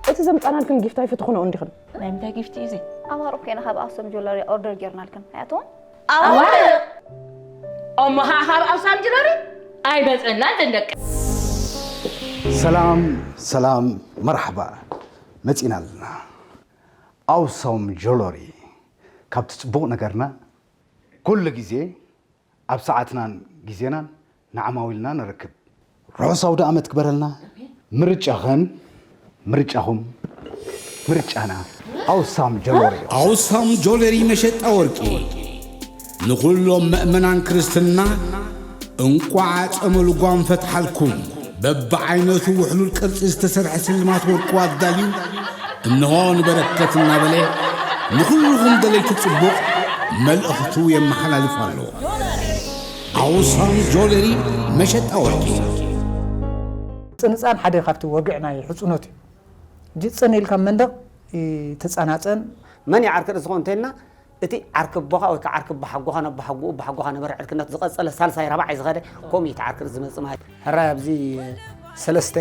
እቲ ዘምጻናልክን ጊፍት ኣይፈተኹንኦ እንዲኽን። ናይ ምንታይ ጊፍት እዩ እዚ? ኣማርኡ ኮይና ካብ ኣክሱም ጆለሪ ኦርደር ጌርናልክን። ኣያትዎም? ኣዋርቕ! እሞ ኸዓ ካብ ኣክሱም ጆለሪ ኣይመጸናን ደንደቀ። ሰላም ሰላም፣ መርሓባ፣ መጺና ኣለና። ኣውሳም ጆለሪ፣ ካብቲ ጽቡቕ ነገርና ኩሉ ግዜ ኣብ ሰዓትናን ግዜናን ንዓማዊልና ነረክብ። ርሑስ ኣውደ ኣመት ክበረልና። ምርጫኸን ምርጫኹም ምርጫና ኣውሳም ጆለሪ። ኣውሳም ጆለሪ መሸጣ ወርቂ ንኹሎም መእመናን ክርስትና እንቋዕ ጸመ ልጓም ፈትሓልኩም። በብዓይነቱ ውሕሉል ቅርጺ ዝተሰርሐ ስልማት ወርቁ ኣዳልዩ እንሆ ንበረከት እናበለ ንኹልኹም ደለይቲ ጽቡቕ መልእኽቱ የመሓላልፍ ኣሎ። ኣውሳም ጆለሪ መሸጣ ወርቂ። ጽንጻን ሓደ ካብቲ ወግዕ ናይ ሕጹኖት እዩ። ሕጂ ጽን ኢልካ መንደቕ ይትጸናጸን። መን እዩ ዓርኪ ርእሲ ዝኾን እንተኢልና፣ እቲ ዓርኪ ኣቦኻ ወይ ከዓ ዓርኪ ኣቦሓጎኻ፣ ነቦሓጎኡ፣ ኣቦሓጎኻ ነበረ ዕርክነቱ ዝቐጸለ ሳልሳይ ራብዓይ ዝኸደ፣ ከምኡ እዩ እቲ ዓርኪ ርእሲ ዝመጽእ ማለት እዩ። ሕራይ ኣብዚ ሰለስተ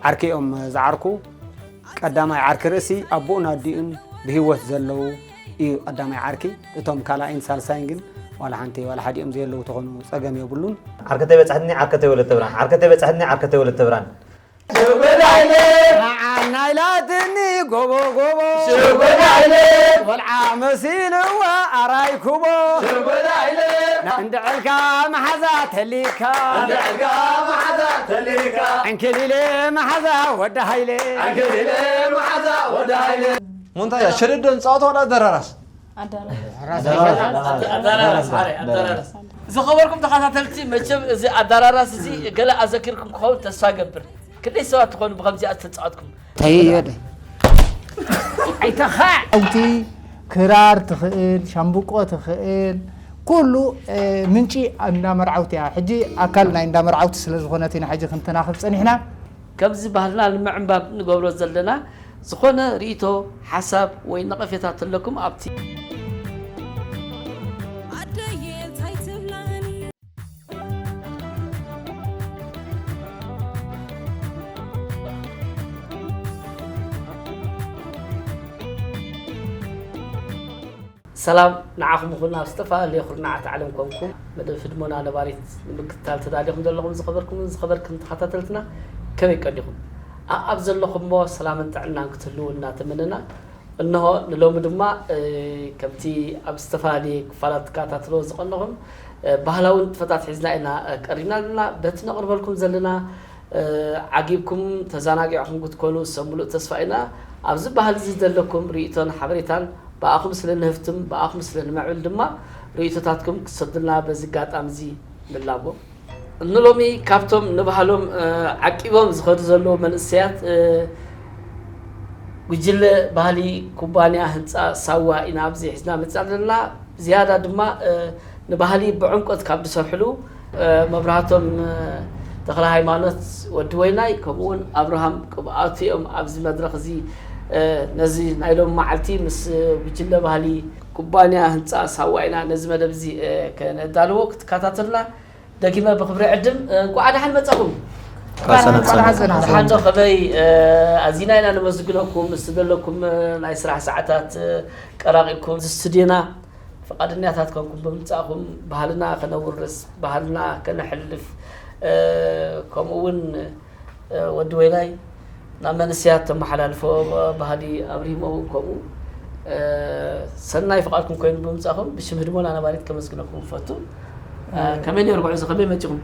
ዓርኪ እዮም ዝዓርኩ። ቀዳማይ ዓርኪ ርእሲ ኣቦኡን ኣዲኡን ብህይወት ዘለዉ እዩ ቀዳማይ ዓርኪ። እቶም ካልኣይን ሳልሳይን ግን ዋላ ሓንቲ ዋላ ሓዲኦም ዘየለዉ ተኾኑ ጸገም የብሉን። ዓርከተይ በጻሕትኒ ዓርከተይ ወለተ ብርሃን ዓርከተይ በጻሕትኒ ዓርከተይ ወለተ ብርሃን ሽጎዳይለ መዓና ኢላትኒ ጎቦ ጎቦ ሽጎዳይለ ቆልዓ መሲልዋ ኣራይ ኩቦ ሽጎዳይለ እንድዕልካ መሓዛ ተሊካ እንድዕልካ መሓዛ ተሊካ ዕንክሊለ መሓዛ ወዲ ሃይለ ዕንክሊለ መሓዛ ወዲ ሃይለ ሙንታያ ሸደዶ ንጻወት ዋላ ኣደራራስ ኣደራራስ ዝኸበርኩም ተኸታተልቲ መቸም እዚ ኣዳራራስ እዚ ገለ ኣዘኪርኩም ክኸውን ተስፋ ገብር። ክንደይ ሰባት ትኾኑ ብኸምዚኣ ዝተጻወትኩም? ተየደ ኣይተኻዕ። ኣውቲ ክራር ትኽእል፣ ሻምብቆ ትኽእል፣ ኩሉ ምንጪ እንዳ መርዓውቲ እያ። ሕጂ ኣካል ናይ እንዳ መርዓውቲ ስለ ዝኾነት ኢና ሕጂ ክንተናኽብ ጸኒሕና። ከምዚ ባህልና ንምዕንባብ ንገብሮ ዘለና ዝኾነ ርእይቶ፣ ሓሳብ ወይ ነቐፌታ ተለኩም ኣብቲ። ሰላም ንዓኹም ይኹን ኣብ ዝተፈላለየ ኩርናዓት ዓለም ኮንኩም መደብ ህድሞና ነባሪት ንምክትታል ተዳሊኹም ዘለኹም ዝኸበርኩምን ዝኸበርክን ተኸታተልትና ከመይ ቀኒኹም? ኣኣብ ዘለኹምዎ ሰላምን ጥዕናን ክትህልዉ እናተመነና እንሆ ንሎሚ ድማ ከምቲ ኣብ ዝተፈላለየ ክፋላት ትከታተልዎ ዝቐነኹም ባህላዊ ንጥፈታት ሒዝና ኢና ቀሪብና ዘለና። በቲ ነቕርበልኩም ዘለና ዓጊብኩም ተዘናጊዕኹም ክትኮኑ ሰብ ሙሉእ ተስፋ ኢና። ኣብዚ ባህሊ እዚ ዘለኩም ርእይቶን ሓበሬታን ብኣኹም ስለ ንህፍትም ብኣኹም ስለ ንምዕብል ድማ ርእይቶታትኩም ክትሰዱልና በዚ ኣጋጣሚ እዚ ንላቦ። ንሎሚ ካብቶም ንባህሎም ዓቂቦም ዝኸዱ ዘለዉ መንእሰያት ጉጅለ ባህሊ ኩባንያ ህንፃ ሳዋ ኢና ኣብዚ ሒዝና መፅና ዘለና። ዝያዳ ድማ ንባህሊ ብዕምቆት ካብ ዝሰርሕሉ መብራህቶም ተኽለ ሃይማኖት ወዲ ወይናይ ከምኡ እውን ኣብርሃም ቅብኣቱ እዮም ኣብዚ መድረኽ እዚ ነዚ ናይ ሎም መዓልቲ ምስ ጉጅለ ባህሊ ኩባንያ ህንፃ ሳዋ ኢና ነዚ መደብ እዚ ከነዳልዎ ክትከታተልና ደጊመ ብክብሪ ዕድም እንቋዕ ደሓን መጻኹም። ደሓን ዶ ከመይ ኣዚና ኢና ነመስግነኩም ምስ ዘለኩም ናይ ስራሕ ሰዓታት ቀራቂብኩም እዚ ስቱድዮና ፍቓደኛታት ኮንኩም ብምምጻእኹም ባህልና ከነውርስ ባህልና ከነሕልፍ ከምኡ እውን ወዲ ወይናይ ናብ መንእሰያት ተመሓላልፎ ባህሊ ኣብርሂሞ እውን ከምኡ ሰናይ ፍቓድኩም ኮይኑ ብምምጻእኹም ብሽም ህድሞና ነባሪት ከመስግነኩም እፈቱ። ከመይ ነይሩ ጉዕዞ ከመይ መጺኹም?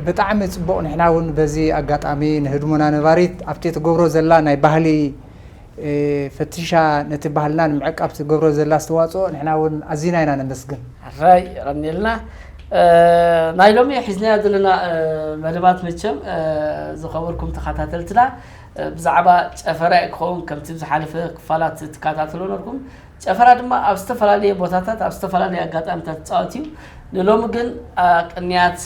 ብጣዕሚ ጽቡቕ ንሕና እውን በዚ ኣጋጣሚ ንህድሞና ነባሪት ኣብቲ ትገብሮ ዘላ ናይ ባህሊ ፈቲሻ ነቲ ባህልና ንምዕቃብ ትገብሮ ዘላ ኣስተዋፅኦ ንሕና እውን ኣዚና ኢና ነመስግን። ሕራይ የቐንየልና። ናይ ሎሚ ሒዝናዮ ዘለና መደባት መቸም ዝኸበርኩም ተኸታተልትና ብዛዕባ ጨፈራ እዩ ክኸውን ከምቲ ዝሓለፈ ክፋላት ትከታተሎ ነርኩም። ጨፈራ ድማ ኣብ ዝተፈላለየ ቦታታት ኣብ ዝተፈላለየ ኣጋጣሚታት ዝፃወት እዩ። ንሎሚ ግን ቅንያት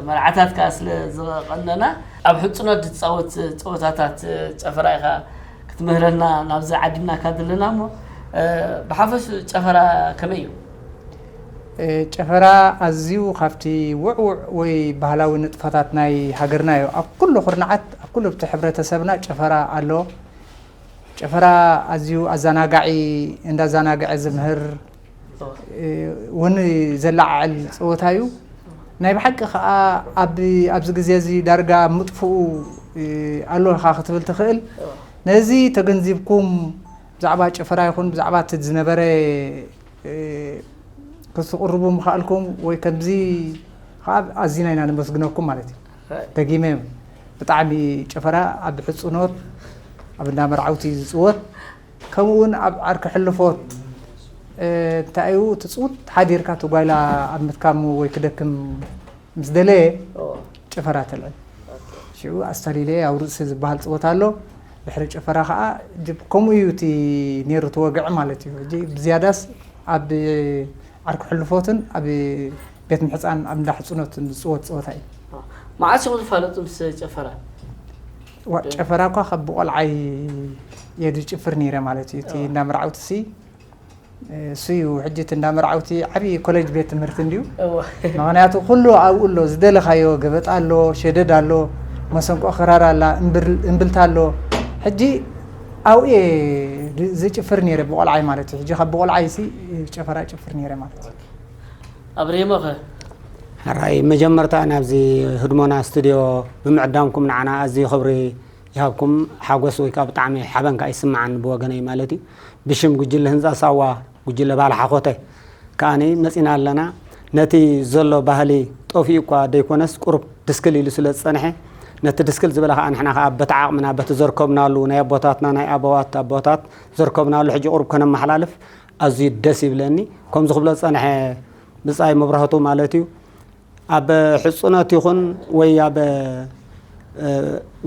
መርዓታት ከዓ ስለ ዝቐነና ኣብ ሕፅኖት ዝፃወት ፀወታታት ጨፈራ ኢኻ ክትምህረና ናብዚ ዓዲምናካ ዘለና እሞ ብሓፈሽ ጨፈራ ከመይ እዩ? ጨፈራ ኣዝዩ ካብቲ ውዕውዕ ወይ ባህላዊ ንጥፈታት ናይ ሃገርና እዩ። ኣብ ኩሉ ኩርናዓት ኣብ ኩሉ ኣብቲ ሕብረተሰብና ጨፈራ ኣሎ። ጨፈራ ኣዝዩ ኣዘናጋዒ፣ እንዳዘናግዐ ዝምህር እውን ዘለዓዕል ፀወታ እዩ። ናይ ብሓቂ ከዓ ኣብ ኣብዚ ግዜ እዚ ዳርጋ ኣብ ምጥፍኡ ኣሎ ኢኻ ክትብል ትኽእል። ነዚ ተገንዚብኩም ብዛዕባ ጨፈራ ይኹን ብዛዕባ እቲ ዝነበረ ከተቕርቡ ምኽኣልኩም ወይ ከምዚ ከዓ ኣዚና ኢና ነመስግነኩም ማለት እዩ። ደጊመ ብጣዕሚ ጨፈራ ኣብ ሕፅኖት ኣብ እንዳ መርዓውቲ ዝፅወት ከምኡ እውን ኣብ ዓርኪ ሕልፎት እንታይ እዩ ትፅውት ሓዲርካ እቲ ጓይላ ኣብ ምትካሙ ወይ ክደክም ምስ ደለየ ጨፈራ ተልዕል። ሽዑ ኣስታሊለ ኣብ ርእሲ ዝበሃል ፀወታ ኣሎ። ድሕሪ ጨፈራ ከዓ ከምኡ እዩ እቲ ነይሩ እቲ ወግዒ ማለት እዩ። ሕጂ ብዝያዳስ ኣብ ዓርኪ ሕልፎትን ኣብ ቤት ምሕፃን ኣብ እንዳ ሕፅኖትን ዝፅወት ፀወታ እዩ። መዓስ ኢኹም ትፋለጡ ምስ ጨፈራ? ጨፈራ እኳ ካብ ብቆልዓይ እየ ዝጭፍር ነይረ ማለት እዩ። እቲ እንዳ መርዓውቲ ሲ እሱ እዩ ሕጂ እቲ እንዳ መርዓውቲ ዓብዪ ኮሌጅ ቤት ትምህርቲ እንድዩ። ምክንያቱ ኩሉ ኣብኡ ኣሎ፣ ዝደለኻዮ ገበጣ ኣሎ፣ ሸደድ ኣሎ፣ መሰንቆ ክራር ኣላ፣ እምብልታ ኣሎ። ሕጂ ኣብኡ እየ ዝጭፍር ነይረ ብቆልዓይ ማለት እዩ። ሕጂ ካብ ብቆልዓይ ሲ ጨፈራ ጭፍር ነይረ ማለት እዩ። ኣብሬሞኸ ሕራይ መጀመርታ ናብዚ ህድሞና ስቱድዮ ብምዕዳምኩም ንዓና ኣዝዩ ክብሪ ይሃብኩም። ሓጎስ ወይ ከዓ ብጣዕሚ ሓበን ከዓ ይስምዓኒ ብወገነይ ማለት እዩ። ብሽም ጉጅለ ህንፃ ሳዋ ጉጅለ ባህሊ ሓኾተ ከዓኒ መፂና ኣለና። ነቲ ዘሎ ባህሊ ጠፊኡ እኳ ደይኮነስ ቁሩብ ድስክል ኢሉ ስለ ዝፀንሐ ነቲ ድስክል ዝበለ ከዓ ንሕና ከዓ በቲ ዓቕምና በቲ ዘርከብናሉ ናይ ኣቦታትና ናይ ኣበዋት ኣቦታት ዘርከብናሉ ሕጂ ቁሩብ ከነመሓላልፍ ኣዝዩ ደስ ይብለኒ። ከምዚ ክብሎ ዝፀንሐ ብፃይ መብራህቱ ማለት እዩ ኣብ ሕፁነት ይኹን ወይ ኣብ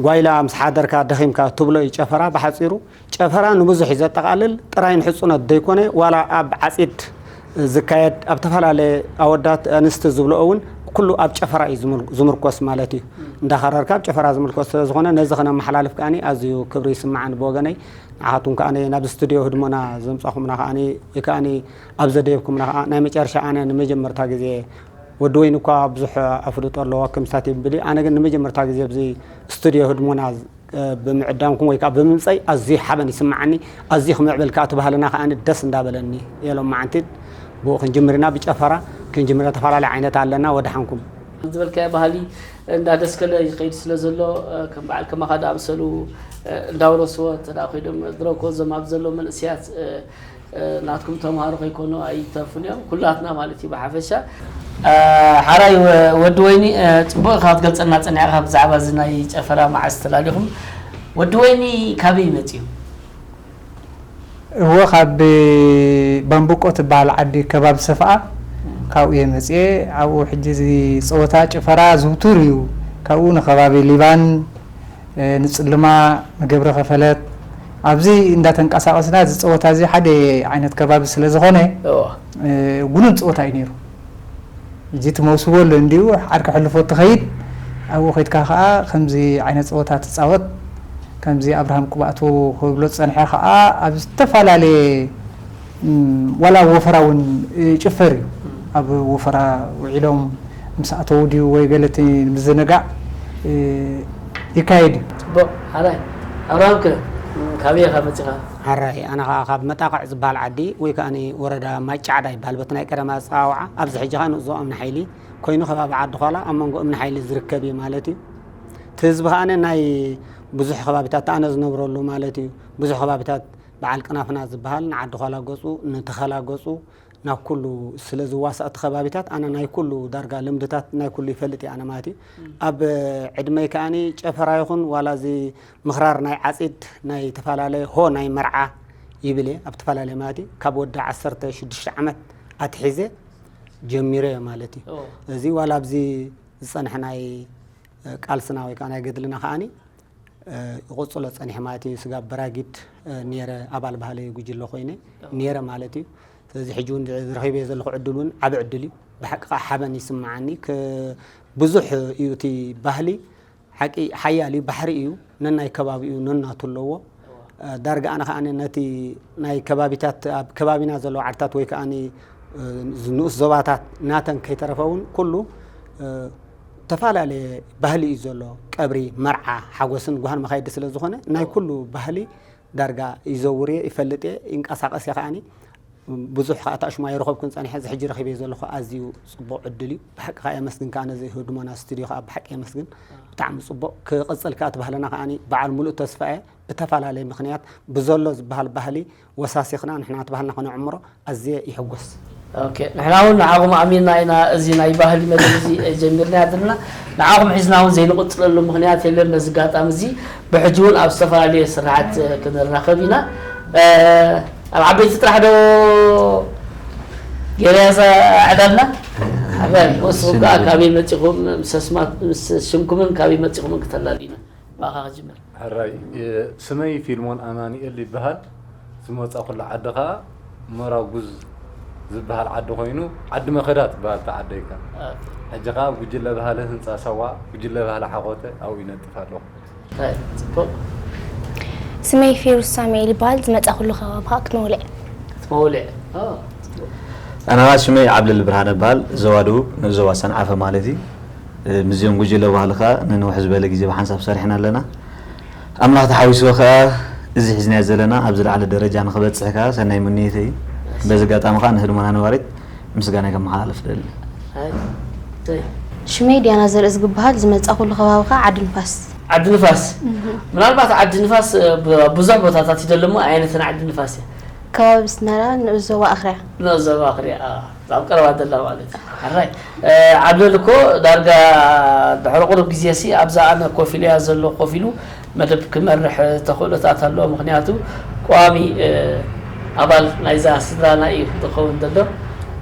ጓይላ ምስ ሓደርካ ደኺምካ ትብሎ እዩ ጨፈራ። ብሓፂሩ ጨፈራ ንብዙሕ እዩ ዘጠቓልል፣ ጥራይ ንሕፁነት ዘይኮነ ዋላ ኣብ ዓፂድ ዝካየድ ኣብ ተፈላለየ ኣወዳት ኣንስቲ ዝብልኦ እውን ኩሉ ኣብ ጨፈራ እዩ ዝምርኮስ ማለት እዩ። እንዳኸረርካ ኣብ ጨፈራ ዝምልኮስ ስለዝኾነ ነዚ ከነመሓላልፍ ከዓኒ ኣዝዩ ክብሪ ይስምዓኒ ብወገነይ። ንዓኻትኩም ከዓኒ ናብ ስቱድዮ ህድሞና ዘምፃኹምና ከዓኒ ወይ ከዓኒ ኣብ ዘደየብኩምና ከዓ ናይ መጨረሻ ኣነ ንመጀመርታ ግዜ ወዲ ወይኒ እኳ ብዙሕ ኣፍልጦ ኣለዎ ከም ሳት ይብል ኣነ ግን ንመጀመርታ ግዜ ኣብዚ ስቱድዮ ህድሞና ብምዕዳምኩም ወይ ከዓ ብምምፀይ ኣዝዩ ሓበን ይስምዓኒ። ኣዝዩ ክምዕብል ከዓ እቲ ባህልና ከዓ ደስ እንዳበለኒ የሎም መዓንቲ ብኡ ክንጅምር ኢና ብጨፈራ ክንጅምር ተፈላለየ ዓይነት ኣለና ወድሓንኩም። ዝበልካዮ ባህሊ እንዳደስከለ ይኸይድ ስለ ዘሎ ከም በዓል ከማኻ ዝኣመሰሉ እንዳወረስዎ እንተ ኮይዶም ድሮ ኮ እዞም ኣብ ዘሎ መንእስያት ናትኩም ተምሃሮ ከይኮኑ ኣይተርፉን እዮም ኩላትና ማለት እዩ ብሓፈሻ። ሓራይ ወዲ ወይኒ ፅቡቅ ኢኻ ክትገልፀልና ፀኒዕካ ብዛዕባ እዚ ናይ ጨፈራ መዓስ ተላሊኹም። ወዲ ወይኒ ካበይ መፅዩ? እወ ካብ ባምቡቆ ትበሃል ዓዲ ከባቢ ሰፍኣ ካብኡ እየ መፅየ። ኣብኡ ሕጂ እዚ ፀወታ ጭፈራ ዝውቱር እዩ። ካብኡ ንከባቢ ሊባን ንፅልማ ንገብረ ከፈለት ኣብዚ እንዳተንቀሳቀስና እዚ ፀወታ እዚ ሓደ ዓይነት ከባቢ ስለ ዝኾነ ጉኑን ፀወታ እዩ ነይሩ። ሕጂ እቲ መውስቦ ኣሎ እንዲኡ ዓርኪ ሕልፎ ትኸይድ ኣብኡ ከይድካ ከዓ ከምዚ ዓይነት ፀወታ ትፃወት ከምዚ ኣብርሃም ቅባእቱ ክብሎ ዝፀንሐ ከዓ ኣብ ዝተፈላለየ ዋላ ኣብ ወፈራ እውን ይጭፈር እዩ። ኣብ ወፈራ ውዒሎም ምስ ኣተዉ ድዩ ወይ ገለ እቲ ምዝንጋዕ ይካየድ እዩ። ፅቡቕ ሓራይ ኣብርሃም ከ ካበይ ኢኻ መፂኻ? ሓራይ ኣነ ከዓ ካብ መጣቕዕ ዝበሃል ዓዲ ወይ ከዓ ወረዳ ማይጫዕዳ ይበሃል በቲ ናይ ቀደም ኣፀዋውዓ ኣብዚ ሕጂ ከዓ ንእዞ እምኒ ሓይሊ ኮይኑ ከባቢ ዓዲ ዃላ ኣብ መንጎ እምኒ ሓይሊ ዝርከብ እዩ ማለት እዩ። እቲ ህዝቢ ከዓ ናይ ብዙሕ ከባቢታት ኣነ ዝነብረሉ ማለት እዩ ብዙሕ ከባቢታት በዓል ቅናፍና ዝበሃል ንዓዲ ዃላ ገፁ ንተኸላ ገፁ ናብ ኩሉ ስለ ዝዋሳእ እቲ ከባቢታት ኣነ ናይ ኩሉ ዳርጋ ልምድታት ናይ ኩሉ ይፈልጥ እየ ኣነ ማለት እዩ። ኣብ ዕድመይ ከዓኒ ጨፈራ ይኹን ዋላ እዚ ምኽራር ናይ ዓፂድ ናይ ተፈላለየ ሆ ናይ መርዓ ይብል እየ ኣብ ተፈላለየ ማለት እዩ ካብ ወዲ ዓሰርተ ሽዱሽተ ዓመት ኣትሒዘ ጀሚረ እየ ማለት እዩ። እዚ ዋላ ኣብዚ ዝፀንሐ ናይ ቃልስና ወይ ከዓ ናይ ገድልና ከዓኒ ይቕፅሎ ፀኒሐ ማለት እዩ። ስጋብ በራጊድ ነይረ ኣባል ባህሊ ጉጅለ ኮይነ ነይረ ማለት እዩ። ስለዚ ሕጂ እውን ዝረኺበዮ ዘለኹ ዕድል እውን ዓቢ ዕድል እዩ። ብሓቂ ከዓ ሓበን ይስምዓኒ። ብዙሕ እዩ እቲ ባህሊ ሓቂ ሓያል እዩ፣ ባሕሪ እዩ፣ ነናይ ከባቢኡ ነናቱ ኣለዎ። ዳርጋ ኣነ ከዓ ነቲ ናይ ከባቢታት ኣብ ከባቢና ዘለዉ ዓድታት ወይ ከዓ ንኡስ ዞባታት ናተን ከይተረፈ እውን ኩሉ ዝተፈላለየ ባህሊ እዩ ዘሎ። ቀብሪ፣ መርዓ፣ ሓጎስን ጓህን መኻየዲ ስለ ዝኾነ ናይ ኩሉ ባህሊ ዳርጋ ይዘውር እየ፣ ይፈልጥ እየ፣ ይንቀሳቐስ እየ ከዓኒ። ብዙሕ ከዓ ኣታእሽሙ ኣይረኸብኩን ጸኒሐ፣ እዚ ሕጂ ረኺበ ዘለኹ ኣዝዩ ጽቡቕ ዕድል እዩ። ብሓቂ ከዓ የመስግን ከዓ ነዚ ህድሞና ስቱድዮ ከዓ ብሓቂ የመስግን። ብጣዕሚ ጽቡቕ ክቕጽል ከዓ እቲ ባህልና ከዓኒ በዓል ሙሉእ ተስፋ እየ። ብተፈላለየ ምኽንያት ብዘሎ ዝበሃል ባህሊ ወሳሲኽና ንሕና እቲ ባህልና ከነዕምሮ ኣዝየ ይሕጎስ። ኦኬ፣ ንሕና እውን ንዓኹም ኣሚንና ኢና እዚ ናይ ባህሊ መደብ እዚ ጀሚርና ዘለና። ንዓኹም ሒዝና እውን ዘይንቕጽለሉ ምኽንያት የለን። በዚ ኣጋጣሚ እዚ ብሕጂ እውን ኣብ ዝተፈላለየ ስራሓት ክንራኸብ ኢና። እ፣ ኣብ ዓበይቲ ጥራሕ ዶ ገበያ ዕዳልና? ሓራይ፣ ወስኹም ከዓ ካበይ መጺኹም፣ ምስ ኣስማት-፣ ምስ ሽምኩምን ካበይ መጺኹምን ክተላልዩና። ብኣኻ ክጅምር። ሕራይ፣ እ፣ ስመይ ፊልሞን ኣማኑኤል ይበሃል። ዝመጻኹሉ ዓዲ ኸኣ መራጉዝ ዝበሃል ዓዲ ኮይኑ፣ ዓዲ መኸዳ ትበሃል እታ ዓደይ ከኣ። ኦኬ። ሕጂ ኸኣ ጉጅለ ባህሊ ህንጻ ሳዋ፣ ጉጅለ ባህሊ ሓኾተ ኣብኡ ይነጥፍ ኣለኹ። ሕራይ፣ ጽቡቕ። ስመይ ፌሩዝ ሳሙኤል ይበሃል። ዝመጻኹሉ ከባቢ ኸኣ ክትመውልዕ። ክትመውልዕ። ኦ፣ ጽቡቕ። ኣነ ኸኣ ሽመይ ዓብለል ብርሃነ እበሃል። ዞባ ደቡብ፣ ንኡስ ዞባ ሰንዓፈ ማለት እዩ። እ፣ ምስዚኦም ጉጅለ ባህሊ ኸኣ ንንውሕ ዝበለ ግዜ ብሓንሳብ ሰሪሕና ኣለና። ኣምላኽ ተሓዊስዎ ኸኣ እዚ ሒዝናዮ ዘለና ኣብ ዝለዓለ ደረጃ ንኽበጽሕ ከኣ ሰናይ ምንዮተይ እዩ። በዚ ኣጋጣሚ ኸኣ ንህድሞና ነባሪት ምስጋናይ ከመሓላልፍ እደሊ። ኣይ፣ ዘይ። ሽመይ ዲያና ዘርእዝጊ እበሃል። ዝመጻኹሉ ከባቢ ኸኣ ዓዲ ንፋስ። ዓዲ ንፋስ። እህ። ምናልባት ዓዲ ንፋስ፣ እ፣ ብ-፣ ብዙሕ ቦታታት ይደለሞ፣ ኣየነተን ዓዲ ንፋስ እያ? ከባቢ ኣስመራ፣ ንኡስ ዞባ ኣኽርያ። ንኡስ ዞባ ኣኽርያ፣ ኣ፣ ኣብ ቀረባ ዘላ ማለት እዩ። ሕራይ። እ፣ ዓብለል እኮ ዳርጋ ድሕሪ ቁሩብ ግዜ ሲ ኣብዛ ኣነ ኮፍ ኢለያ ዘሎ ኮፍ ኢሉ መደብ ክመርሕ ተኽእሎታት ኣለዎ። ምኽንያቱ ቀዋሚ፣ እ፣ ኣባል ናይዛ ስድራና እዩ ዝኸውን ዘሎ።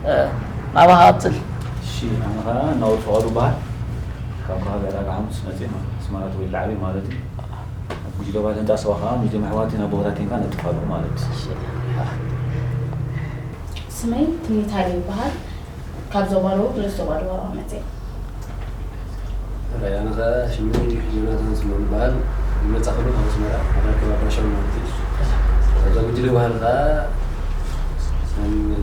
እ፣ ናባኻ ቀጽል። እሺ፣ ኣነ ኸኣ ናውድ ፍቓዱ እበሃል። ካብ ከባቢ ዕዳጋ ሓሙስ መጺኤ፣ ኣስመራ ተወሊደ ዓብየ ማለት እዩ። ኣብ ጉጅለ ባህሊ ህንጻ ሳዋ ኸኣ ምስቶም ኣሕዋተይን ኣቦታተይን ከኣ ነጥፍ ኣለኹ ማለት እዩ። እሺ። ስመይ ትምኒት ሃይለ ይበሃል። ካብ ዞባ ደቡብ ንኡስ ዞባ ደቡብ መጽየ። ሕራይ፣ ኣነ ኸኣ ሽመይ ዮናታን ስምኦን ይበሃል። ዝመጻኹሉ ካብ ኣስመራ፣ ኣብ ከባቢ ኣባሻውል ማለት እዩ። ኣብዛ ጉጅለ ባህሊ ኸኣ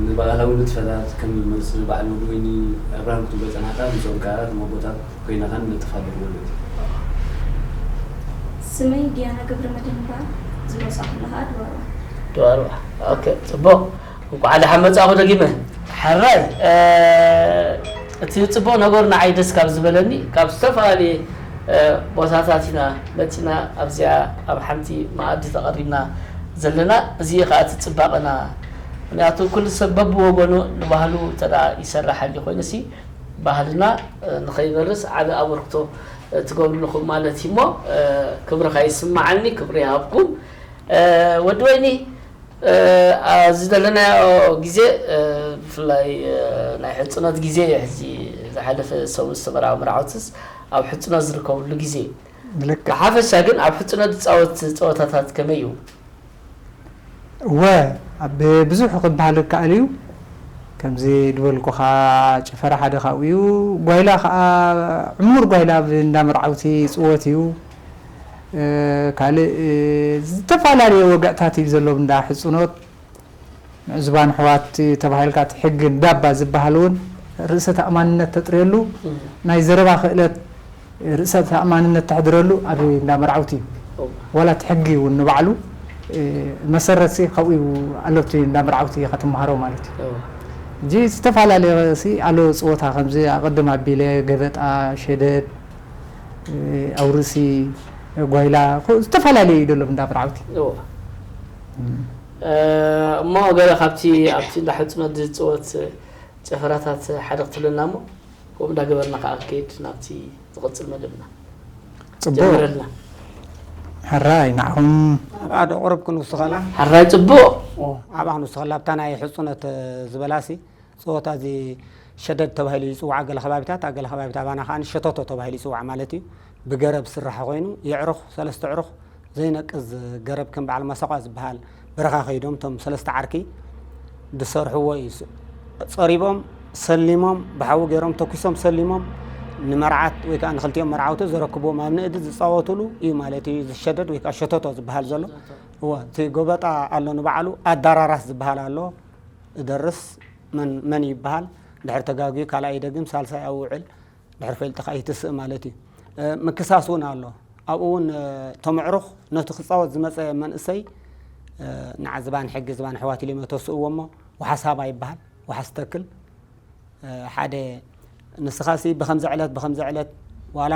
ንባህላዊ ንጥፈታት ከም መልሲ በዓል ወዲ ወይኒ ኣብርሃም ክትብል ጸናሕካ፣ ምስኦም ከኣ ከም ኣቦታት ኮይና ኸኣ ንነጥፍ ኣለኹ ማለት እዩ። ስመይ ዲያና ገብረመድህን ይበሃል። ዝመጻኹሉ ኸኣ ድባርዋ። ድባርዋ። ኦኬ፣ ጽቡቕ። እንኳዕ ደሓን መጻእኹ ደጊመ። ሕራይ፣ እ፣ እቲ ጽቡቕ ነገሩ ንዓይ ደስ ካብ ዝበለኒ፣ ካብ ዝተፈላለየ፣ እ፣ ቦታታት ኢና መጺና ኣብዚኣ ኣብ ሓንቲ መኣዲ ተቐሪብና ዘለና። እዚ ኸኣ እቲ ጽባቐና። ምኽንያቱ ኩሉ ሰብ በብወገኑ ንባህሉ እንተ ደኣ ይሰርሕ ኣልዩ ኮይኑሲ፣ ባህልና፣ እ፣ ንኸይበርስ ዓቢ ኣበርክቶ፣ እ፣ ትገብሩ ኣለኹም ማለት እዩ እሞ፣ እ፣ ክብሪ ከኣ ይስምዓኒ፣ ክብሪ ይሃብኩም። እ፣ ወዲ ወይኒ፣ እ፣ ኣብዚ ዘለናዮ ግዜ፣ እ፣ ብፍላይ፣ እ፣ ናይ ሕጽኖት ግዜ እዩ። ሕዚ ዝሓለፈ ሰሙን ዝተመርዓዉ መርዓውትስ ኣብ ሕጽኖት ዝርከብሉ ግዜ እዩ። ልክዕ። ብሓፈሻ ግን ኣብ ሕጽኖት ዝጻወት ጸወታታት ከመይ እዩ? እወ፣ ኣብ ብዙሕ ክበሃል ይከኣል እዩ። ከምዚ ዝበልኩኻ፣ ጭፈራ ሓደ ካብኡ እዩ። ጓይላ ኸኣ ዕሙር ጓይላ ኣብ እንዳ መርዓውቲ ይጽወት እዩ። እ፣ ካልእ፣ እ፣ ዝተፈላለየ ወግዕታት እዩ ዘሎ እንዳ ሕጽኖት። ምዕዙባን ኣሕዋት ተባሂልካ እቲ ሕጊ እንዳባ ዝበሃል እውን ርእሰ ተኣማንነት ተጥርየሉ፣ እም። ናይ ዘረባ ክእለት ርእሰ ተኣማንነት ተሕድረሉ ኣብ እንዳ መርዓውቲ እዩ። እም። ዋላ እቲ ሕጊ እውን ንባዕሉ፣ እ፣ መሰረት ሲ ካብኡ እዩ ኣሎ እቲ እንዳ መርዓውቲ ኢኻ ትመሃሮ ማለት እዩ። እም። ሕጂ ዝተፈላለየ ሲ ኣሎ ጸወታ ከምዚ ኣቐድም ኣቢለ ገበጣ፣ ሸደድ፣ እ፣ ኣውርሲ፣ ጓይላ፣ ኮ-፣ ዝተፈላለዩ እዩ ደሎ እንዳ መርዓውቲ። እዋ። እም። እ፣ እሞ ገለ ካብቲ ኣብቲ እንዳ ሕጽኖት ዝጽወት ጨፈራታት ሓደ ክትብለና እሞ፣ ከምኡ እንዳገበርና ከኣ ክንከይድ ናብቲ ዝቕጽል መደብና። ጽቡቕ። ጀምረልና። ሕራይ፣ ንዓኹም። ኣብኣ ዶ ቁሩብ ክንውስኸላ? ሕራይ፣ ጽቡቕ። ኦ፣ ኣብኣ ክንውስኸላ፣ ኣብታ ናይ ሕጹነት ዝበላሲ፣ ጸወታ እዚ ሸደድ ተባሂሉ ይጽዋዕ ኣብ ገለ ከባቢታት፣ ኣብ ገለ ከባቢታት ኣባና ከኣ ሸቶቶ ተባሂሉ ይጽዋዕ ማለት እዩ። ብገረብ ዝስራሕ ኮይኑ፣ የዕሩኽ፣ ሰለስተ ኣዕሩኽ ዘይነቅዝ ገረብ ከም በዓል ማሳቋ ዝበሃል በረኻ ከይዶም እቶም ሰለስተ ዓርኪ ዝሰርሕዎ እዩ። ስ-፣ ጸሪቦም፣ ሰሊሞም፣ ብሓዊ ገይሮም ተኩሶም ሰሊሞም ንመርዓት ወይ ከኣ ንክልቲኦም መርዓውቲ ዘረክብዎም ኣብ ንእዲ ዝጻወቱሉ እዩ ማለት እዩ። ዝሸደድ ወይ ከኣ ሸቶቶ ዝበሃል ዘሎ። ሸቶቶ። እወ፣ እቲ ጎበጣ ኣሎ ንባዕሉ፣ ኣዳራራስ ዝበሃል ኣሎ። እደርስ መን፣ መን ይበሃል? ድሕሪ ተጋግዩ ካልኣይ ይደግም፣ ሳልሳይ ኣብኡ ይውዕል። ድሕሪ ፈልጥኻ ይትስእ ማለት እዩ። ምክሳስ እውን ኣሎ። ኣብኡ እውን ተምዕሩኽ ነቲ ክፃወት ዝመፀ መንእሰይ፣ ንዓ ዝባን ሕጊ ዝባን ኣሕዋት ኢሎም ተስእዎ እሞ፣ ወሓስ ሃባ ይበሃል። ወሓስ ተክል ሓደ፣ ንስኻሲ ብኸምዚ ዕለት ብኸምዚ ዕለት ዋላ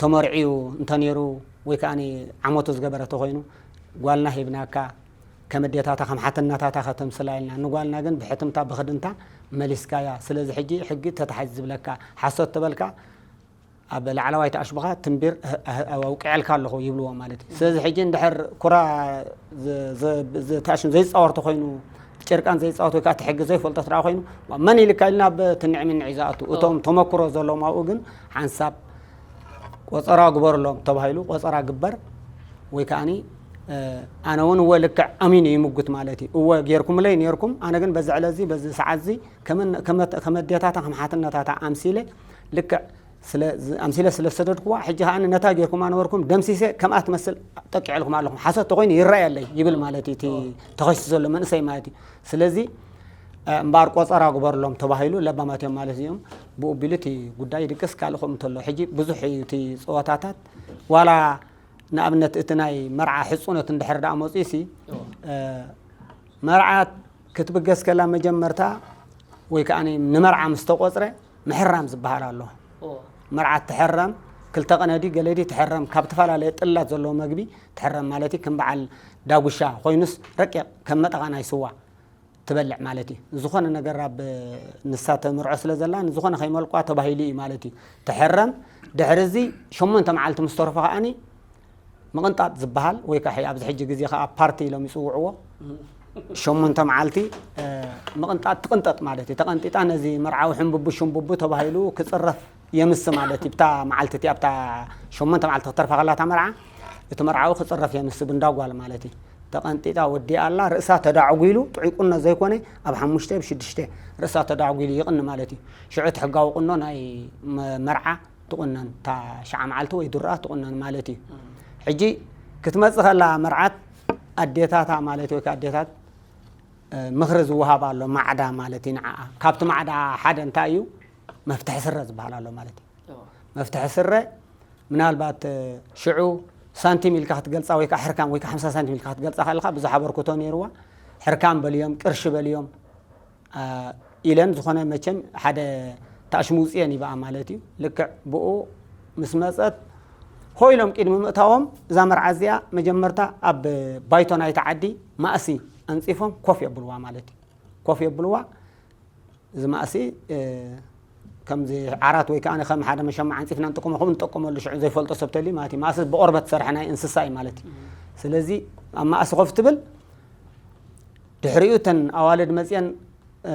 ተመርዕዩ እንተነይሩ፣ ወይ ከዓ ዓመቱ ዝገበረ ተኮይኑ፣ ጓልና ሂብናካ፣ ከም ኣዴታታ ከም ሓትነታታ ከተምስላ ኢልና፣ ንጓልና ግን ብሕትምታ ብኽድንታ መሊስካያ። ስለዚ ሕጂ ሕጊ ተታሓዝ ዝብለካ፣ ሓሶት ተበልካ፣ ኣብ ላዕለዋይ ተኣሽቡኻ ትንቢር ኣውቅዐልካ ኣለኹ ይብልዎ ማለት እዩ። ስለዚ ሕጂ እንድሕር ኩራ ተኣሽም ዘይፃወር ተኮይኑ፣ ጨርቃን ዘይፃወት ወይ ከዓ እቲ ሕጊ ዘይፈልጦ ትረኣ ኮይኑ፣ መን ኢልካ ኢልና ኣብ ትንዕ ምንዕ እዩ ዝኣቱ። እቶም ተመክሮ ዘለዎም ኣብኡ ግን ሓንሳብ ቆፀራ ግበርሎም ተባሂሉ ቆፀራ ግበር፣ ወይ ከዓኒ ኣነ እውን እወ ልክዕ ኣሚኑ ይምጉት ማለት እዩ። እወ ጌርኩምለይ ኔርኩም፣ ኣነ ግን በዚ ዕለት እዚ በዚ ሰዓት እዚ ከም ኣዴታታ ከም ሓትነታታ ኣምሲለ ልክዕ ኣምሲለ ስለ ዝሰደድኩዋ፣ ሕጂ ከዓኒ ነታ ጌርኩማ ነበርኩም ደምሲሰ ከምኣ ትመስል ጠቂዐልኩም ኣለኹም፣ ሓሶት ተኮይኑ ይረኣየለይ ይብል ማለት እዩ እቲ ተኸሲሱ ዘሎ መንእሰይ ማለት እዩ። ስለዚ እምበኣር ቆፀራ ግበርሎም ተባሂሉ ለባማት እዮም ማለት እዮም። ብኡ ቢሉ እቲ ጉዳይ ይድቅስ። ካልእ ከምኡ እንተሎ ሕጂ ብዙሕ እዩ እቲ ፀወታታት። ዋላ ንኣብነት እቲ ናይ መርዓ ሕፁነት እንድሕር ደኣ መፅኡ ሲ፣ መርዓ ክትብገስ ከላ መጀመርታ ወይ ከዓ ንመርዓ ምስ ተቆፅረ ምሕራም ዝበሃል ኣሎ። መርዓ ትሕረም፣ ክልተ ቀነዲ ገለዲ ትሕረም፣ ካብ ተፈላለየ ጥላት ዘለዎ መግቢ ትሕረም ማለት እዩ። ከም በዓል ዳጉሻ ኮይኑስ ረቂቕ ከም መጠቓ ናይ ስዋ ትበልዕ ማለት እዩ። ዝኾነ ነገር ኣብ ንሳ ተምርዖ ስለ ዘላ ንዝኾነ ከይመልቋ ተባሂሉ እዩ ማለት እዩ። ትሕረም፣ ድሕሪ እዚ ሸሞንተ መዓልቲ ምስ ተረፎ ከዓኒ ምቕንጣጥ ዝበሃል ወይ ከዓ ኣብዚ ሕጂ ግዜ ከዓ ፓርቲ ኢሎም ይፅውዕዎ። ሸሞንተ መዓልቲ ምቕንጣጥ ትቕንጠጥ ማለት እዩ። ተቐንጢጣ ነዚ መርዓዊ ሕንብቡ ሽንብቡ ተባሂሉ ክፅረፍ የምስ ማለት እዩ። ብታ መዓልቲ እቲ ኣብታ ሸሞንተ መዓልቲ ክተርፋ ከላታ መርዓ እቲ መርዓዊ ክፅረፍ የምስ ብንዳጓል ማለት እዩ። ተቐንጢጣ ወዲኣ ኣላ፣ ርእሳ ተዳዕጒሉ፣ ጥዑይ ቁኖ ዘይኮነ ኣብ ሓሙሽተ ብሽዱሽተ ርእሳ ተዳዕጒሉ ይቕኒ ማለት እዩ። ሽዑ እቲ ሕጋዊ ቁኖ ናይ መርዓ ትቑነን፣ እታ ሸዓ መዓልቲ ወይ ድሩኣ ትቑነን ማለት እዩ። ሕጂ ክትመፅእ ከላ መርዓት ኣዴታታ ማለት ወይ ከዓ ኣዴታት ምኽሪ ዝወሃብ ኣሎ፣ ማዕዳ ማለት እዩ። ንዓኣ ካብቲ ማዕዳ ሓደ እንታይ እዩ? መፍትሒ ስረ ዝበሃል ኣሎ ማለት እዩ። መፍትሒ ስረ ምናልባት ሽዑ ሳንቲም ኢልካ ክትገልፃ ወይ ከዓ ሕርካም ወይ ከዓ ሓምሳ ሳንቲም ኢልካ ክትገልፃ ከለካ ብዙሕ ኣበርክቶ ነይርዋ። ሕርካም በልዮም፣ ቅርሺ በልዮም ኢለን ዝኾነ መቸም ሓደ ታሽሙ ውፅኤን ይበኣ ማለት እዩ። ልክዕ ብኡ ምስ መፀት ሆ ኢሎም ቅድሚ ምእታዎም እዛ መርዓ እዚኣ መጀመርታ ኣብ ባይቶ ናይቲ ዓዲ ማእሲ ኣንፂፎም ኮፍ የብልዋ ማለት እዩ። ኮፍ የብልዋ። እዚ ማእሲ ከምዚ ዓራት ወይ ከዓ ከም ሓደ መሸማ ኣንፂፍና ንጥቀሞ ከምኡ ንጠቀመሉ ሽዑ ዘይፈልጦ ሰብ ተልዩ ማለት እዩ። ማእሲ ብቆርበት ዝሰርሐ ናይ እንስሳ እዩ ማለት እዩ። ስለዚ ኣብ ማእሲ ኮፍ ትብል፣ ድሕሪኡ እተን ኣዋልድ መፅየን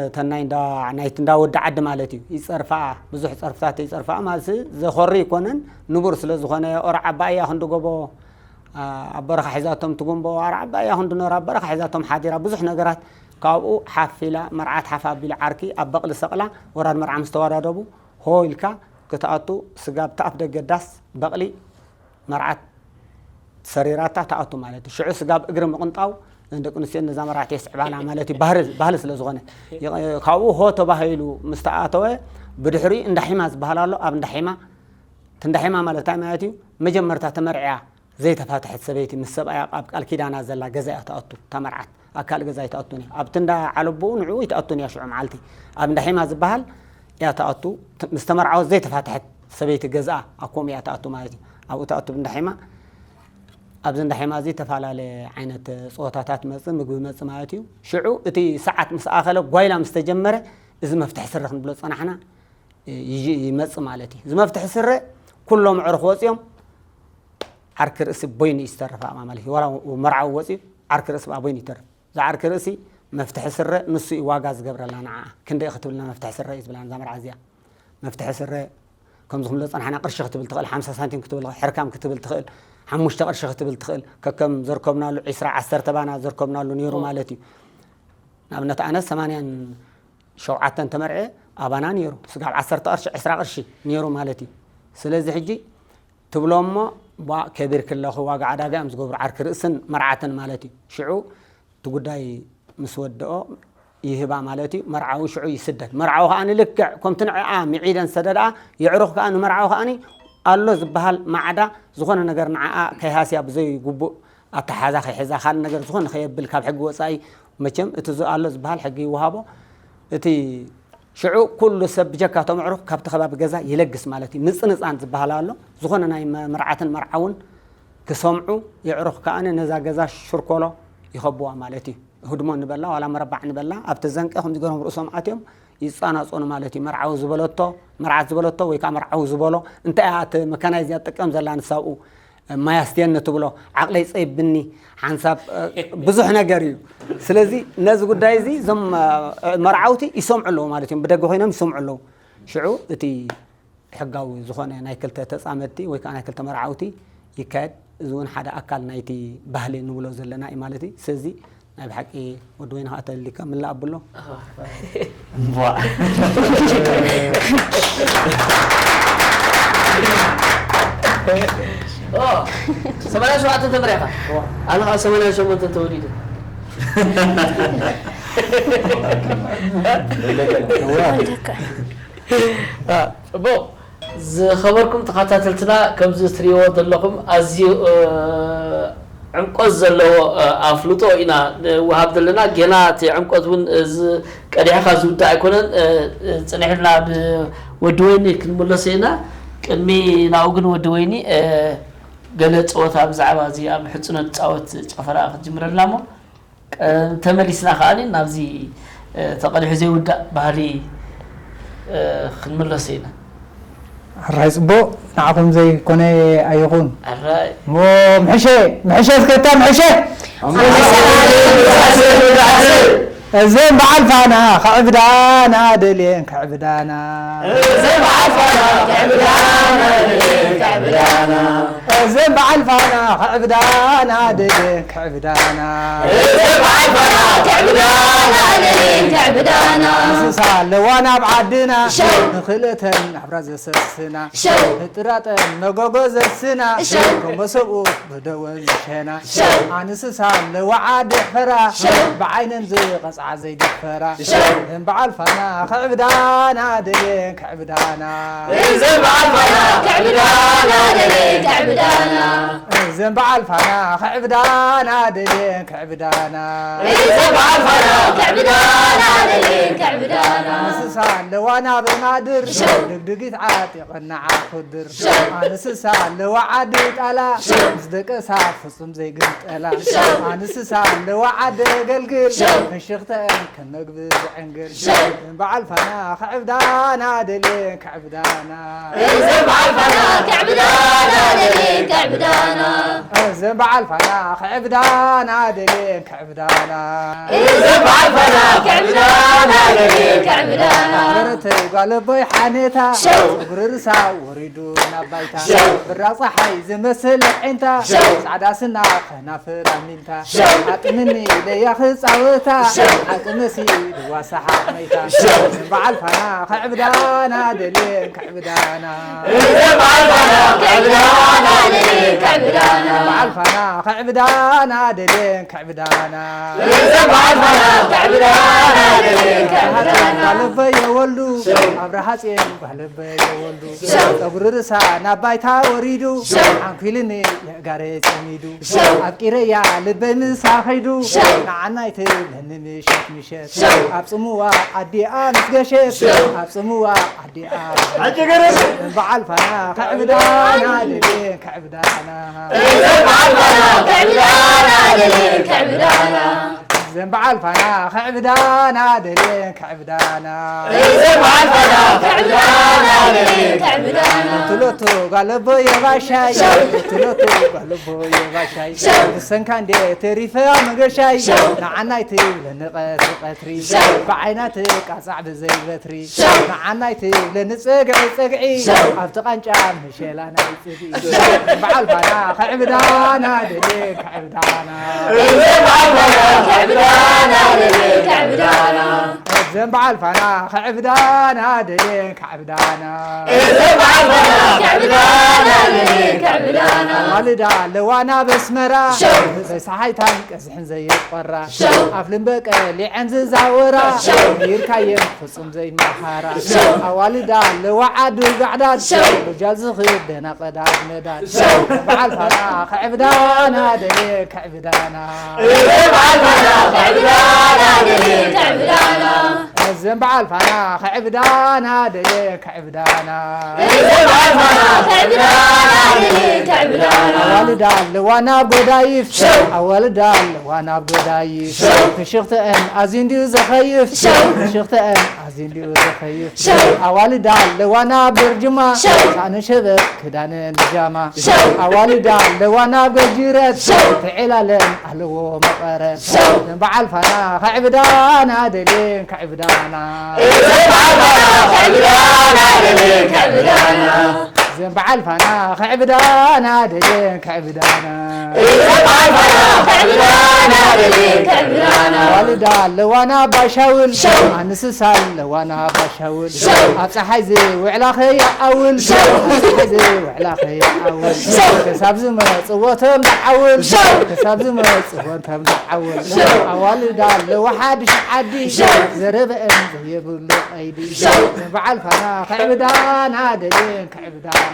እተን ናይ እንዳ ናይቲ እንዳ ወዲ ዓዲ ማለት እዩ ይፀርፋ። ብዙሕ ፀርፍታት ይፀርፋ ማለት ዘኾሪ ይኮነን፣ ንቡር ስለ ዝኾነ ኦራዕ ኣባእያ ክንዲ ጎቦ ኣብ በረኻ ሒዛቶም ትጉንቦ፣ ኣራዕ ኣባእያ ክንዲ ኖር ኣብ በረኻ ሒዛቶም ሓዲራ። ብዙሕ ነገራት ካብኡ ሓፍ ኢላ መርዓት ሓፍ ኣቢሉ ዓርኪ ኣብ በቕሊ ሰቕላ ወራድ መርዓ ምስ ተወዳደቡ ሆ ኢልካ ክትኣቱ ስጋብ ተኣፍ ደገ ዳስ በቕሊ መርዓት ሰሪራታ ትኣቱ ማለት እዩ። ሽዑ ስጋብ እግሪ ምቕንጣው ደቂ ኣንስትዮ ነዛ መርዓት የስዕባላ ማለት እዩ። ባህሪ ባህሊ ስለ ዝኾነ ካብኡ ሆ ተባሂሉ ምስ ተኣተወ ብድሕሪኡ እንዳሒማ ዝበሃል ኣሎ። ኣብ እንዳሒማ እቲ እንዳሒማ ማለት እንታይ ማለት እዩ? መጀመርታ ተመርዕያ ዘይተፋትሐት ሰበይቲ ምስ ሰብኣያ ኣብ ቃል ኪዳና ዘላ ገዛ እያ ትኣቱ። እታ መርዓት ኣብ ካልእ ገዛ ኣይትኣቱን እያ። ኣብቲ እንዳ ዓለቦኡ ንዕኡ ኣይትኣቱን እያ። ሽዑ መዓልቲ ኣብ እንዳሒማ ዝበሃል እያ ትኣቱ። ምስ ተመርዓወት ዘይተፋትሐት ሰበይቲ ገዝኣ ኣብ ከምኡ እያ ትኣቱ ማለት እዩ። ኣብኡ ትኣቱ ብእንዳሒማ ኣብዚ እንዳ ሒማ እዚ ተፈላለየ ዓይነት ፀወታታት መፅእ ምግቢ መፅእ ማለት እዩ። ሽዑ እቲ ሰዓት ምስ ኣኸለ ጓይላ ምስ ተጀመረ እዚ መፍትሒ ስረ ክንብሎ ዝፀናሕና ይመፅእ ማለት እዩ። እዚ መፍትሒ ስረ ኩሎም ኣዕሩኽ ወፂኦም ዓርኪ ርእሲ ቦይኑ እዩ ዝተርፍ ኣብኣ ማለት እዩ። ዋላ መርዓዊ ወፂኡ ዓርኪ ርእሲ ብኣ ቦይኑ ይተርፍ። እዛ ዓርኪ ርእሲ መፍትሒ ስረ ንሱ እዩ ዋጋ ዝገብረላ ንዓኣ። ክንደይ ክትብልና መፍትሒ ስረ እዩ ዝብላ እዛ መርዓ እዚኣ። መፍትሒ ስረ ከምዚ ክንብሎ ዝፀናሕና ቅርሺ ክትብል ትኽእል፣ ሓምሳ ሳንቲም ክትብል ትኽእል፣ ሕርካም ክትብል ትኽእል፣ ሓሙሽተ ቅርሺ ክትብል ትኽእል። ከከም ዘርከብናሉ ዒስራ ዓሰርተ ባና ዘርከብናሉ ነይሩ ማለት እዩ። ንኣብነት ኣነ ሰማንያን ሸውዓተን ተመርዐ ኣባና ነይሩ። ስጋብ ዓሰርተ ቅርሺ ዒስራ ቅርሺ ነይሩ ማለት እዩ። ስለዚ ሕጂ ትብሎ እሞ ቧ ከቢርኪ ኣለኺ ዋጋ ዕዳጋ እዮም ዝገብሩ ዓርኪ ርእስን መርዓትን ማለት እዩ። ሽዑ እቲ ጉዳይ ምስ ወድኦ ይህባ ማለት እዩ። መርዓዊ ሽዑ ይስደድ። መርዓዊ ከኣ ልክዕ ከምቲ ንዕኣ ምዒደን ዝሰደድኣ፣ የዕሩኽ ከኣ ንመርዓዊ ከኣ ኣሎ ዝበሃል ማዕዳ፣ ዝኾነ ነገር ንዓኣ ከይሃስያ ብዘይግቡእ ኣተሓዛ ከይሕዛ፣ ካልእ ነገር ዝኾነ ከየብል ካብ ሕጊ ወጻኢ፣ መቸም እቲ ዝ-፣ ኣሎ ዝበሃል ሕጊ ይወሃቦ። እቲ ሽዑ ኩሉ ሰብ ብጀካ እቶም ኣዕሩኽ ካብቲ ከባቢ ገዛ ይለግስ ማለት እዩ። ምጽንጻን ዝበሃል ኣሎ። ዝኾነ ናይ መ-፣ መርዓትን መርዓውን ክሰምዑ፣ የዕሩኽ ከኣ ነዛ ገዛ ሽርኮሎ ይኸብዋ ማለት እዩ። ህድሞ ንበላ ዋላ መረባዕ ንበላ ኣብቲ ዘንቀ ከምዚ ገሮም ርእሶም ኣትዮም ይጻናጸኑ ማለት እዩ። መርዓዊ ዝበለቶ፣ መርዓት ዝበለቶ ወይ ከኣ መርዓዊ ዝበሎ እንታይ እያ እቲ መካናይዝ እያ ትጥቀም ዘላ ንሳብኡ ማይ ኣስትየኒ ትብሎ፣ ዓቕለይ ጸይብኒ ሓንሳብ፣ እ፣ ብዙሕ ነገር እዩ። ስለዚ ነዚ ጉዳይ እዚ እዞም፣ እ፣ መርዓውቲ ይሰምዑ ኣለዉ ማለት እዮም። ብደገ ኮይኖም ይሰምዑ ኣለዉ። ሽዑ እቲ ሕጋዊ ዝኾነ ናይ ክልተ ተጻመድቲ ወይ ከኣ ናይ ክልተ መርዓውቲ ይካየድ። እዚ እውን ሓደ ኣካል ናይቲ ባህሊ ንብሎ ዘለና እዩ ማለት እዩ። ስለዚ ናይ ብሓቂ ወዲ ወይኒ ከኣ ተልካ ምላእ ኣብሎ። እምቧእ። ኦ፣ ሰማንያ ሸውዓተ ተምሪኻ? ኣነ ኸዓ ሰማንያ ሸሞንተ ተወሊደ። ወለካ። አ፣ ጽቡቕ። ዝኸበርኩም ተኸታተልትና፣ ከምዚ እትሪእዎ ዘለኹም ኣዝዩ፣ እ፣ ዕምቆት ዘለዎ፣ እ፣ ኣፍልጦ ኢና ንወሃብ ዘለና። ጌና እቲ ዕምቆት እውን፣ እ፣ ዝ-፣ ቀዲሕኻ ዝውዳእ ኣይኮነን። እ፣ እ፣ ጽኒሕልና ብወዲ ወይኒ ክንምለሶ ኢና። ቅድሚ ናብኡ ግን ወዲ ወይኒ፣ እ፣ ገለ ጸወታ ብዛዕባ እዚ ኣብ ሕጽኖ ዝጻወት ጨፈራ ክትጅምረልና እሞ፣ ቀ-፣ ተመሊስና ከኣ ናብዚ፣ እ፣ ተቐዲሑ ዘይውዳእ ባህሊ፣ እ፣ ክንምለስ ኢና። ሕራይ ጽቡቕ፣ ንዓኹም ዘይኮነ ኣይኹን። ሕራይ። እሞ ምሕሸ፣ ምሕሸ እስከ እታ ምሕሸ። እዘን በዓል ፋና ከዕብዳና ደልየን ከዕብዳና። እዘን በዓል ፋና ከዕብዳና ደልየን ከዕብዳና። እዘን በዓል ፋና ከዕብዳና ደልየን ከዕብዳና። እዘን በዓል ፋና ከዕብዳና ደልየን ከዕብዳና። እንስሳ ኣለዋ ናብ ዓድና፣ ሸው። ንኽልእተን ናብራ ዘሰስና። ሸው። ንጥራጠን መጎጎ ዘስና። ሸው። ከመ ሰብኡ ብደወን ዝሸና። ሸው። ኣንስሳ ኣለዋ ዓዲ ሕፈራ። ሸው። ብዓይነን ዝቐጽዓ ዘይደፈራ። ሸው። እዘን በዓል ፋና ከዕብዳና ደልየን ከዕብዳና። እዘን በዓል ፋና ከዕብዳና ደልየን ከዕብዳና። እዘን በዓል ፋና ከዕብዳና ደልየን ከዕብዳና። እዘን በዓል ፋና ከዕብዳና ደልየን ከዕብዳና። እንስሳ ኣለዋ ናብ ማድር። ሸው። ድግድጊት ዓጢቐን ንዓ ክድር። ሸው። ኣንስሳ ኣለዋ ዓዲ ጣላ። ሸው። ምስ ደቀሳ ፍጹም ዘይግንጠላ። ሸው። ኣንስሳ ኣለዋ ዓዲ ኣገልግል። ሸው። ፍሽኽተን ከም መግቢ ዝዕንግል። ሸው። እዘን በዓል ፋና ከዕብዳና ደልየን ከዕብዳና። እዘን በዓል ፋና ከዕብዳና ደልየን ከዕብዳና። እዘን በዓል ፋና ከዕብዳና ደልየን ከዕብዳና። እዘን በዓል ፋና ከዕብዳና ደልየን ከዕብዳና። ወረተይ ጓል ኣቦይ ሓኔታ። ሸው። ጸጉሪ ርእሳ ወሪዱ ናብ ባይታ። ሸው። ብራቕ ጸሓይ ዝመስል ኣዒንታ። ሸው። ጻዕዳ ስና ከናፍራ ሚልታ። ሸው። ኣጥምኒ ኢለያ ክጻወታ። ሸው። ዓቅመሲ ድዋሳ ሓቕመይታ። ሸው። በዓል ፋና ከዕብዳና ደልየን ከዕብዳና። እዘን በዓል ፋና ከዕብዳና ደልየን ከዕብዳና። በዓል ፋና ከዕብዳና ደልየን ከዕብዳና። እዘን በዓል ፋና ከዕብዳና ደልየን ከዕብዳና። ጓል ኣቦይ የወልዱ። ሸው። ኣብርሃ ጽዮን ጓል ኣቦይ የወልዱ። ሸው። ጸጉሪ ርእሳ ናብ ባይታ ወሪዱ። ሸው። ዓንኲልኒ የእጋረይ ጸሚዱ። ሸው። ኣፍቂረያ ልበይ ምሳ ኸይዱ። ሸው። ንዓናይ ትብለኒ ምሸት ምሸት። ሸው። ኣብ ጽምዋ ኣዲኣ ምስ ገሸት። ሸው። ኣብ ጽምዋ ኣዲኣ። ኣጀገረ። በዓል ፋና ከዕብዳና ደልየን ከዕብዳና። እዘን በዓል ፋና ከዕብዳና ደልየን ከዕብዳና። እዘን በዓል ፋና ከዕብዳና ደልየን ከዕብዳና። እዘን በዓል ፋና ከዕብዳና ደልየን ከዕብዳና። ትሎቱ ጓል ኣቦይ የባሻይ። ሸው። ትሎቱ ጓል ኣቦይ የባሻይ። ሸው። ብሰንካ እንዴ ተሪፈ መገሻይ። ሸው። ንዓናይ ትብለኒ ቀትሪ ቀትሪ። ሸው። ብዓይና ትቃጻዕ ብዘይ በትሪ። ሸው። ንዓናይ ትብለኒ ጸግዒ ጸግዒ። ሸው። ኣብቲ ቃንጫ ምሸላ ናይ ጽግዒ። ሸው። በዓል ፋና ከዕብዳና ደልየን ከዕብዳና። እዘን በዓል ፋና ከዕብዳና ደልየን ከዕብዳና። ዘን በዓል ፋና ከዕብዳና ደልየን ከዕብዳና። እዘን በዓል ፋና ከዕብዳና ደልየን ከዕብዳና። ኣዋልዳ ኣለዋ ናብ ኣስመራ። ሸው። ሰሓይታን ቀዝሕን ዘየቆራ። ሸው። ኣፍልን በቀሊዐን ዝዛወራ። ሸው። ይርካየን ፍጹም ዘይመሃራ። ሸው። ኣዋልዳ ኣለዋ ዓዱ ጋዕዳድ። ሸው። በጃል ዝኽደና ቀዳድ መዳድ። ሸው። በዓል ፋና ከዕብዳና ደልየን ከዕብዳና። እዘን በዓል ፋና ከዕብዳና ደልየን ከዕብዳና። እዘን በዓል ፋና ከዕብዳና ደልየን ከዕብዳና። እዘን በዓል ፋና ከዕብዳና ደልየን ከዕብዳና። ኣዋልዳ ኣለዋ ናብ ጎዳይፍ። ሸው። ኣዋልዳ ኣለዋ ናብ ጎዳይፍ። ሸው። ፍሽኽተአን ኣዝዩ እንድዩ ዘኸይፍ። ሸው። ፍሽኽተአን ኣዝዩ እንድዩ ዘኸይፍ። ሸው። ኣዋልዳ ኣለዋ ናብ በርጅማ። ሸው። ሳእኒ ሸበጥ ክዳነን ብጃማ። ሸው። ኣዋልዳ ኣለዋ ናብ ገጅረት። ሸው። ትዕላለን ኣለዎ መቐረት። ሸው። በዓል ፋና ከዕብዳና ደልየን ከዕብዳና። እዘን በዓል ፋና ከዕብዳና ደልየን ከዕብዳና። እዘን በዓል ፋና ከዕብዳና ደልየን ከዕብዳና። እዘን በዓል ፋና ከዕብዳና ደልየን ከዕብዳና። ኣዋልዳ ኣለዋ ናብ ባሻውል። ሸው። ኣንስሳ ኣለዋ ናብ ባሻውል። ሸው። ኣብ ፀሓይ ዝውዕላ ከይኣውል። ሸው። ኣብ ፀሓይ ዝውዕላ ከይኣውል። ሸው። ክሳብ ዝመፅዎ ተምዓውል። ሸው። ክሳብ ዝመፅዎ ተምዓውል። ሸው። ኣዋልዳ ኣለዋ ሓድሽ ዓዲ። ሸው። ዘረበአን ዘይብሉ ቀይዲ። ሸው። በዓል ፋና ከዕብዳና ደልየን ከዕብዳና።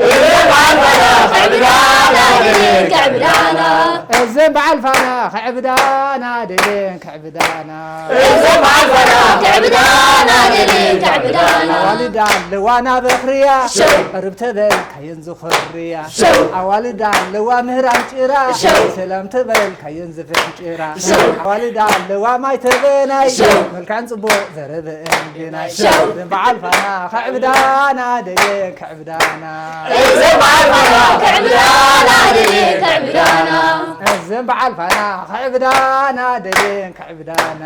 እዘን በዓል ፋና ከዕብዳና ደልየን ከዕብዳና። እዘን በዓል ፋና ከዕብዳና ደልየን ከዕብዳና። እዘን በዓል ፋና ከዕብዳና ደልየን ከዕብዳና። ኣዋልዳ ኣለዋ ናብ ኣኽርያ። ሸው። ቅርብ ተበልካየን ዝኽርያ። ሸው። ኣዋልዳ ኣለዋ ምህራም ጭራ። ሸው። ሰላም ተበልካየን ዝፍሕም ጭራ። ሸው። ኣዋልዳ ኣለዋ ማይ ተበናይ። ሸው። መልክዐን ጽቡቕ ዘረበአን ግናይ። ሸው። እዘን በዓል ፋና ከዕብዳና ደልየን ከዕብዳና። እዘን በዓል ፋና ከዕብዳና ደልየን ከዕብዳና። እዘን በዓል ፋና ከዕብዳና ደልየን ከዕብዳና።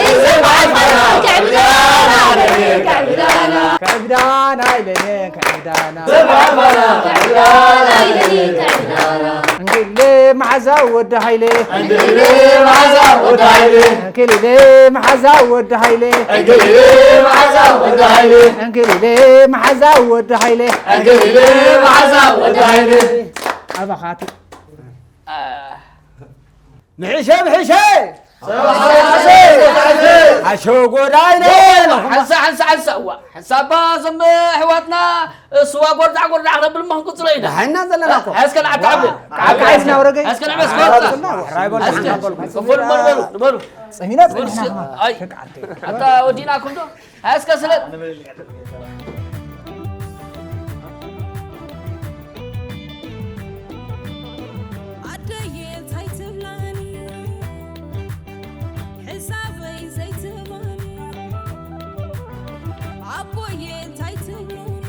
እዘን በዓል ፋና ከዕብዳና ደልየን ከዕብዳና። ከዕብዳና ኢለየን ከዕብዳና። እዘን በዓል ፋና ከዕብዳና ኢለየን ከዕብዳና። እንክልለ መዓዛ ወዲ ሃይለ። እንክልለ መዓዛ ወዲ ሃይለ። እንክልለ መዓዛ ወዲ ሃይለ። እንክልለ መዓዛ ወዲ ሃይለ። እንክልለ መዓዛ ወዲ ሃይለ። እንክልለ መዓዛ ወዲ ሃይለ። ኣባኻቲ። ምሕሸ ምሕሸ። ሓሸው ጎዳይነ። ሓንሳ ሓንሳ ሓንሳ እዋ ሓንሳ እባ ዘም ኣሕዋትና እሱዋ ጎርዳዕ ጎርዳዕ ክነብል እሞ ክንቅጽሎ ኢና። ደሓና ዘለና እኮ። እስከ ንዓካ ዓብል። ዓካ ዓይስና ወረገይ። እስከ ንዕበስ ጎርዳ። ራይ በል እስከ ንበል በሉ ንበሉ። ጸሚና ጸኒሕና። ኣይ። ደቂ ዓደይ። ኣታ ወዲና ኩንዶ። እስከ ስለ ኣደየ እንታይ ትብላኒ ሕሳበይ ዘይትህባኒ ኣቦየ እንታይ ትብሉኒ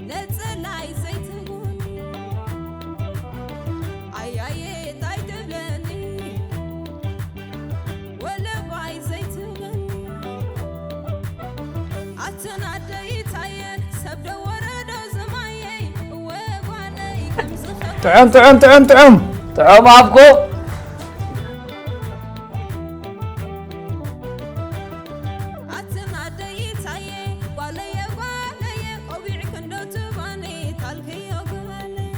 ነጸላይ ዘይትህቡኒ ኣያየ እንታይ ትብለኒ ወለባይ ዘይትብለኒ ኣትን ኣደይ ታየ ሰብ ዶ ወረዶ ዝማየይ እወ ጓለይ ከምዚ ጥዑም ጥዑም ጥዑም ጥዑም ጥዑም ኣፍኮ ኣትን ኣደይ ታየ ጓለየ ጓለየ ቆቢዕ ክንዶ ትባኒ ታልክዮ ግበለይ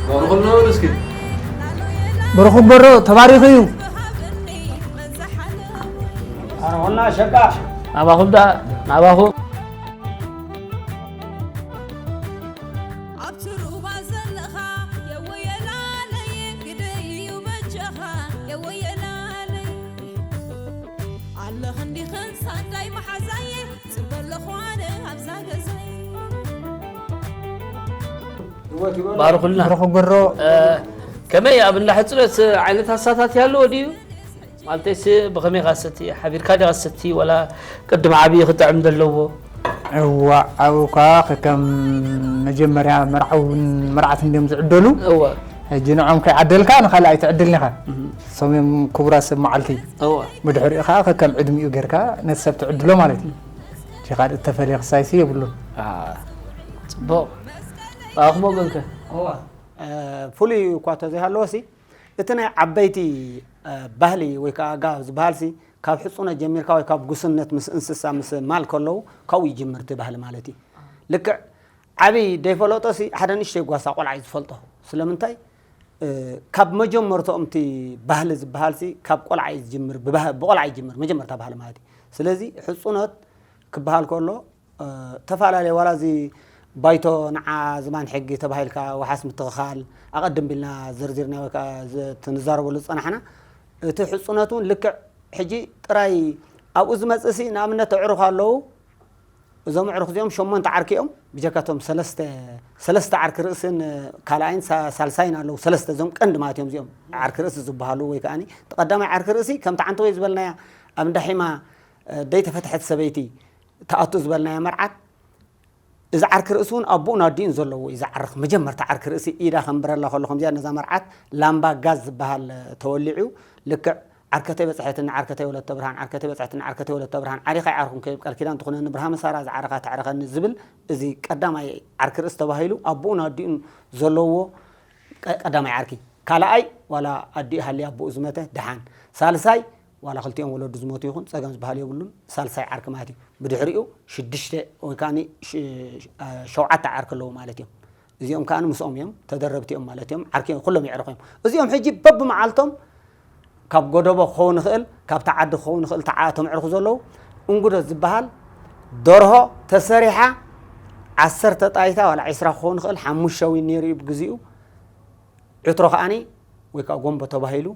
ባርኹልና በሉ እስኪ። ብሩኽ በሮ ተባሪኹ እዩ። ኣረኹና ሸቃ ናባኹም ደኣ ናባኹም። ኣብቲ ሩባ ዘለኻ የወየላለይ ግደይ እዩ በጃኻ የወየላለይ ኣለኽ እንዲኽን ሳዳይ መሓዛየ ጽበ ኣለኹ ኣነ ኣብዛ ገዛይ ባርኹልና። ብሩኽ በሮ። እ፣ ከመይ ኣብ እንዳ ሕጽበት ዓይነት ሃሳታት ይሃልዎ ድዩ? ማለተይስ ብኸመይ ኢኻ ትሰቲ? ሓቢርካ ዲኻ ትሰቲ ወላ ቅድሚ ዓብዪ ክጥዕም ዘለዎ? እዋእ፣ ኣብኡ እኳ ከከም መጀመርያ መርዓውን መርዓትን ድዮም ዝዕደሉ። እወ። ሕጂ ንዖም ከይዓደልካ ንኻልእ ኣይትዕድልን ኢኻ። እህ። እሶም እዮም ክቡራት ሰብ መዓልቲ። እወ። ብድሕሪኡ ኸዓ ከከም ዕድሚኡ ጌርካ ነቲ ሰብ ትዕድሎ ማለት እዩ። እቲ ካልእ እተፈልየ ክሳይሲ የብሉን። አ፣ ጽቡቕ። ኣኹም ወገንከ? እወ። ፍሉይ እኳ ተዘይሃለዎ ሲ እቲ ናይ ዓበይቲ ባህሊ ወይ ከዓ ኣገባብ ዝበሃል ሲ ካብ ሕፁነት ጀሚርካ ወይ ካብ ጉስነት ምስ እንስሳ ምስ ማል ከለዉ ካብኡ ይጅምር እቲ ባህሊ ማለት እዩ። ልክዕ ዓብይ ደይፈለጦ ሲ ሓደ ንእሽተይ ጓሳ ቆልዓ እዩ ዝፈልጦ። ስለምንታይ? ካብ መጀመርትኦም እቲ ባህሊ ዝበሃል ሲ ካብ ቆልዓ እዩ ዝጅምር፣ ብቆልዓ ይጅምር መጀመርታ ባህሊ ማለት እዩ። ስለዚ ሕፁነት ክበሃል ከሎ ተፈላለየ ዋላ እዚ ባይቶ ንዓ ዝማን ሕጊ ተባሂልካ ወሓስ ምትኽኻል ኣቐድም ቢልና ዘርዚርና ወይ ከዓ ትንዛረበሉ ዝፀናሕና እቲ ሕፁነት እውን ልክዕ ሕጂ ጥራይ ኣብኡ ዝመፅእ ሲ ንኣብነት ኣዕሩኽ ኣለዉ። እዞም ኣዕሩኽ እዚኦም ሸሞንተ ዓርኪ እዮም። ብጀካቶም ሰለስተ ዓርኪ ርእስን ካልኣይን ሳልሳይን ኣለዉ። ሰለስተ እዞም ቀንዲ ማለት እዮም እዚኦም ዓርኪ ርእሲ ዝበሃሉ ወይ ከዓ ቀዳማይ ዓርኪ ርእሲ ከምቲ ዓንተ ወይ ዝበልናያ ኣብ እንዳሒማ ደይተፈትሐት ሰበይቲ ተኣቱ ዝበልናያ መርዓት እዚ ዓርኪ ርእሲ እውን ኣቦኡን ኣዲኡን ዘለዎ እዩ ዝዓርኽ። መጀመርታ ዓርኪ ርእሲ ኢዳ ከንብረላ ከሎ ከምዚኣ ነዛ መርዓት ላምባ ጋዝ ዝበሃል ተወሊዑ ልክዕ ዓርከተይ በፅሐትኒ ዓርከተይ ወለተ ብርሃን ዓርከተይ በፅሐትኒ ዓርከተይ ወለተ ብርሃን ዓሪኻ ይዓርኹም ከይብ ቃል ኪዳን ትኹነኒ ብርሃመ ሳራ ዝዓረኻ ተዕረኸኒ ዝብል እዚ ቀዳማይ ዓርኪ ርእሲ ተባሂሉ ኣቦኡን ኣዲኡን ዘለዎ ቀዳማይ ዓርኪ። ካልኣይ ዋላ ኣዲኡ ሃልያ ኣቦኡ ዝመተ ደሓን። ሳልሳይ ዋላ ክልቲኦም ወለዱ ዝሞቱ ይኹን ፀገም ዝበሃል የብሉን። ሳልሳይ ዓርኪ ማለት እዩ። ብድሕሪኡ ሽዱሽተ ወይ ከዓ ሸውዓተ ዓርኪ ኣለዉ ማለት እዮም። እዚኦም ከዓ ምስኦም እዮም ተደረብቲ እዮም ማለት እዮም። ዓርኪ ኩሎም የዕርኹ እዮም። እዚኦም ሕጂ በብመዓልቶም ካብ ጎደቦ ክኸውን ይኽእል ካብቲ ዓዲ ክኸውን ይኽእል ተዓ ተምዕርኹ ዘለዉ እንጉደት ዝበሃል ደርሆ ተሰሪሓ ዓሰርተ ጣይታ ዋላ ዒስራ ክኸውን ይኽእል ሓሙሽተ ዊን ነይሩ እዩ ብግዚኡ ዕትሮ ከዓኒ ወይ ከዓ ጎንቦ ተባሂሉ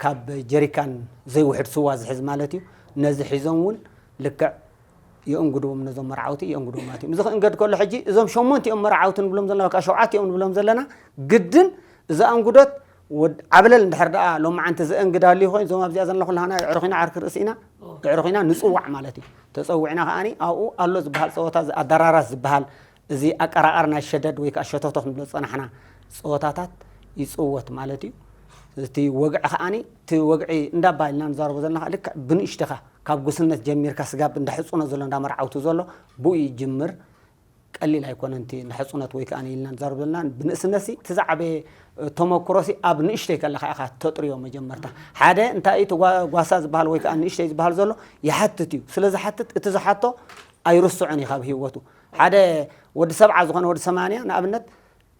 ካብ ጀሪካን ዘይውሕድ ስዋ ዝሕዝ ማለት እዩ። ነዚ ሒዞም እውን ልክዕ የእንግድዎም ነዞም መርዓውቲ የእንግድዎም ማለት እዩ። እዚ ክእንገድ ከሎ ሕጂ እዞም ሸሞንቲኦም መርዓውቲ ንብሎም ዘለና ወይ ከዓ ሸውዓቲኦም ንብሎም ዘለና ግድን እዚ ኣንጉዶት ዓብለል እንድሕር ደኣ ሎማዓንቲ ዘእንግድ ኣልዩ ኮይኑ እዞም ኣብዚኣ ዘለና ኩላና የዕሩኽ ኢና ዓርኪ ርእሲ ኢና የዕሩኽ ኢና ንፅዋዕ ማለት እዩ። ተፀዊዕና ከዓኒ ኣብኡ ኣሎ ዝበሃል ፀወታ ኣዳራራስ ዝበሃል እዚ ኣቀራቐር ናይ ሸደድ ወይ ከዓ ሸቶቶ ክንብሎ ዝፀናሕና ፀወታታት ይፅወት ማለት እዩ። እቲ ወግዒ ከዓኒ እቲ ወግዒ እንዳባልና ንዛረቦ ዘለና ልክዕ ብንእሽተኻ ካብ ጉስነት ጀሚርካ ስጋብ እንዳሕፁኖ ዘሎ እንዳመርዓውቱ ዘሎ ብኡ ይጅምር። ቀሊል ኣይኮነን እቲ ንሕፁነት ወይ ከዓ ኢልና ንዛረብ ዘለና ብንእስነት ሲ እቲ ዝዓበየ ተመክሮ ሲ ኣብ ንእሽተይ ከለካ ኢካ ተጥርዮ መጀመርታ ሓደ እንታይ እቲ ጓሳ ዝበሃል ወይ ከዓ ንእሽተይ ዝበሃል ዘሎ ይሓትት እዩ። ስለ ዝሓትት እቲ ዝሓቶ ኣይርስዖን እዩ ካብ ህይወቱ ሓደ ወዲ ሰብዓ ዝኾነ ወዲ ሰማንያ ንኣብነት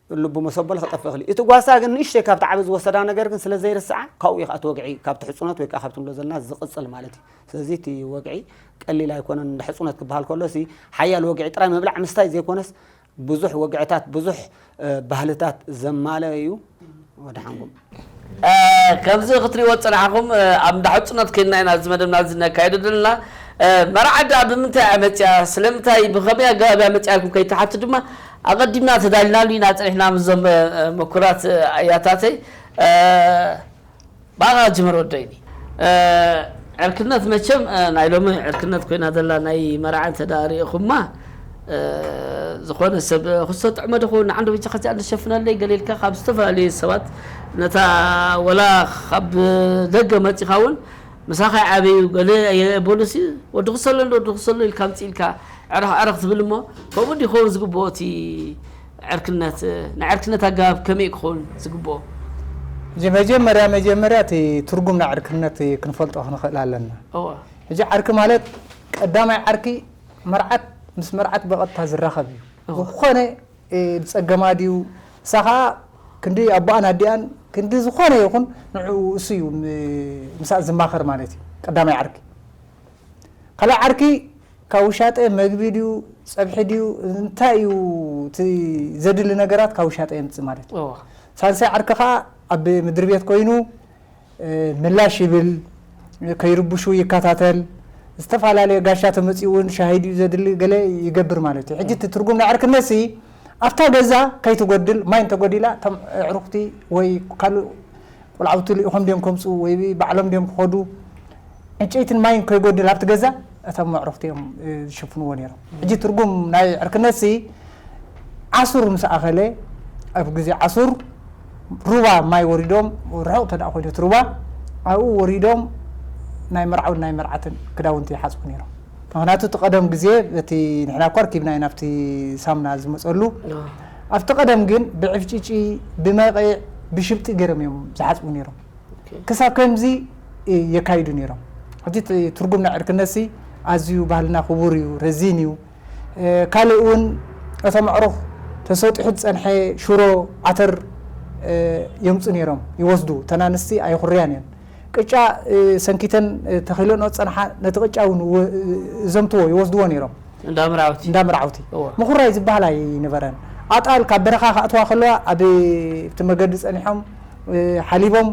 ልቡ መሰበል ክጠፍእ ይኽእል እዩ። እቲ ጓሳ ግን ንእሽተይ ካብቲ ዓቢ ዝወሰዳ ነገር ግን ስለ ዘይርስዓ ካብኡ እዩ ከዓ እቲ ወግዒ ካብቲ ሕፁነት ወይ ከዓ ካብቲ ንብሎ ዘለና ዝቕፅል ማለት እዩ። ስለዚ እቲ ወግዒ ቀሊል ኣይኮነን። እንዳ ሕፁነት ክበሃል ከሎ ሲ ሓያል ወግዒ ጥራይ ምብላዕ ምስታይ ዘይኮነስ ብዙሕ ወግዕታት ብዙሕ ባህልታት ዘማለአ እዩ። ወድሓንኩም። ከምዚ ክትሪእዎ ዝፀናሕኹም ኣብ እንዳ ሕፁነት ኮይንና ኢና እዚ መደብና እዚ ነካይዶ ዘለና። መርዓ ደኣ ብምንታይ እያ መፅያ? ስለምንታይ ብኸመይ ኣገባብ እያ መፅያ ኢልኩም ከይትሓቱ ድማ ኣቐዲምና ተዳሊናሉ ኢና ፀኒሕና ምስዞም ምኩራት ኣያታተይ። ብኣኻ ጅምር ወደይኒ። ዕርክነት መቸም ናይ ሎሚ ዕርክነት ኮይና ዘላ ናይ መርዓ እንተ ደኣ ርኢኹማ ዝኾነ ሰብ ክስቶ ጥዕመ ዶ ክኸውን ንዓንዶ በጃኻ እዚኣ እንተሸፍነለይ ገለ ኢልካ ካብ ዝተፈላለዩ ሰባት ነታ ወላ ካብ ደገ መፂኻ እውን ምሳኻ ይዓበዩ ገለ የበሉሲ ወዲ ክሰሎ እንዶ ወዲ ክሰሎ ኢልካ ኣምፅእ ኢልካ ዕረኽ ዕረኽ ትብል እሞ ከምኡ እንዲ ክኸውን ዝግብኦ እቲ ዕርክነት ናይ ዕርክነት ኣገባብ ከመይ ክኸውን ዝግብኦ? እዚ መጀመርያ መጀመርያ እቲ ትርጉም ናይ ዕርክነት ክንፈልጦ ክንኽእል ኣለና። እወ። ሕጂ ዓርኪ ማለት ቀዳማይ ዓርኪ መርዓት ምስ መርዓት ብቐጥታ ዝራኸብ እዩ። እወ። ዝኾነ እ፣ ብጸገማ ድዩ እሳ ኸኣ ክንዲ ኣቦኣን ኣዲኣን ክንዲ ዝኾነ ይኹን ንዕኡ እሱ እዩ ም- ምሳእ ዝማኸር ማለት እዩ ቀዳማይ ዓርኪ። ካልኣይ ዓርኪ ካብ ውሻጠ መግቢ ድዩ ጸብሒ ድዩ እንታይ እዩ እቲ ዘድሊ ነገራት ካብ ውሻጠ የምጽእ ማለት እዩ። እዋ። ሳልሳይ ዓርኪ ኸኣ ኣብ ምድሪ ቤት ኮይኑ ምላሽ ይብል፣ ከይርብሹ ይከታተል፣ ዝተፈላለየ ጋሻ ተመፂኡ እውን ሻሂ ድዩ ዘድሊ ገለ ይገብር ማለት እዩ። ሕጂ እቲ ትርጉም ናይ ዕርክነት ሲ ኣብታ ገዛ ከይትጎድል ማይ እንተጎዲላ እቶም ኣዕሩኽቲ ወይ ካልእ ቆልዓውቲ ልኢኾም ድዮም ከምፅኡ ወይ ባዕሎም ድዮም ክኸዱ ዕንጨይትን ማይን ከይጎድል ኣብቲ ገዛ እቶም ኣዕሩኽቲ እዮም ዝሽፍንዎ ነይሮም። ሕጂ ትርጉም ናይ ዕርክነት ሲ ዓሱር ምስ ኣኸለ ኣብ ግዜ ዓሱር ሩባ ማይ ወሪዶም ርሑቕ ተደኣ ኮይኑ እቲ ሩባ ኣብኡ ወሪዶም ናይ መርዓውን ናይ መርዓትን ክዳውንቲ ይሓፅቡ ነይሮም። ምክንያቱ እቲ ቀደም ግዜ እቲ ንሕና እኳ ኣርኪብና ኢና ኣብቲ ሳምና ዝመፀሉ ኣብቲ ቀደም ግን ብዕፍጭጪ፣ ብመቐዕ፣ ብሽብጢ ገይሮም እዮም ዝሓፅቡ ነይሮም። ክሳብ ከምዚ የካይዱ ነይሮም። ሕጂ እቲ ትርጉም ናይ ዕርክነትሲ ኣዝዩ ባህልና ክቡር እዩ፣ ረዚን እዩ። ካልእ እውን እቶም ኣዕሩኽ ተሰጢሑ ዝጸንሐ ሽሮ፣ ዓተር የምጹ ነይሮም፣ ይወስዱ። እተን ኣንስቲ ኣይኹርያን እየን። ቅጫ ሰንኪተን ተኺለንኦ ዝጸንሓ፣ ነቲ ቅጫ እውን ዘምትዎ፣ ይወስድዎ ነይሮም። እንዳ መርዓውቲ። እንዳ መርዓውቲ። እወ። ምኹራይ ዝበሃል ኣይነበረን። ኣጣል ካብ በረኻ ክኣትዋ ከለዋ ኣብ እቲ መገዲ ጸኒሖም ሓሊቦም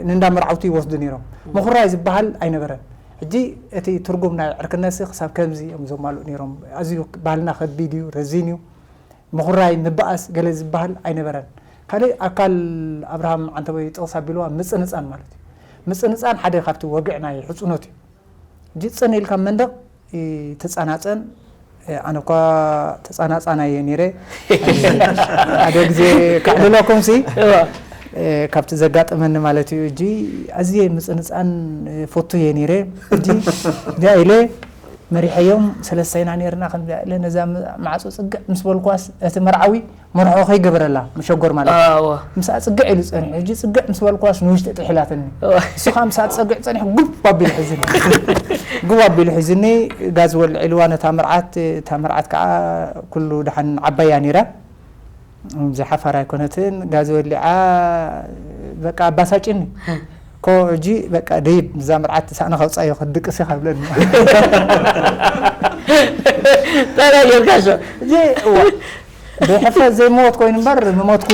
ንእንዳ መርዓውቲ ይወስዱ ነይሮም። ምኹራይ ዝበሃል ኣይነበረን። ሕጂ እቲ ትርጉም ናይ ዕርክነትሲ ክሳብ ከምዚ እዮም ዘማልኡ ነይሮም። ኣዝዩ ባህልና ከቢድ እዩ፣ ረዚን እዩ። ምኹራይ፣ ምብኣስ ገለ ዝበሃል ኣይነበረን። ካልእ ኣካል ኣብርሃም ዓንተቦይ ጥቕስ ኣቢልዋ ምጽንጻን ማለት እዩ። ምጽንጻን ሓደ ካብቲ ወግዒ ናይ ሕጽኖት እዩ። ሕጂ ጽን ኢልካ መንደቕ ይትጸናጸን። ኣነ እኳ ተጸናጻናይ እየ ነይረ። ሓደ ግዜ ከዕልለኩምሲ፣ እዋ። ካብቲ ዘጋጠመኒ ማለት እዩ። ሕጂ ኣዝየ ምጽንጻን ፈቱ እየ ነይረ። ሕጂ እንታይ ኢለ መሪሐዮም፣ ሰለስተ ኢና ነይርና። ከምዚ ኢለ ነዛ ም-፣ ማዕጾ ጽግዕ ምስ በልኳስ፣ እቲ መርዓዊ መርሖ ከይገበረላ፣ መሸጎር ማለት እዩ። ኣዎ። ምስኣ ጽግዕ ኢሉ ጸኒሑ። ሕጂ ጽግዕ ምስ በልኳስ ንውሽጢ ጥሒላትኒ። እዋ። እሱ ኸኣ ምስኣ ጸግዕ ጸኒሑ፣ ጉብ ኣቢሉ ሒዝኒ። ጉብ ኣቢሉ ሒዝኒ፣ ጋዝ ወልዕ ኢልዋ ነታ መርዓት። እታ መርዓት ከኣ ኩሉ ደሓን ዓባያ ነይራ። እምዚ ሓፋር ኣይኮነትን፣ ጋዝ ወሊዓ፣ በቃ ኣባሳጭኒ። ኮ፣ ሕጂ በቃ ደይብ፣ እዛ መርዓት ሳእኒ ከውጻዮ፣ ክትድቅስ ኢኻ ብለኒ። ጠላ ጌርካ ሸ። እዚ፣ እዋ፣ ብሕፍረት ዘይምሞት ኮይኑ እምበር፣ ምሞትኩ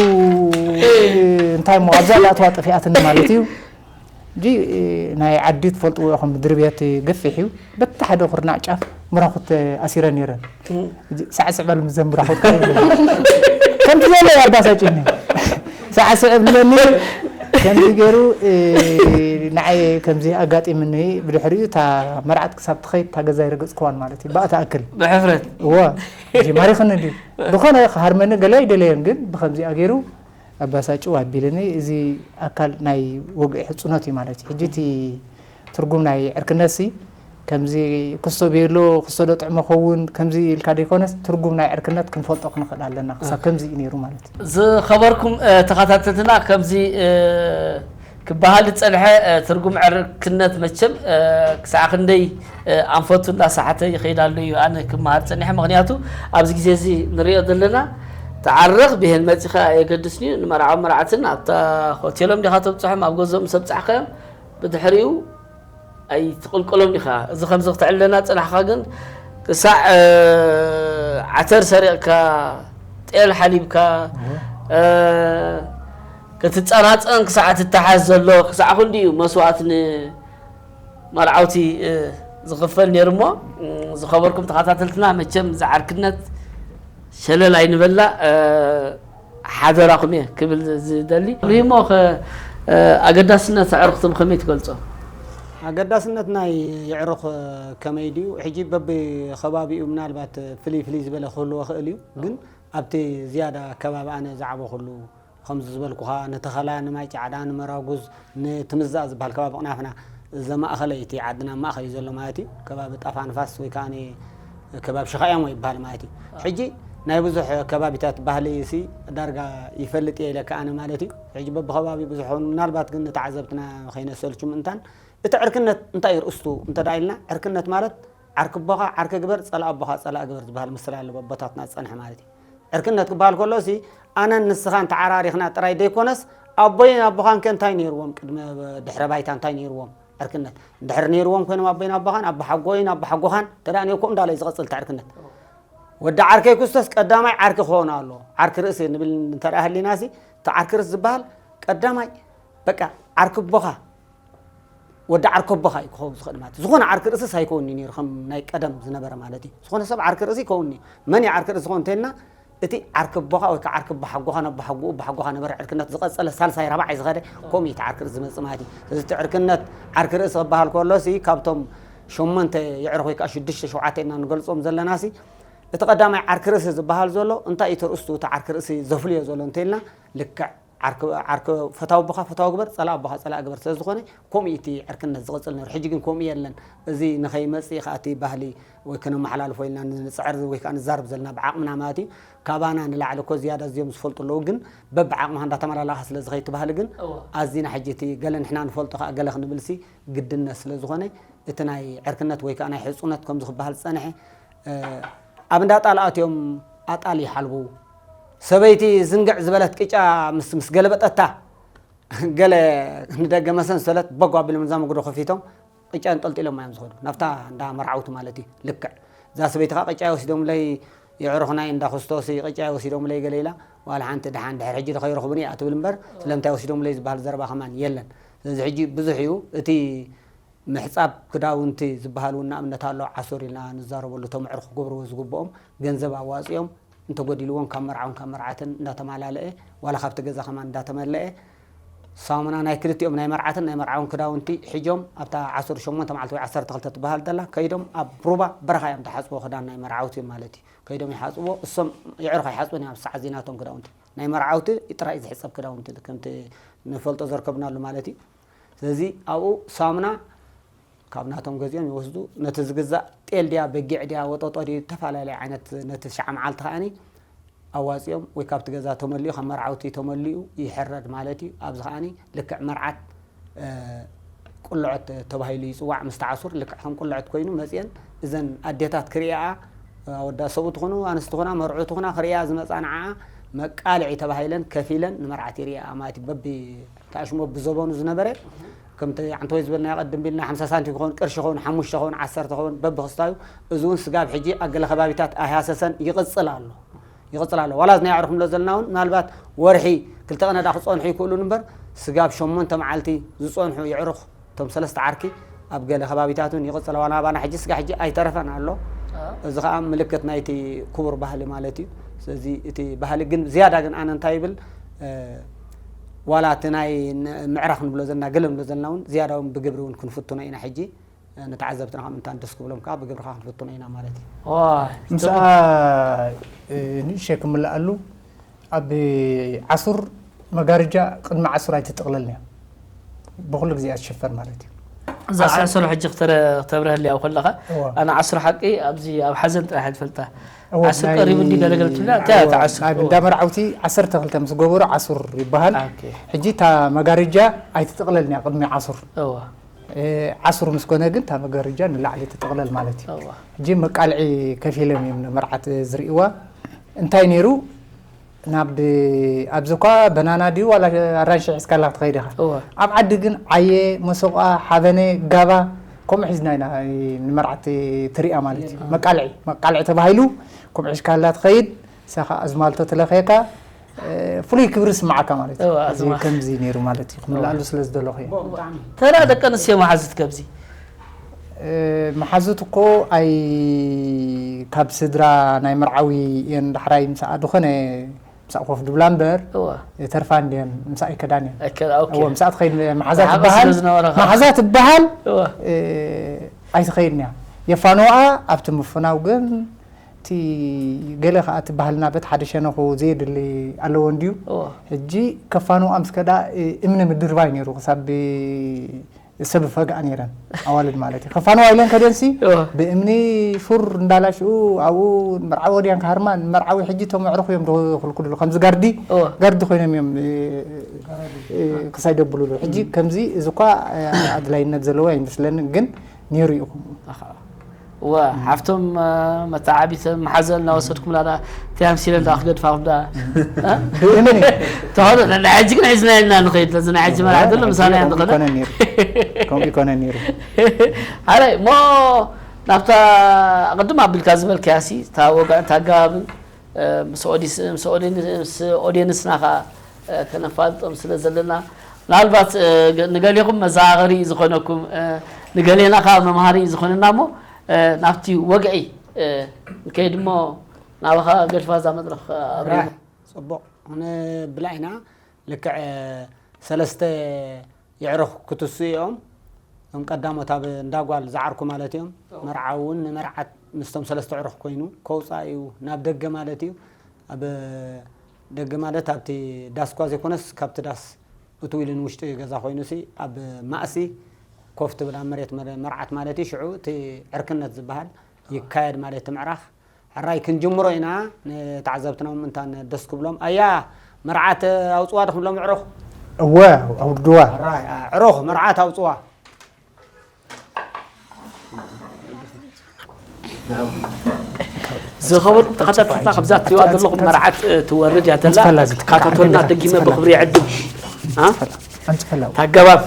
እንታይ እሞ፣ ኣብዛ ዳእተዋ ጠፊኣትኒ ማለት እዩ። ሕጂ ናይ ዓዲ ትፈልጥዎ ኢኹም፣ ምድሪ ቤት ገፊሕ እዩ። በቲ ሓደ ኩርናዕ ጫፍ ምራኹት ኣሲረ ነይረን። ሕጂ ሳዕስዕ በል፣ ምዘን ምራኹት ከ-፣ ከምቲ ዘሎ ኣባሳጭኒ። ሳዕስዕ ብለኒ፣ ከምዚ ገይሩ፣ እ፣ ንዓይ ከምዚ ኣጋጢምኒ። ብድሕሪኡ እታ መርዓት ክሳብ ትኸይድ እታ ገዛ ኣይረገጽክዋን ማለት እዩ። ብኣታ ኣክል። ብሕፍረት። እወ። ሕጂ ማሪኽኒ ድዩ? ዝኾነ ክሃርመኒ ገለ ኣይደለየን፣ ግን ብኸምዚኣ ገይሩ ኣባሳጭው ኣቢልኒ። እዚ ኣካል ናይ ወግዒ ሕጽኖት እዩ ማለት እዩ። ሕጂ እቲ ትርጉም ናይ ዕርክነትሲ ከምዚ ክስቶ ቤሎ፣ ክስቶ ዶ ጥዕሞ ኸውን፣ ከምዚ ኢልካ ደይኮነስ፣ ትርጉም ናይ ዕርክነት ክንፈልጦ ክንኽእል ኣለና። ክሳብ ከምዚ እዩ ነይሩ ማለት እዩ። ዝኸበርኩም፣ እ፣ ተኸታተልትና፣ ከምዚ፣ እ፣ ክበሃል ዝጸንሐ፣ እ፣ ትርጉም ዕርክነት መቸም፣ እ፣ ክሳዕ ክንደይ፣ እ፣ ኣንፈቱ እንዳሳሓተ ይኸይድ ኣሎ እዩ። ኣነ ክመሃር ጸኒሐ፣ ምኽንያቱ ኣብዚ ግዜ እዚ ንሪኦ ዘለና፣ ትዓርኽ ብሄን መጺኻ ኣየገድስን እዩ። ንመርዓውን መርዓትን ኣብታ ሆቴሎም ዲኻ ተብጽሖም፣ ኣብ ገዝኦም ምስ ኣብጻሕካዮም፣ ብድሕሪኡ ኣይትቕልቀሎም ኢኻ። እዚ ከምዚ ክትዕለና ጽናሕካ ግን ክሳዕ፣ እ፣ ዓተር ሰሪቕካ፣ ጤል ሓሊብካ፣ እወ። እ፣ ክትጸናጸን ክሳዕ ትተሓዝ ዘሎ፣ ክሳዕ ክንዲ እዩ መስዋእት ንመርዓውቲ፣ እ፣ ዝኽፈል ነይሩ እሞ፣ እ፣ ዝኸበርኩም ተኸታተልትና፣ መቸም ዝዓርክነት ሸለል ኣይንበላ፣ እ፣ ሓደራኹም እየ ክብል ዝደሊ። ሪሞ ኸ፣ እ፣ ኣገዳስነት ኣዕሩኽቲ ብኸመይ ትገልጾ? ኣገዳስነት ናይ የዕሩኽ ከመይ ድዩ? ሕጂ በብኸባቢኡ ምናልባት ፍልይ ፍልይ ዝበለ ክህልዎ ይኽእል እዩ። ግን ኣብቲ ዝያዳ ከባቢ ኣነ ዝዓበኹሉ፣ ከምዚ ዝበልኩኻ፣ ንተኸላ፣ ንማይ ጫዕዳ፣ ንመራጉዝ፣ ንትምዛእ ዝበሃል ከባቢ ቅናፍና ዘማእኸለ እዩ። እቲ ዓድና ኣብ ማእኸል እዩ ዘሎ ማለት እዩ። ከባቢ ጣፋ ንፋስ ወይ ከዓ ከባቢ ሽኻያሞ ይበሃል ማለት እዩ። ሕጂ ናይ ብዙሕ ከባቢታት ባህሊ ሲ ዳርጋ ይፈልጥ እየ ኢለካ ኣነ ማለት እዩ። ሕጂ በብኸባቢ ብዙሕ ኸውን፣ ምናልባት ግን ንተዓዘብትና ከይነሰልቹ ምእንታን፣ እቲ ዕርክነት እንታይ እዩ ርእስቱ እንተ ደኣ ኢልና፣ ዕርክነት ማለት ዓርኪ ኣቦኻ ዓርኪ ግበር፣ ጸላእ ኣቦኻ ጸላእ ግበር ዝበሃል ምስላ ኣሎ፣ ኣቦታትና ዝጸንሐ ማለት እዩ። ዕርክነት ክበሃል ከሎ ሲ ኣነን ንስኻን ተዓራሪኽና ጥራይ ዘይኮነስ፣ ኣቦይን ኣቦኻን ከ እንታይ ነይርዎም? ቅድመ ድሕረ ባይታ እንታይ ነይርዎም? ዕርክነት እንድሕር ነይርዎም ኮይኖም፣ ኣቦይን ኣቦኻን፣ ኣቦሓጎይን ኣቦሓጎኻን፣ እንተ ደኣ ነይርኩም እንዳለ እዩ ዝቐጽል እቲ ዕርክነት። ወዲ ዓርከይ ክስቶስ ቀዳማይ ዓርኪ ክኸውን ኣለዎ። ዓርኪ ርእሲ ንብል እንተ ደኣ ህሊና ሲ፣ እቲ ዓርኪ ርእሲ ዝበሃል ቀዳማይ፣ በቃ፣ ዓርኪ ኣቦኻ፣ ወዲ ዓርኪ ኣቦኻ እዩ ክኸውን ዝኽእል ማለት እዩ። ዝኾነ ዓርኪ ርእስስ ኣይከውን'ዩ ነይሩ፣ ከም ናይ ቀደም ዝነበረ ማለት እዩ። ዝኾነ ሰብ ዓርኪ ርእሲ ይከውን እዩ። መን እዩ ዓርኪ ርእሲ ክኸውን እንተኢልና፣ እቲ ዓርኪ ኣቦኻ ወይ ከዓ ዓርኪ ኣቦሓጎኻ፣ ናብ ኣቦሓጎኡ፣ ኣቦሓጎኻ ነበረ ዕርክነት ዝቐጸለ፣ ሳልሳይ፣ ራብዓይ ዝኸደ፣ ከምኡ እዩ እቲ ዓርኪ ርእሲ ዝመጽእ ማለት እዩ። ስለዚ እቲ ዕርክነት ዓርኪ ርእሲ ክበሃል ከሎሲ፣ ካብቶም ሸሞንተ የዕሩኽ ወይ ከዓ ሽዱሽተ፣ ሸውዓተ ኢልና ንገልጾም ዘለናሲ፣ እቲ ቀዳማይ ዓርኪ ርእሲ ዝበሃል ዘሎ፣ እንታይ እዩ እቲ ርእስቱ፣ እቲ ዓርኪ ርእሲ ዘፍልዮ ዘሎ እንተኢልና፣ ልክዕ ዓርክ ዓርክ ፈታዊ ኣቦኻ ፈታዊ ግበር፣ ጸላእ ኣቦኻ ጸላእ ግበር ስለ ዝኾነ፣ ከምኡ እዩ እቲ ዕርክነት ዝቕጽል ነይሩ። ሕጂ ግን ከምኡ የለን። እዚ ንኸይመጽእ ከኣ እቲ ባህሊ ወይ ከነመሓላልፎ ኢልና ንጽዕር ወይ ከኣ ንዛረብ ዘለና ብዓቕምና ማለት እዩ። ካባና ንላዕሊ እኮ ዝያዳ እዚኦም ዝፈልጡ ኣለዉ፣ ግን በብዓቕምኻ እንዳተመላላኻ ስለ ዝኸይድ እቲ ባህሊ ግን እወ። ኣዚና ሕጂ እቲ ገለ ንሕና ንፈልጦ ከኣ ገለ ክንብልሲ ግድነት ስለ ዝኾነ፣ እቲ ናይ ዕርክነት ወይ ከኣ ናይ ሕጹነት ከምዚ ክበሃል ዝጸንሐ፣ እ፣ ኣብ እንዳ ጣል ኣትዮም ኣጣል ይሓልቡ። ሰበይቲ ዝንግዕ ዝበለት ቅጫ ምስ፣ ምስ ገለበጠታ፣ ገለ ንደገ መሰን ሰለት በጓ ኣቢሎም እዛ መጉዶ ከፊቶም ቅጫ ኣንጠልጢሎም እዮም ዝኸዱ። ናብታ እንዳ መርዓውቲ ማለት እዩ። ልክዕ። እዛ ሰበይቲ ኸኣ ቅጫ ወሲዶምለይ የዕሩኽናይ እንዳ ክርስቶስ ቅጫ ወሲዶምለይ ገለ ኢላ፣ ዋላ ሓንቲ ደሓን ድሕሪ ሕጂ ዶ ከይረኽቡኒ እያ ትብል እምበር፣ ስለምንታይ ወሲዶምለይ ዝበሃል ዘረባ ከማን የለን። ስለዚ ሕጂ ብዙሕ እዩ። እቲ ምሕጻብ ክዳውንቲ ዝበሃል እውን ንኣብነት ኣሎ። ዓሱር ኢልና ንዛረበሉ፣ እቶም ኣዕሩኽ ክገብርዎ ዝግብኦም ገንዘብ ኣዋጺኦም እንተጎዲልዎም ካብ መርዓውን ካብ መርዓትን እንዳተማላለአ ዋላ ካብቲ ገዛ ከማን እንዳተመለአ ሳሙና ናይ ክልቲኦም ናይ መርዓትን ናይ መርዓውን ክዳውንቲ ሒጆም ኣብታ ዓሰርተ ሸሞንተ መዓልቲ ወይ ዓሰርተ ክልተ ትበሃል ዘላ ከይዶም ኣብ ሩባ በረኻ እዮም ተሓጽቦ ክዳን ናይ መርዓውቲ ማለት እዩ። ከይዶም ይሓጽቦ፣ እሶም የዕሩኽ ኣይሓጽቡን እዮም። ኣብ ሰዓት እዚ ናቶም ክዳውንቲ ናይ መርዓውቲ ጥራይ ዝሕጸብ ክዳውንቲ ከምቲ ንፈልጦ ዘርከብናሉ ማለት እዩ። ስለዚ ኣብኡ ሳሙና ካብ ናቶም ገዚኦም ይወስዱ። ነቲ ዝግዛእ ጤል ድያ በጊዕ ድያ ወጠጦ ድዩ ዝተፈላለየ ዓይነት ነቲ ሸዓ መዓልቲ ከኣኒ ኣዋጺኦም ወይ ካብቲ ገዛ ተመሊኡ ካብ መርዓውቲ ተመሊኡ ይሕረድ ማለት እዩ። ኣብዚ ከኣኒ ልክዕ መርዓት እ፣ ቁልዐት ተባሂሉ ይጽዋዕ። ምስ ተዓሱር ልክዕ ከም ቁልዐት ኮይኑ መጽየን እዘን ኣዴታት ክርእያኣ፣ ኣወዳ ሰብኡት ትኹኑ ኣንስቲ ትኹና መርዑ ትኹና ክርእያ ዝመጻ ንዓኣ መቃልዒ ተባሂለን ከፊለን ንመርዓት ይርእያኣ ማለት እዩ። በቢ ተኣሽሞ ብዘበኑ ዝነበረ ከምቲ ዓንተወይ ዝበልና ቅድም ቢልና ሓምሳ ሳንቲም ክኸውን ቅርሺ ክኸውን ሓሙሽተ ክኸውን ዓሰርተ ክኸውን በብክስታዩ። እዚ እውን ስጋብ ሕጂ ኣብ ገለ ከባቢታት ኣይሃሰሰን ይቕጽል ኣሎ። ይቕጽል ኣሎ። ዋላ ናይ ኣዕሩኽ ንብሎ ዘለና እውን ምናልባት ወርሒ ክልተ ቀን ዳ ክጸንሑ ይክእሉን እምበር ስጋብ ሸሞንተ መዓልቲ ዝጸንሑ የዕሩኽ እቶም ሰለስተ ዓርኪ ኣብ ገለ ከባቢታት እውን ይቕጽል። ዋላ ኣባና ሕጂ ስጋ ሕጂ ኣይተረፈን ኣሎ። እዚ ኸኣ ምልክት ናይቲ ክቡር ባህሊ ማለት እዩ። ስለዚ እቲ ባህሊ ግን ዝያዳ ግን ኣነ እንታይ ይብል፣ እ፣ ዋላ እቲ ናይ ን-፣ ምዕራኽ ንብሎ ዘለና ገለ ንብሎ ዘለና እውን ዝያዳ እውን ብግብሪ እውን ክንፍትኖ ኢና። ሕጂ ንተዓዘብትና ከም እንታን ደስ ክብሎም ከዓ ብግብርኻ ክንፍትኖ ኢና ማለት እዩ። ዋ፣ ምስኣ፣ እ፣ ንእሽተይ ክምልኣሉ፣ ኣብ ዓሱር መጋረጃ ቅድሚ ዓሱር ኣይትጥቕለልን እያ። ብኹሉ ግዜ እያ ትሽፈን ማለት እዩ። እዛ ዓሱር ሰሎ ሕጂ ክተረ-፣ ክተብረህልያ ከለኻ፣ እዋ። ኣነ ዓሱር ሓቂ ኣብዚ ኣብ ሓዘን ጥራሕ እየ ዝፈልጣ። እዋ፣ ዓሱር ናይ፣ ቀሪቡ እንዲ ገለገለ ትብላ፣ እንታይ እያ እዋ፣ እታ ዓሱር? ኣብ እዋ። እንዳ መርዓውቲ ዓሰርተ ክልተ ምስ ገበሩ ዓሱር ይበሃል። ኦኬ። ሕጂ እታ መጋረጃ ኣይትጥቕለልን እያ ቅድሚ ዓሱር። እዋ። እ፣ ዓሱር ምስ ኮነ ግን እታ መጋረጃ ንላዕሊ ትጥቕለል ማለት እዩ። እዋ። ሕጂ መቃልዒ ከፊሎም እዮም ንመርዓት ዝርእይዋ። እንታይ ነይሩ? ናብ፣ ኣብዚ እኳ በናና ድዩ ዋላ ኣራንሺ ሒዝካላ ክትኸይድ ኢኻ። እዋ። ኣብ ዓዲ ግን ዓየ፣ መሰቋ፣ ሓበነ፣ ጋባ፣ ከምኡ ሒዝና ኢና ንመርዓት ትሪኣ ማለት እዩ። እዋ። መቃልዒ፣ መቃልዒ ተባሂሉ ከምኡ ሒዝካላ ትኸይድ፣ ንሳ ኸዓ ኣዝማልቶ ትለኽየካ፣ እ፣ ፍሉይ ክብሪ ይስምዓካ ማለት እዩ። እዋ፣ እዚ ኣዝማ-፣ ከምዚ ነይሩ ማለት እዩ። ክምልኣሉ ስለ ዝደለኹ እየ። ብጣዕሚ። ተራ ደቂ ኣንስትዮ መሓዙት ከብዚ? እ፣ መሓዙት እኮ ኣይ፣ ካብ ስድራ ናይ መርዓዊ እየን ዳሕራይ ምሳኣ ዝኾነ ምሳእ ኮፍ ድብላ እምበር እዋ። የተርፋ እንድየን፣ ምሳእ ኣይከዳን እየን። ኣይከዳ-፣ ኦኬ። እዎ፣ ምሳእ ትኸይድ መሓዛ ብሓቂ ትበሃል፣ ስለ ዝነበረ ኸዓ። መሓዛ ትበሃል፣ እዋ። እ፣ ኣይትኸይድን እያ። የፋንዋኣ ኣብቲ ምፍናው ግን እቲ ገለ ኸዓ እቲ ባህልና በት ሓደ ሸነኹ ዘየድሊ ኣለዎ እንድዩ። እዋ። ሕጂ ከፋንዋ ምስ ከዳ፣ እ፣ እምኒ ምድርባይ ነይሩ ክሳብ ብ-፣ ሰብ ፈግኣ ነይረን ኣዋልድ ማለት እዩ። ከፋንዋ ኢለን ከደንሲ እወ። ብእምኒ ሹር እንዳላሽኡ ኣብኡ መርዓዊ ወዲያን ክሃርማ ንመርዓዊ ሕጂ እቶም ኣዕሩኽ እዮም ዝኽልክሉ ከምዚ ጋርዲ እወ። ጋርዲ ኮይኖም እዮም እ፣ እ፣ ክሳይ ደብሉሉ። ሕጂ ከምዚ እዚ እኳ እ፣ ኣድላይነት ዘለዎ ኣይመስለንን ግን ነይሩ እዩ። ኣኻ። እወ፣ ሓፍቶም፣ እ፣ መተዓቢት መሓዘ እናወሰድኩምላ ደኣ፣ እንታይ ኣምሲለን ደኣ ክገድፋኹም ደኣ? እ? ብእምኒ። ተኸእሎ፣ ን-፣ ንሕጂ ግን ሒዝና ኢልና ንኸይድ፣ ለዚ ናይ ሕጂ መርዓ ዘሎ ምሳና እያ ከምኡ ንኸደ። ይኮነ ነይሩ። ከምኡ ይኮነ ነይሩ። ሓራይ፣ እሞ ናብታ ቅድም ኣቢልካ ዝበልካያሲ፣ እታ ወግዕን እታ ኣገባብን፣ እ፣ ምስ ኦዲስ-፣ ምስ ኦዲን-፣ ምስ ኦዲየንስና ኸኣ፣ እ፣ ከነፋልጦም ስለ ዘለና፣ ምናልባት፣ እ፣ ገ-፣ ንገሌኹም መዘኻኸሪ ዝኾነኩም፣ እ፣ ንገሌና ኸኣ መምሃሪ ዝኾነና እሞ፣ እ፣ ናብቲ ወግዒ፣ እ፣ ንከይድ እሞ ናባኻ ገድፋ እዛ መድረኽ ኣብሪና። ራህ፣ ጽቡቕ። ንብላ ኢና። ልክዕ፣ እ፣ ሰለስተ የዕሩኽ ክትስኡ እዮም። እቶም ቀዳሞት ኣብ እንዳ ጓል ዝዓርኩ ማለት እዮም። እዎ። መርዓዊ እውን ንመርዓት ምስቶም ሰለስተ ኣዕሩኽ ኮይኑ ከውፅኣ እዩ ናብ ደገ ማለት እዩ። ኣብ ደገ ማለት ኣብቲ ዳስ እኳ ዘይኮነስ፣ ካብቲ ዳስ እትው ኢሉ ንውሽጢ ገዛ ኮይኑሲ፣ ኣብ ማእሲ ኮፍ ትብል፣ ኣብ መሬት መረ-፣ መርዓት ማለት እዩ። ሽዑ እቲ ዕርክነት ዝበሃል ይካየድ ማለት እቲ ምዕራኽ። ሕራይ ክንጅምሮ ኢና፣ ንተዓዘብትና እውን ምእንታን ደስ ክብሎም። ኣያ መርዓት ኣውፅዋ ዶ ክንብሎም፣ ዕሩኽ? እወ፣ ኣውርድዋ። ሕራይ፣ ኣ፣ ዕሩኽ መርዓት ኣውፅዋ። ዝኸበርኩም ተኸታተልትና፣ ካብዛ እትሪእዋ ዘለኹም መርዓት፣ እ፣ ትወርድ እያ ተላ። ኣንጽፈላ ዝትካ-፣ ካታቶልና ኣንጽፈላ፣ ደጊመ ኣንጽፈላ። ብኽብሪ ይዕድም። ኣ? ኣንጽፈላ። ታገባብ።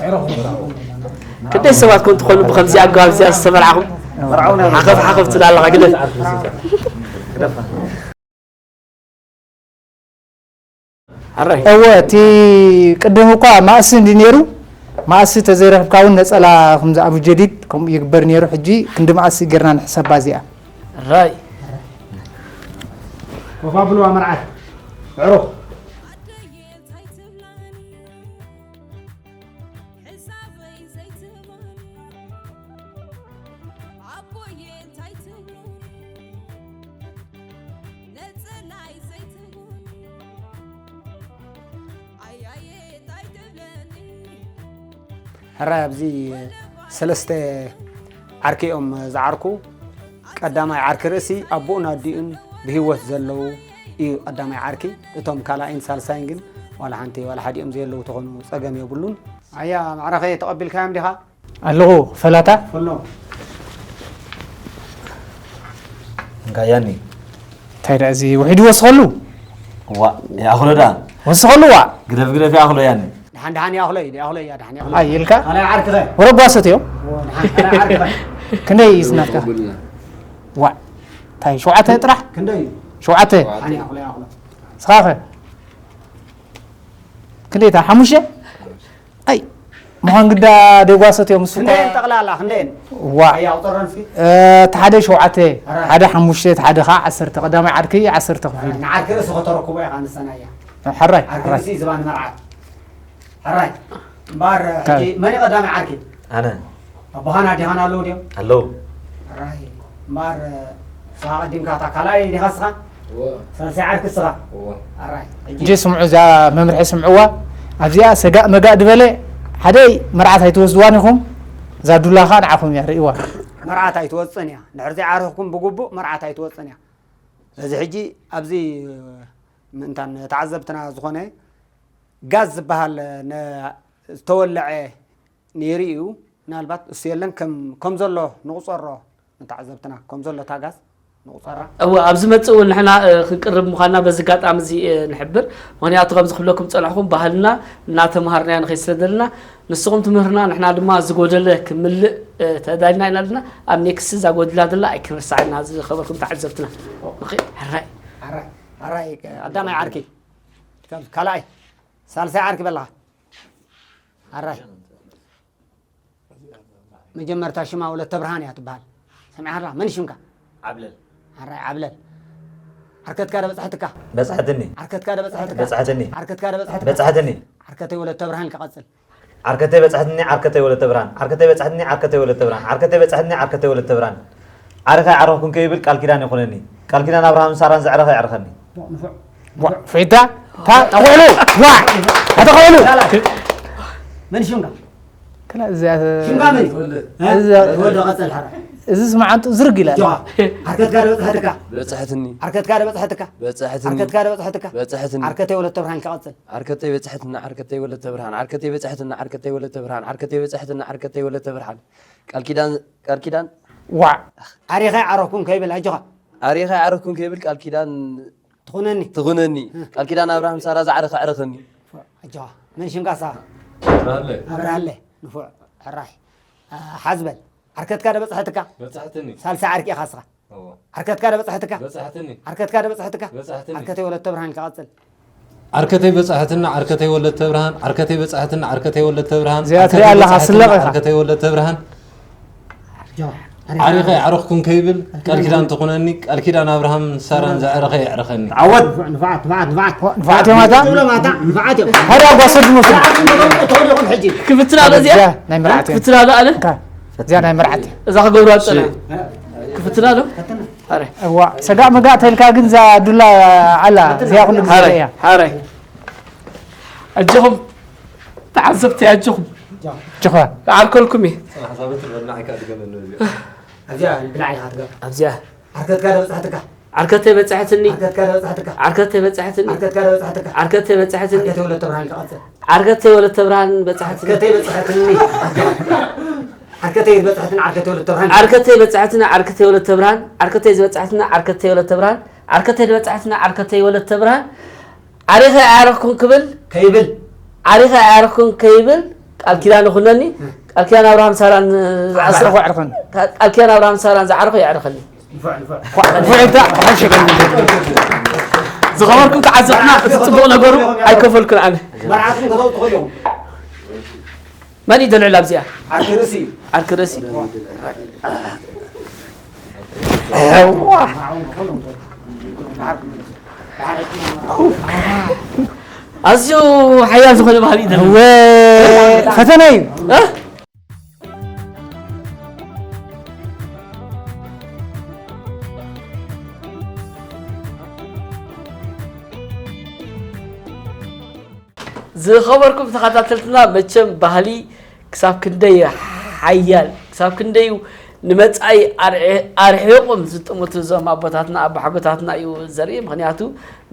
ክንደይ ሰባት ኮን ትኾኑ ብኸምዚ ኣገባብ እዚኣ ዝተመርዓኹም? ሓኸፍ ሓኸፍ ትብል ኣለኻ ግደፍ። ሕራይ። እወ፣ እቲ ቅድም እኳ ማእሲ እንዲ ነይሩ፣ ማእሲ ተዘይረኽብካ እውን ነጸላ ከምዚ ኣብ ጀዲድ ከምኡ ይግበር ነይሩ። ሕጂ ክንዲ ማእሲ ጌርና ንሕሰባ እዚኣ። ሕራይ። ኮፍ ኣብልዋ መርዓት። ዕሩኽ። ኣደየ እንታይ ትብላኒ? ሕሳበይ ዘይትህባኒ። ኣቦየ እንታይ ትብሉኒ? ነጸላይ ዘይትህቡኒ። ኣያየ እንታይ ትብለኒ? ሕራይ ኣብዚ ሰለስተ ዓርኪ እዮም ዝዓርኩ። ቀዳማይ ዓርኪ ርእሲ ኣቦኡን ኣዲኡን ብህይወት ዘለዉ እዩ ቀዳማይ ዓርኪ። እቶም ካልኣይን ሳልሳይን ግን ዋላ ሓንቲ፣ ዋላ ሓዲኦም ዘየለዉ ተኾኑ ጸገም የብሉን። ኣያ ማዕረኸ ተቐቢልካዮም ዲኻ? ኣለኹ ፈላታ። ፈሎም። እንካ ያኒ። እንታይ ደኣ እዚ ውሒድ ወስኸሉ? ዋ፣ ይኣኽሎ ደኣ። ወስኸሉ ዋ። ግደፍ፣ ግደፍ፣ ይኣኽሎ ያኒ። ደሓን፣ ደሓን ይኣኽሎ እዩ፣ ይኣኽሎ እያ፣ ደሓን ይኣኽሎ። ኣይ፣ ኢልካ? ካልኣይ ዓርኪ ኸ? ወረ ጓሶት እዮም። ኦ፣ ደሓን፣ ካልኣይ ዓርኪ ኸ? ክንደይ እዩ ዝናትካ? ዋ። እንታይ፣ ሸውዓተ ጥራሕ? ክንደይ እዩ? ሸውዓተ። ደሓን ይኣኽሎ፣ ይኣኽሎ። ስኻ ኸ? ክንደይ እታ? ሓሙሽተ? ኣይ፣ ምዃን ግዳ ደጓሶት እዮም፣ እሱ እኳ። ክንደየን ጠቕላላ፣ ክንደየን? ዋ። ኣያ፣ ቁጠረን እስኪ። እ፣ እቲ ሓደ ሸውዓተ፣ ኣረ። ሓደ ሓሙሽተ፣ እቲ ሓደ ኸዓ ዓሰርተ፣ ቀዳማይ ዓርኪ ዓሰርተ ክፍል። ንዓርኪ ርእሲ ከተረክቦ ኢኻ፣ ንሰና እያ። ሕራይ፣ ዓርኪ ሕራይ። ርእሲ ዝባን መርዓት። ሕራይ። እምበኣር፣ ሕጂ ካል- መን እዩ ቀዳማይ ዓርኪ? ኣነ። ኣቦኻን ኣዴኻን ኣለዉ ድዮም? ኣለዉ። ሕራይ። እምበኣር፣ ንስኻ ቀዲምካ፣ እታ ካልኣይ ዲኻ ንስኻ? እወ። ሳልሳይ ዓርኪ ንስኻ? እወ። ኣራይ። ሕጂ ሕጂ ስምዑ፣ እዛ መምርሒ ስምዕዋ። ኣብዚኣ ሰጋእ መጋእ ድበለ፣ ሓደ መርዓት ኣይትወስድዋን ኢኹም። እዛ ዱላ ኸኣ ንዓኹም እያ፣ ርእይዋ። መርዓት ኣይትወጽእን እያ። እንድሕር ዘይዓረኽኩም ብግቡእ መርዓት ኣይትወጽእን እያ። እዚ ሕጂ ኣብዚ ምእንታን ተዓዘብትና ዝኾነ ጋዝ ዝበሃል ነ-፣ ዝተወልዐ ነይሩ እዩ። ምናልባት እሱ የለን፣ ከም፣ ከም ዘሎ ንቑጸሮ፣ ንተዓዘብትና፣ ከም ዘሎ እታ ጋዝ ንቑጸራ። እወ፣ ኣብ ዝመጽእ እውን ንሕና፣ እ፣ ክንቅርብ ምዃንና በዚ ኣጋጣሚ እዚ፣ እ፣ ንሕብር። ምኽንያቱ፣ ከም ዝኽብለኩም ጸናሕኩም፣ ባህልና እናተምሃርናዮ ንኸይድ ስለ ዘለና፣ ንስኹም ትምህርና፣ ንሕና ድማ ዝጎደለ ክምልእ፣ እ፣ ተዳሊና ኢና ዘለና። ኣብ ኔክስት እዛ ጎዲላ ዘላ ኣይክንርሳዕ ኢና፣ ዝኸበርኩም ተዓዘብትና። ኦኬ፣ ሕራይ። ሕራይ፣ ሕራይ፣ ቀዳማይ ዓርኪ። ከም ካልኣይ፣ ሳልሳይ ዓርኪ በላኻ። ኣራይ። መጀመርታ ሽማ ወለተ ብርሃን እያ ትበሃል። ሰሚዕኻ ኣለኻ? መን ሽምካ? ዓብለል። ኣራይ ዓብለል። ዓርከትካ ዶ በጻሕትካ? በጻሕትኒ። ዓርከትካ ዶ በጻሕትካ? በጻሕትኒ። ዓርከትካ ዶ በጻሕትካ? በጻሕትኒ። ዓርከተይ ወለተ ብርሃን ኢልካ ቀጽል። ዓርከተይ በጻሕትኒ፣ ዓርከተይ ወለተ ብርሃን። ዓርከተይ በጻሕትኒ፣ ዓርከተይ ወለተ ብርሃን። ዓርከተይ በጻሕትኒ፣ ዓርከተይ ወለተ ብርሃን። ዓርኸ ይዓርኽኩም ከይብል ቃል ኪዳን ይኹነኒ። ቃል ኪዳን ኣብርሃምን ሳራን ዘዕረኸ ይዕርኸኒ። ንፉዕ። ዋ፣ ፌታ፣ ታ፣ ተኽዕሉ፣ ዋ፣ ተኽዕሉ። መን ሽምካ? ክላ እዚኣ ሽምካ መን እዩ? እዛ ተወልደ ቀጽል ሓራ። እዚ ስማዓንጡ ዝርግ ኢላ። ጆ፣ ዓርከትካ ዶ በጽሐትካ? በጽሐትኒ። ዓርከትካ ዶ በጽሐትካ? በጽሐትኒ። ዓርከትካ ዶ በጽሐትካ? በጽሐትኒ። ዓርከተይ ወለተ ብርሃን ከቐጽል። ዓርከተይ በጽሐትና፣ ዓርከተይ ወለተ ብርሃን። ዓርከተይ በጽሐትና፣ ዓርከተይ ወለተ ብርሃን። ዓርከተይ በጽሐትና፣ ዓርከተይ ወለተ ብርሃን። ቃል ኪዳን፣ ቃል ኪዳን። ዋ። ዓሪኸ ዓረኹም ከይብል ኣጆኻ። ዓሪኸ ዓረኹም ከይብል ቃል ኪዳን ትኹነኒ። ትኹነኒ። እ። ቃል ኪዳን ኣብርሃም ሳራ ዝዓረኸ ዕረኸኒ። ኣጆኻ። መን ሽምካ ንስኻ? ኣብርሃለ። ኣብርሃለ። ንፉዕ። ሕራይ። ኣ፣ ሓዝ በል። ዓርከትካ ዶ በጽሐትካ? በጻሕትኒ። ሳልሳይ ዓርኪ ኢኻ ንስኻ። እዎ። ዓርከትካ ዶ በጻሕትካ? በጻሕትኒ። ዓርከትካ ዶ በጻሕትካ? በጻሕትኒ። ዓርከተይ ወለተ ብርሃን ኢልካ ቀጽል። ዓርከተይ በጻሕትና፣ ዓርከተይ ወለተ ብርሃን፣ ዓርከተይ በጻሕትና፣ ዓርከተይ ወለተ ብርሃን፣ እዚኣ ዓርከተይ ትሪኣ ኣለኻ፣ በጻሕትና፣ ስለቕ ኢኻ። ዓርከተይ ወለተ ብርሃን። ጆ፣ ዓሪኻ። ዓሪኸ ይዓረኽኩም ከይብል ቃል ኪዳን ትኹነኒ፣ ቃል ኪዳን ኣብርሃም ሳራን ዘዕረኸ ይዕረኸኒ። ዓወት። ንፉዓት፣ ንፉዓት፣ ንፉዓት። ንፉዓት እዮም ኣታ? ትብሎ ማታ፣ ንፉዓት እዮም። ሃዳ ጓሶት ዝመስሉ። ንፉዓት እዮም፣ ትብሎ ሕጂ። ክፍትና ኣሎ እዚኣ? እዚኣ ናይ መርዓት እያ። ክፍትና ኣሎ ኣለ? እዚኣ ናይ መርዓት እያ። እዛ ክገብሩ ኣጸና። ክፍትና ኣሎ? ፈትና። እዋ፣ ሰጋእ መጋእ ተልካ ግን እዛ ዱላ ኣላ፣ እዚኣ ኩሉ ግዜ ሓረይ፣ እያ። ሓረይ። ኣጆኹም ተዓዘብቲ፣ ኣጆኹም። ጅኻ። ክዓርከልኩም እየ። ኣብዚኣ ብላዕሊ ኢኻ ትገብር። ኣብዚኣ። ዓርከትካ ዶ በጻሕትካ? ዓርከተይ በጻሕትኒ። ዓርከትካ ዶ በጻሕትካ? ዓርከተይ በጻሕትኒ። ዓርከትካ ዶ በጻሕትካ? ዓርከተይ በጻሕትኒ። ዓርከተይ ወለተ ብርሃን ኢልካ ቀጽል። ዓርከተይ ወለተ ብርሃን በጻሕትኒ። ዓርከተይ በጻሕትኒ። ዓርከተይ ዝበጻሕትን ዓርከተይ ወለተ ብርሃን። ዓርከተይ በጻሕትን ዓርከተይ ወለተ ብርሃን። ዓርከተይ ዝበጻሕትን ዓርከተይ ወለተ ብርሃን። ዓርከተይ ዝበጻሕትን ዓርከተይ ወለተ ብርሃን። ዓሪኸ ኣያረኽኩን ክብል። ከይብል። ዓሪኸ ኣያረኽኩን ከይብል ቃል ኪዳን ይኹነኒ። እ። ቃል ኪዳን ኣብርሃም ሳራን ዝዓሰ-፣ ዝዓረኹ ኣዕርኸኒ። ቃል ኪዳን ኣብርሃም ሳራን ዝዓረኹ የዕርኸኒ። ንፉዕ፣ ንፉዕ። ንፉዕ ኢልካ፣ ሓሸ። ዝኸበርኩም ተዓዘብትና፣ እቲ ጽቡቕ ነገሩ ኣይከፈልኩን ኣነ። መርዓትኩም ከተውጡ ትኽእሉ ኢኹም። መን እዩ ደልዕል ኣብዚኣ? ዓርኪ ርእሲ እዩ። ዓርኪ ርእሲ። እዋ። ኣዝዩ ሓያል ዝኾነ ባህሊ እዩ ደልዕል። እወ፣ ፈተነ እዩ። እ? ዝኸበርኩም ተኸታተልትና፣ መቸም ባህሊ ክሳብ ክንደይ ሓያል፣ ክሳብ ክንደይ ንመጻኢ ኣርሒ-፣ ኣርሒቑም ዝጥምቱ እዞም ኣቦታትና፣ ኣቦሓጎታትና እዩ ዘርኢ። ምኽንያቱ፣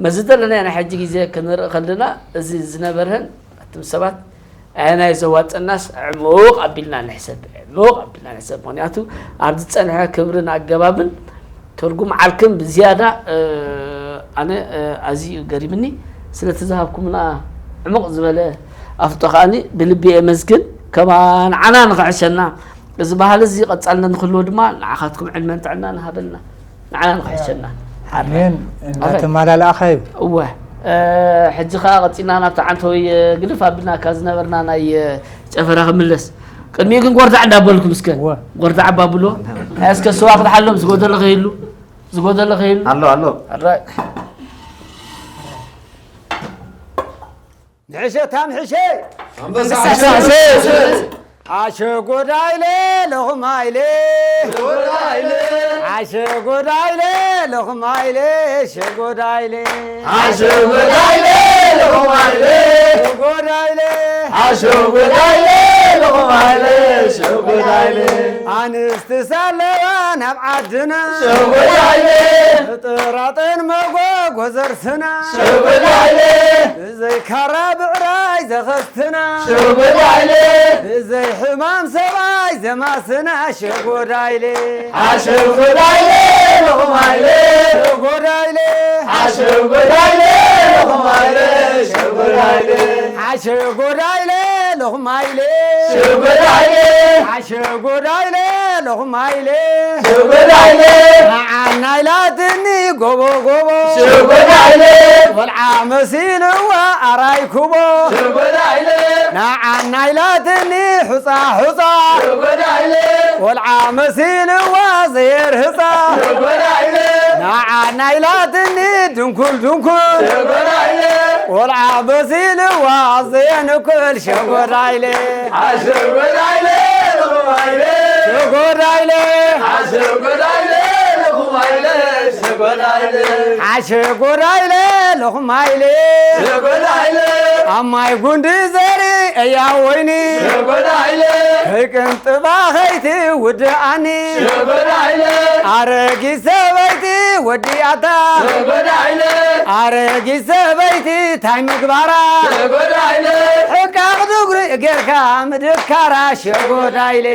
መዚ ዘለና ናይ ሕጂ ግዜ ክንርኢ ከለና፣ እዚ ዝነበረን ኣቱም ሰባት ኣየናይ ዘዋጸናስ ዕሙቕ ኣቢልና ንሕሰብ፣ ዕሙቕ ኣቢልና ንሕሰብ። ምኽንያቱ፣ ኣብ ዝጸንሐ ክብርን ኣገባብን ትርጉም ዓርክን ብዝያዳ፣ እ፣ ኣነ፣ እ፣ ኣዝዩ ገሪምኒ። ስለቲ ዝሃብኩምና ዕሙቕ ዝበለ ኣፍልጦ ከኣኒ ብልቢ የመስግን። ከማ ንዓና ንኽሕሸና፣ እዚ ባህሊ እዚ ቀጻልነት ንክህልዎ ድማ ንዓኻትኩም ዕድመን ጥዕናን ይሃበልና። ንዓና ንኽሕሸና። ኣሜን። ኣሜን። እናተመላልኣኻ እዩ። እወ። እ፣ ሕጂ ኸኣ ቀጺልና ናብቲ ዓንተወይ፣ እ፣ ግልፍ ኣቢልና ካብ ዝነበርና ናይ፣ እ፣ ጨፈራ ክምለስ። ቅድሚኡ ግን ጎርዳዕ እንዳበልኩም እስከ። እወ። ጎርዳዕ ኣባብሎ። እስከ ስዋ ክድሓሎም ዝጎደለ ከይሉ። ዝጎደለ ከይሉ። ኣሎ፣ ኣሎ። ኣራይ። ንሕሸ ታምሕሸ። ኣንበሳ ኣሸጎዳይለ ለኹማይለ። ኣሸጎዳይለ። ኣሸጎዳይለ ለኹማይለ። ሸጎዳይለ። ኣሸጎዳይለ ለኹማይለ። ሸጎዳይለ። ኣሸጎዳይለ ለኹማይለ። ሸጎዳይለ። ኣንስቲ ሳለዋ ናብ ዓድና። ሸጎዳይለ። ጥራጠን መጎጎዘርስና። ሸጎዳይለ። ብዘይ ካራ ብዕራይ ዘኸስትና። ሸጎዳይለ። ብዘይ ሕማም ሰብኣይ ዘማስና። ሸጎዳይለ። ኣሸጎዳይለ ለኹማይለ። ሸጎዳይለ። ኣሸጎዳይለ ለኹማይለ። ሸጎዳይለ። ኣሸጎዳይለ ለኹማይለ። ሸጎዳይለ። ኣሸጎዳይለ ለኹማይለ። ሸጎዳይለ። ንዓናይ ላትኒ ጎቦ ጎቦ። ሸጎዳይለ። ቆልዓ መሲልዋ ኣራይ ኩቦ። ሸጎዳይለ። ንዓናይ ላትኒ ሑጻ ሑጻ። ሸጎዳይለ። ቆልዓ መሲልዋ ዘየርህጻ። ሸጎዳይለ። ንዓናይ ላትኒ ድንኩል ድንኩል። ሸጎዳይለ። ቆልዓ መሲልዋ ዘየንኩል። ሸጎዳይለ። ኣሸጎዳይለ ለኹማይለ። ሸጎዳይለ። ኣሸጎዳይለ ለኹማይለ። ሸጎዳይለ። ኣሸጎዳይለ ለኹማይለ። ሸጎዳይለ። ኣብ ማይ ጉንዲ ዘርኢ እያ ወይኒ። ሸጎዳይለ። ከይቅንጥባ ከይትውድኣኒ። ሸጎዳይለ። ኣረጊት ሰበይቲ ወዲኣታ። ሸጎዳይለ። ኣረጊት ሰበይቲ ታይ ምግባራ። ሸጎዳይለ። ሕቃቕ ድጉሪ ጌርካ ምድካራ። ሸጎዳይለ።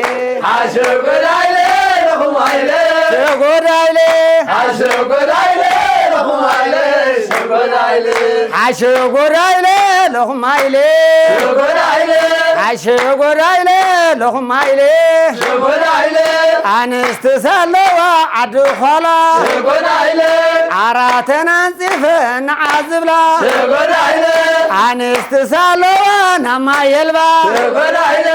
ሓሸጎዳይለ ለኹማይለ። ሸጎዳይለ። ሓሸጎዳይለ ለኹማይለ። ሸጎዳይለ። ሓሸጎዳይለ ለኹማይለ። ሸጎዳይለ። ሓሸጎዳይለ ለኹማይለ። ሸጎዳይለ። ኣንስቲ ሳለዋ ዓዲ ዃላ። ሸጎዳይለ። ዓራተን ኣንጺፈን ንዓ ዝብላ። ሸጎዳይለ። ኣንስቲ ሳለዋ ናብ ማይ የልባ። ሸጎዳይለ።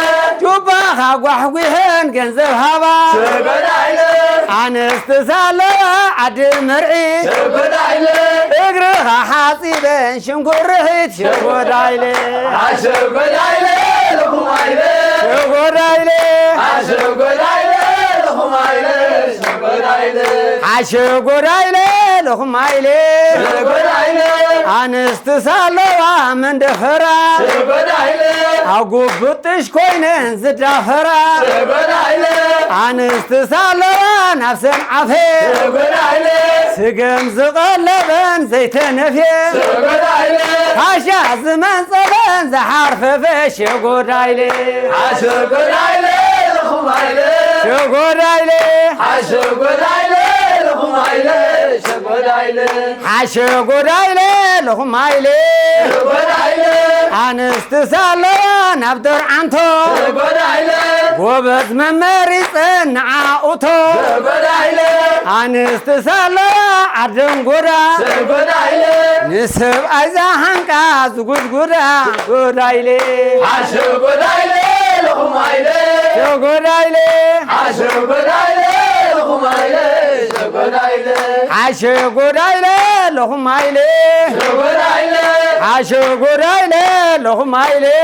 ጁባኻ ጓሕጒሐን ገንዘብ ሃባ። ሸጎዳይለ። ኣንስቲ ሳለዋ ዓዲ መርዒ። ሸጎዳይለ። እግርኻ ሓጺበን ሽንኩርሒት። ሸጎዳይለ። ኣሸጎዳይለ ለኹማይለ። ሸጎዳይለ። ኣሸጎዳይለ ለኹማይለ። ሓሸጎዳይለ ለኹማይለ ኣንስቲ ሳለዋ መንደፈራ ኣጉብጥሽ ኮይነን ዝዳፈራ ኣንስቲ ሳለዋ ናብ ሰንዓፈ ስገም ዝቐለበን ዘይተነፍየ ካሻ ዝመንጸበን ዝሓርፈፈ ሸጎዳይለ ሸጎዳይለ ለኹማይለ ሸጎዳይለ ሓሸጎዳይለ ለኹማይለ ሸጎዳይለ ሓሸጎዳይለ ለኹማይለ ሸጎዳይለ ኣንስቲ ሳለዋ ናብ ደርዓንቶ ሸጎዳይለ ጎበዝ መመሪፀን ንዓኡቶ ሸጎዳይለ ኣንስቲ ሳለዋ ዓደንጎዳ ሸጎዳይለ ንሰብኣይ ዝሃንቃ ዝጉድጉዳ ሸጎዳይለ ሓሸጎዳይለ ለኹማይለ ሸጎዳይለ ሓሸጎዳይለ ለኹማይለ ሸጎዳይለ ሓሸጎዳይለ ለኹማይለ ሸጎዳይለ ሓሸጎዳይለ ለኹማይለ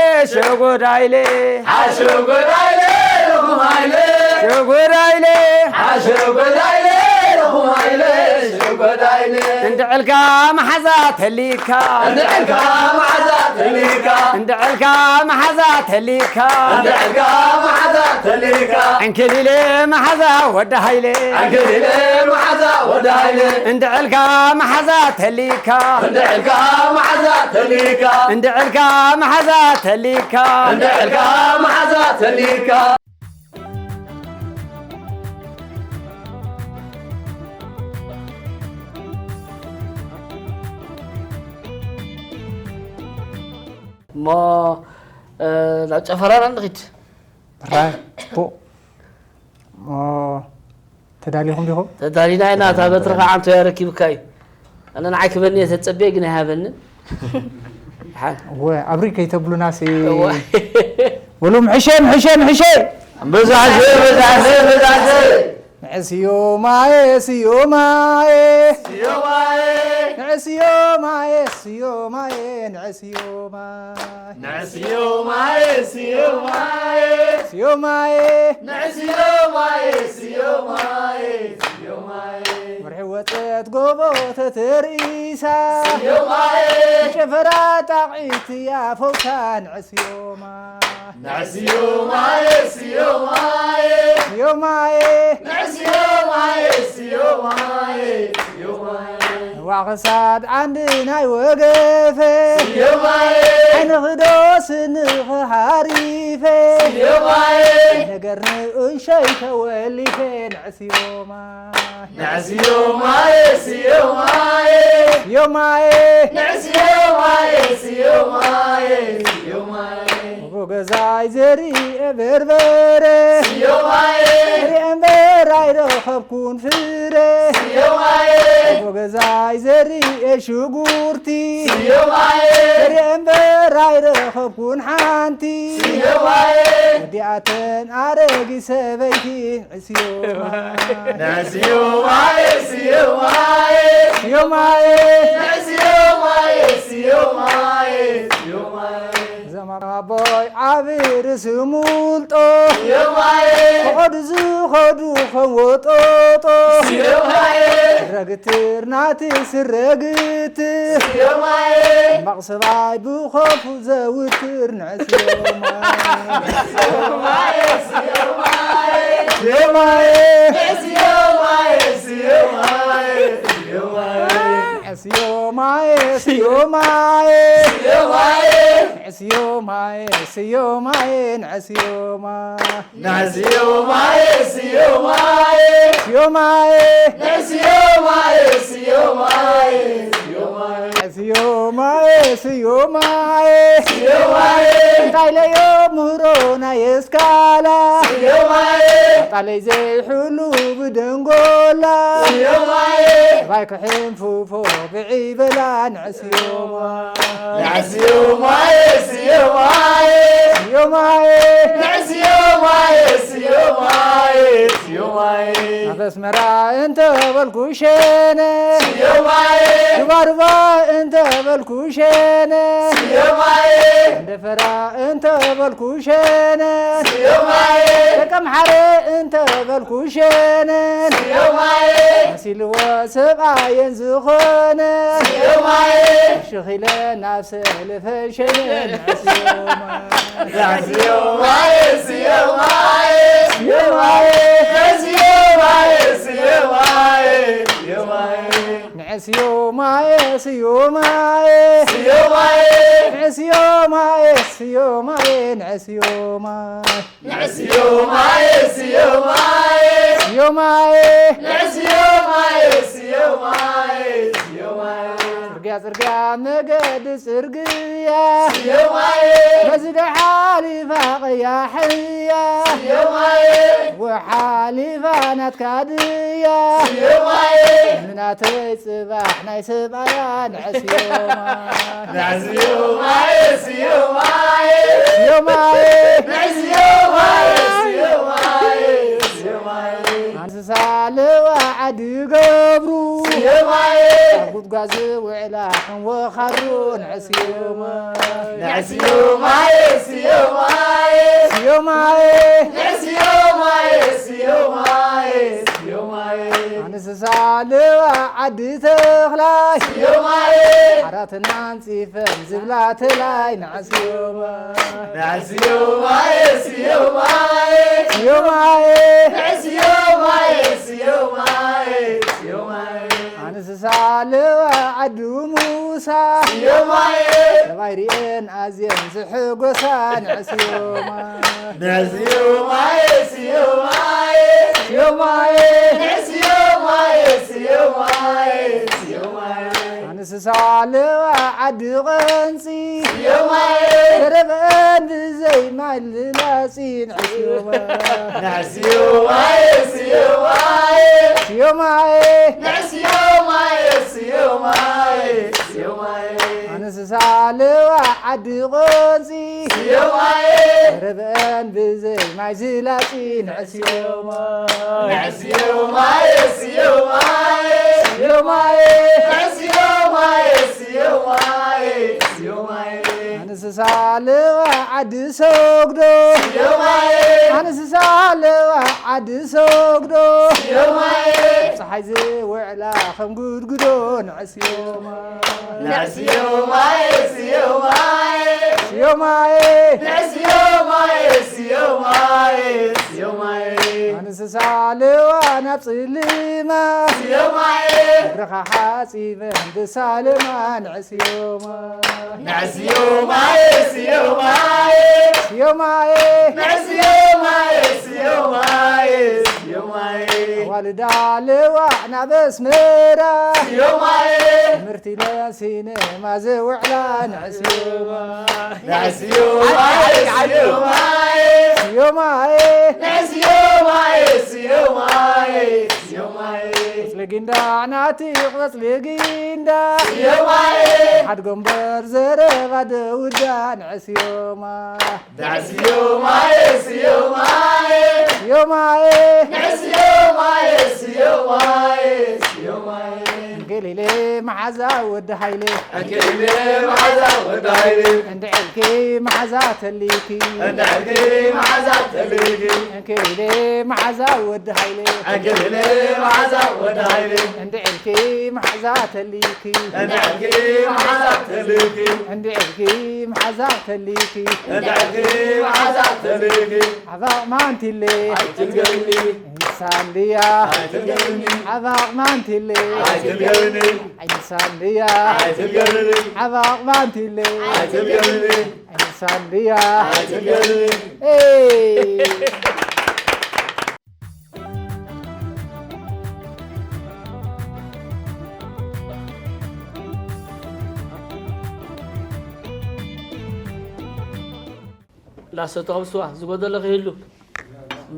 ሸጎዳይለ ሓሸጎዳይለ ለኹማይለ ሸጎዳይለ ሓሸጎዳይለ ለኹማይለ ሸጎዳይለ እንድዕልካ መሓዛ ተሊካ እንድዕልካ መሓዛ ተሊካ እንድዕልካ መሓዛ ተሊካ እንድዕልካ መሓዛ ተሊካ ዕንክሊለ መሓዛ ወዲ ሃይለ ዕንክሊለ መሓዛ ወዲ ሃይለ እንድዕልካ መሓዛ ተሊካ እንድዕልካ መሓዛ ተሊካ እንድዕልካ መሓዛ ተሊካ እንድዕልካ መሓዛ ተሊካ እሞ ናብ ጨፈራና ንኺድ። ራይ ጽቡቕ። እሞ ተዳሊኹም ዲኹም? ተዳሊና ኢና። እታ በትሪ ከዓ ኣንቶያ ረኪብካ እዩ። ኣነ ንዓይ ክበኒ እየ ተጸብየ ግን ኣይሃበንን። ሓ- እወ ኣብሪ ከይተብሉና ሲ እወ። በሉ ምሕሸ ምሕሸ ምሕሸ። በዛሕዘ በዛሕዘ በዛሕዘ ንዕስዮማየ ስዮማየ ስዮማየ ንዕስዮማየ ስዮማየ ንዕስዮማየ ስዮማየ ስዮማየ ንዕስዮማየ ስዮማየ ስዮማየ ወርሒ ወፀት ጎቦ ተተርኢሳ ስዮማየ ጨፈራ ጣቕዒት እያ ፈውሳ ንዕስዮማ ንዕስዮማየ ስዮማየ ስዮማየ ንዕስዮማየ ስዮማየ ስዮማየ ንዋዕ ክሳድ ዓንዲ ናይ ወገፈ ስዮማየ ዓይንኽዶ ስንኺ ሓሪፈ ስዮማየ ነገር ንእንሸይ ተወሊፈ ንዕስዮማ ንዕስዮማየ ስዮማየ ስዮማየ ንዕስዮማየ ስዮማየ ስዮማየ ስዮማየ እቦ ገዛይ ዘሪኤ በርበረ ስዮማየ ሪኤ እምበር ኣይረኸብኩን ፍረ ስዮማየ እቦ ገዛይ ዘሪኤ ሽጉርቲ ስዮማየ ሪኤ እምበር ኣይረኸብኩን ሓንቲ ስዮማየ ወዲኣተን ኣረጊት ሰበይቲ ንዕስዮማ ንዕስዮማየ ስዮማየ ስዮማየ ንዕስዮማየ ስዮማየ ስዮማየ ዘማም ኣቦይ ዓቢ ርእሲ ሙልጦ ስዮማየ ፈቐዱ ዝኸዱ ከም ወጦጦ ስዮማየ ረግትር ናቲ ስረግትር ስዮማየ ሕማቕ ሰብኣይ ብኸፉ ዘውትር ንዕስዮማ ስዮማየ ስዮማየ ስዮማየ ስዮማየ ስዮማየ ስዮማየ ስዮማየ ስዮማየ ስዮማየ ስዮማየ ንዕስዮማ ንዕስዮማየ ስዮማየ ስዮማየ ንዕስዮማየ ስዮማየ ስዮማየ ስዮማየ ስዮማየ ስዮማየ እንታይ ለዮ ምህሮ ናይ እስካላ ስዮማየ ጣለይ ዘይሕሉ ብደንጎላ ስዮማየ ባይ ክሕንፉፎ ብዒበላ ንዕስዮማ ንዕስዮማየ ስዮማየ ስዮማየ ንዕስዮማየ ስዮማየ ስዮማየ ኣብ ኣስመራ እንተበልኩ ሸነ ስዮማየ ዱባዱባ እንተበልኩ ሸነ ስዮማየ እንደ ፈራ እንተ በልኩ ሸነን ስዮማየ ደቀምሓረ እንተ በልኩ ሸነን ስዮማየ መሲልዎ ሰብኣየን ዝኾነ ስዮማየ ሽኺለ ናብ ሰለፈ ሸነን ስዮማየ ስዮማየ ስዮማየ ስዮማየ ስዮማየ ስዮማየ ስዮማየ ንዕስዮ ማየ ስዮ ማየ ስዮ ማየ ንዕስዮ ማየ ስዮ ማየ ንዕስዮ ማየ ንዕስዮ ማየ ስዮ ማየ ስዮ ማየ ንዕስዮ ማየ ስዮ ማየ ስዮ ማየ ጽርግያ ጽርግያ መገዲ ጽርግያ ስዮ ማየ በዚ ደሓሊፋ ቀያሕያ ስዮ ማየ ወሓሊፋ ናትካ ድያ ስዮ ማየ ንናተይ ጽባሕ ናይ ሰብኣያ ንዕስዮ ማየ ንዕስዮ ማየ ስዮ ማየ ስዮ ማየ ንዕስዮ ማየ ስዮ ማየ ስዮ ማየ ኣንስሳ ለዋ ዓዲ ገብሩ ስዮ ማየ ኣብ ጉድጓድ ዝውዕላ ከም ወኻሩ ንዕስዮ ማየ ንዕስዮ ማየ ስዮ ማየ ስዮ ማየ ንዕስዮ ማየ ስዮ ማየ ስዮ ማየ ኣንስሳ ለዋ ዓዲ ተኽላይ ስዮ ማየ ዓራትና ኣንጺፈን ዝብላ ተላይ ንዕስዮ ማየ ንዕስዮ ማየ ስዮ ማየ ስዮ ማየ ንዕስዮ ማየ ስዮ ማየ ስዮ ማየ ኣንስሳ ለዋ ዓዲ ሙሳ ስዮ ማየ ሰብኣይ ሪኤን ኣዝየን ዝሕጎሳ ንዕስዮ ማየ ንዕስዮ ማየ ስዮ ማየ ስዮ ማየ ንዕስዮ ማየ ስዮ ማየ ስዮ ማየ ኣንስሳ ለዋ ዓዲ ቐንጺ ስዮ ማየ ተረበአን ብዘይ ማይ ልላጺ ንዕስዮ ማየ ንዕስዮ ማየ ስዮ ማየ ስዮ ማየ ስዮ ማየ ንዕስዮ ማየ ስዮ ማየ ስዮ ማየ ኣንስሳ ለዋ ዓዲ ቐንጺ ስዮ ማየ ተረበአን ብዘይ ማይ ዝላጺ ንዕስዮ ማየ ንዕስዮ ማየ ስዮ ማየ ስዮ ማየ ንዕስዮ ማየ ስዮ ማየ ስዮ ማየ ኣንስሳ ለዋ ዓዲ ሰግዶ ስዮ ማየ ኣንስሳ ለዋ ዓዲ ሰግዶ ስዮ ማየ ኣብ ፀሓይ ዝውዕላ ከም ጉድጉዶ ንዕስዮ ማየ ንዕስዮ ማየ ስዮ ማየ ስዮ ማየ ንዕስዮ ማየ ስዮ ማየ ስዮ ማየ ኣንስሳ ለዋ ናብ ጽልማ ስዮ ማየ እግርኻ ሓጺበን ብሳልማ ንዕስዮ ማየ ንዕስዮ ማየ ስዮ ማየ ስዮ ማየ ንዕስዮ ማየ ስዮ ማየ ስዮ ማየ ኣዋልዳ ለዋ ናብ ኣስመራ ስዮ ማየ ትምህርቲ ኢለን ሲነማ ዝውዕላ ንዕስዮ ማየ ንዕስዮ ማየ ስዮ ማየ ስዮ ማየ ንዕስዮ ማየ ስዮ ማየ ስዮ ማየ ቆጽሊ ጊንዳ ናቲ ቆጽሊ ጊንዳ ስዮ ማየ ሓድጎ እምበር ዘረባ ደውዳ ንዕስዮ ማየ ንዕስዮ ማየ ስዮ ማየ ስዮ ማየ ንዕስዮ ማየ ስዮ ማየ ስዮ ማየ ገሊሌ መሓዛ ወዲ ሃይለ እንክሊለ መሓዛ ወዲ ሃይለ እንድዕልኪ መሓዛ ተሊኪ እንድዕልኪ መሓዛ ተሊኪ እንክሊለ መሓዛ ወዲ ሃይለ እንክሊለ መሓዛ ወዲ ሃይለ እንድዕልኪ መሓዛ ተሊኪ እንድዕልኪ መሓዛ ተሊኪ እንድዕልኪ መሓዛ ተሊኪ እንድዕልኪ መሓዛ ተሊኪ ዓባቕ ማንቲለ ኣይትልገኒ እንሳንድያ ኣይትልገኒ ዓባቕ ማንቲለ ኣይትልገኒ ኣይንሳንድያ ኣይትልገርኒ ዓባቕ ማንቲለ ኣይትልገርኒ ኣይንሳንድያ ኣይትልገርኒ ኤይ እንዳሰተኹም ስዋ ዝጎደለ ክህሉ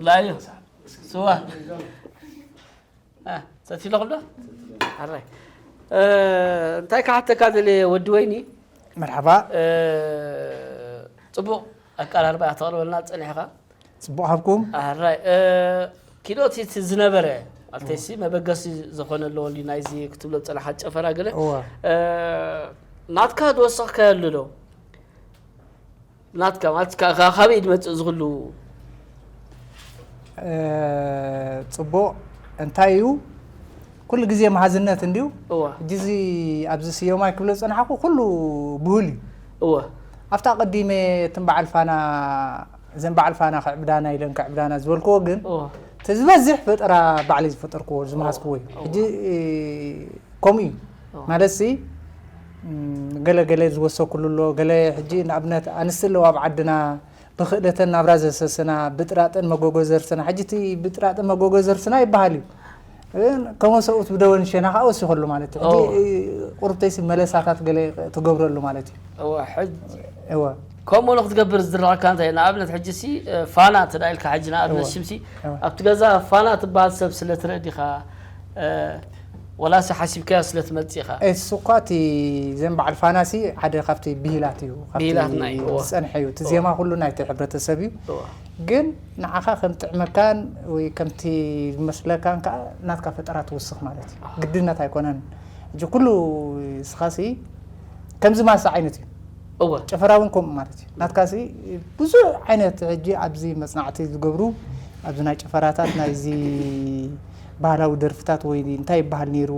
ላዩ ስዋ ሰቲለኹም ዶ ኣራይ እንታይ ክሓተካ ደልየ ወዲ ወይኒ መርሓባ ጽቡቕ ኣቀራርባ ተቕርበልና ጸኒሕኻ ጽቡቕ ሃብኩም ኣራይ ኪኖት ዝነበረ ኣልተሲ መበገሲ ዝኾነ ኣለዎ ናይዚ ክትብሎ ጸናሓት ጨፈራ ገለ ናትካ ዝወሰኽካዮ ኣሎ ዶ ናትካ ማለት ካ- ካ- ካበይ ዝመጽእ ዝኽሉ? እ፣ ጽቡቕ። እንታይ እዩ? ኩሉ ግዜ መሃዝነት እንድዩ። እወ ሕጂ እዚ ኣብዚ ስዮማይ ክብሎ ዝጸናሕኩ ኩሉ ብሁል እዩ። እወ ኣብታ ቀዲመ እቶም በዓል ፋና፣ እዘን በዓል ፋና ክዕብዳና ኢለን ክዕብዳና ዝበልክዎ ግን እወ እቲ ዝበዝሕ ፈጠራ ባዕለይ ዝፈጠርክዎ ዝመሃዝክዎ እዩ። ሕጂ እ፣ ከምኡ እዩ። ማለት ሲ ም፣ ገለ ገለ ዝወሰኩሉ ኣሎ። ገለ ሕጂ ንኣብነት ኣንስቲ ኣለዋ ኣብ ዓድና ብክእደተን ናብራ ዘሰስና ብጥራጥን መጎጎ ዘርስና። ሕጂ እቲ ብጥራጥን መጎጎ ዘርስና ይበሃል እዩ። ግን ከመ ሰብኡት ብደወን ሸና ከዓ ወሲኸሉ ማለት እዩ። ሕጂ እወ። ቁርብተይሲ መለሳታት ገለ ትገብረሉ ማለት እዩ። እወ ሕጂ እወ ከምኡ ንክትገብር ዝድረኸካ እንታይ ንኣብነት ሕጂ ሲ እ፣ ፋና እንተ ኢልካ ሕጂ ንኣብነት እወ። ሽምሲ እወ። ኣብቲ ገዛ ፋና ትበሃል ሰብ ስለ ትርኢ ዲኻ እ፣ ወላሲ ሓሲብካዮ ስለ ትመጽእ ኢኻ? እሱ እኳ እቲ ዘን በዓል ፋናሲ ሓደ ካብቲ ብሂላት እዩ። ካብቲ ብሂላትና እዩ፣ እወ። ዝጸንሐ እዩ። እቲ እወ። ዜማ ኩሉ ናይቲ ሕብረተሰብ እዩ። እወ። ግን ንዓኻ ከም ጥዕመካን ወይ ከምቲ ዝመስለካን ከዓ ናትካ ፈጠራ ትውስኽ ማለት እዩ። ግድነት ኣይኮነን። ሕጂ ኩሉ ስኻሲ ከምዚ ማሳ ዓይነት እዩ። እወ ጨፈራ እውን ከምኡ ማለት እዩ። ናትካሲ ብዙሕ ዓይነት ሕጂ ኣብዚ መጽናዕቲ ዝገብሩ ኣብዚ ናይ ጨፈራታት ናይዚ ባህላዊ ደርፍታት ወይ እንታይ ይበሃል ነይሩ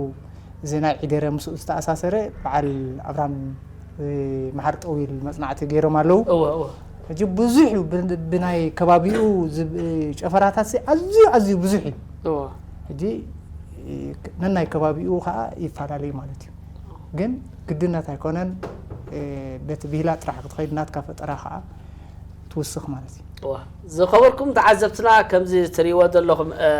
እዚ ናይ ዒደረ ምስኡ ዝተኣሳሰረ በዓል ኣብርሃም እ፣ መሓር ጠዊል መጽናዕቲ ገይሮም ኣለዉ። እወ እወ ሕጂ ብዙሕ እዩ ብ- ብናይ ከባቢኡ ዝብ- ጨፈራታት ሲ ኣዝዩ ኣዝዩ ብዙሕ እዩ። እወ ሕጂ እ፣ ነናይ ከባቢኡ ከዓ ይፈላለዩ ማለት እዩ። ግን ግድነት ኣይኮነን እ፣ በቲ ብሂላ ጥራሕ ክትኸይድ ናትካ ፈጠራ ከዓ ትውስኽ ማለት እዩ። እወ ዝኸበርኩም ተዓዘብትና ከምዚ ትሪእዎ ዘለኹም እ፣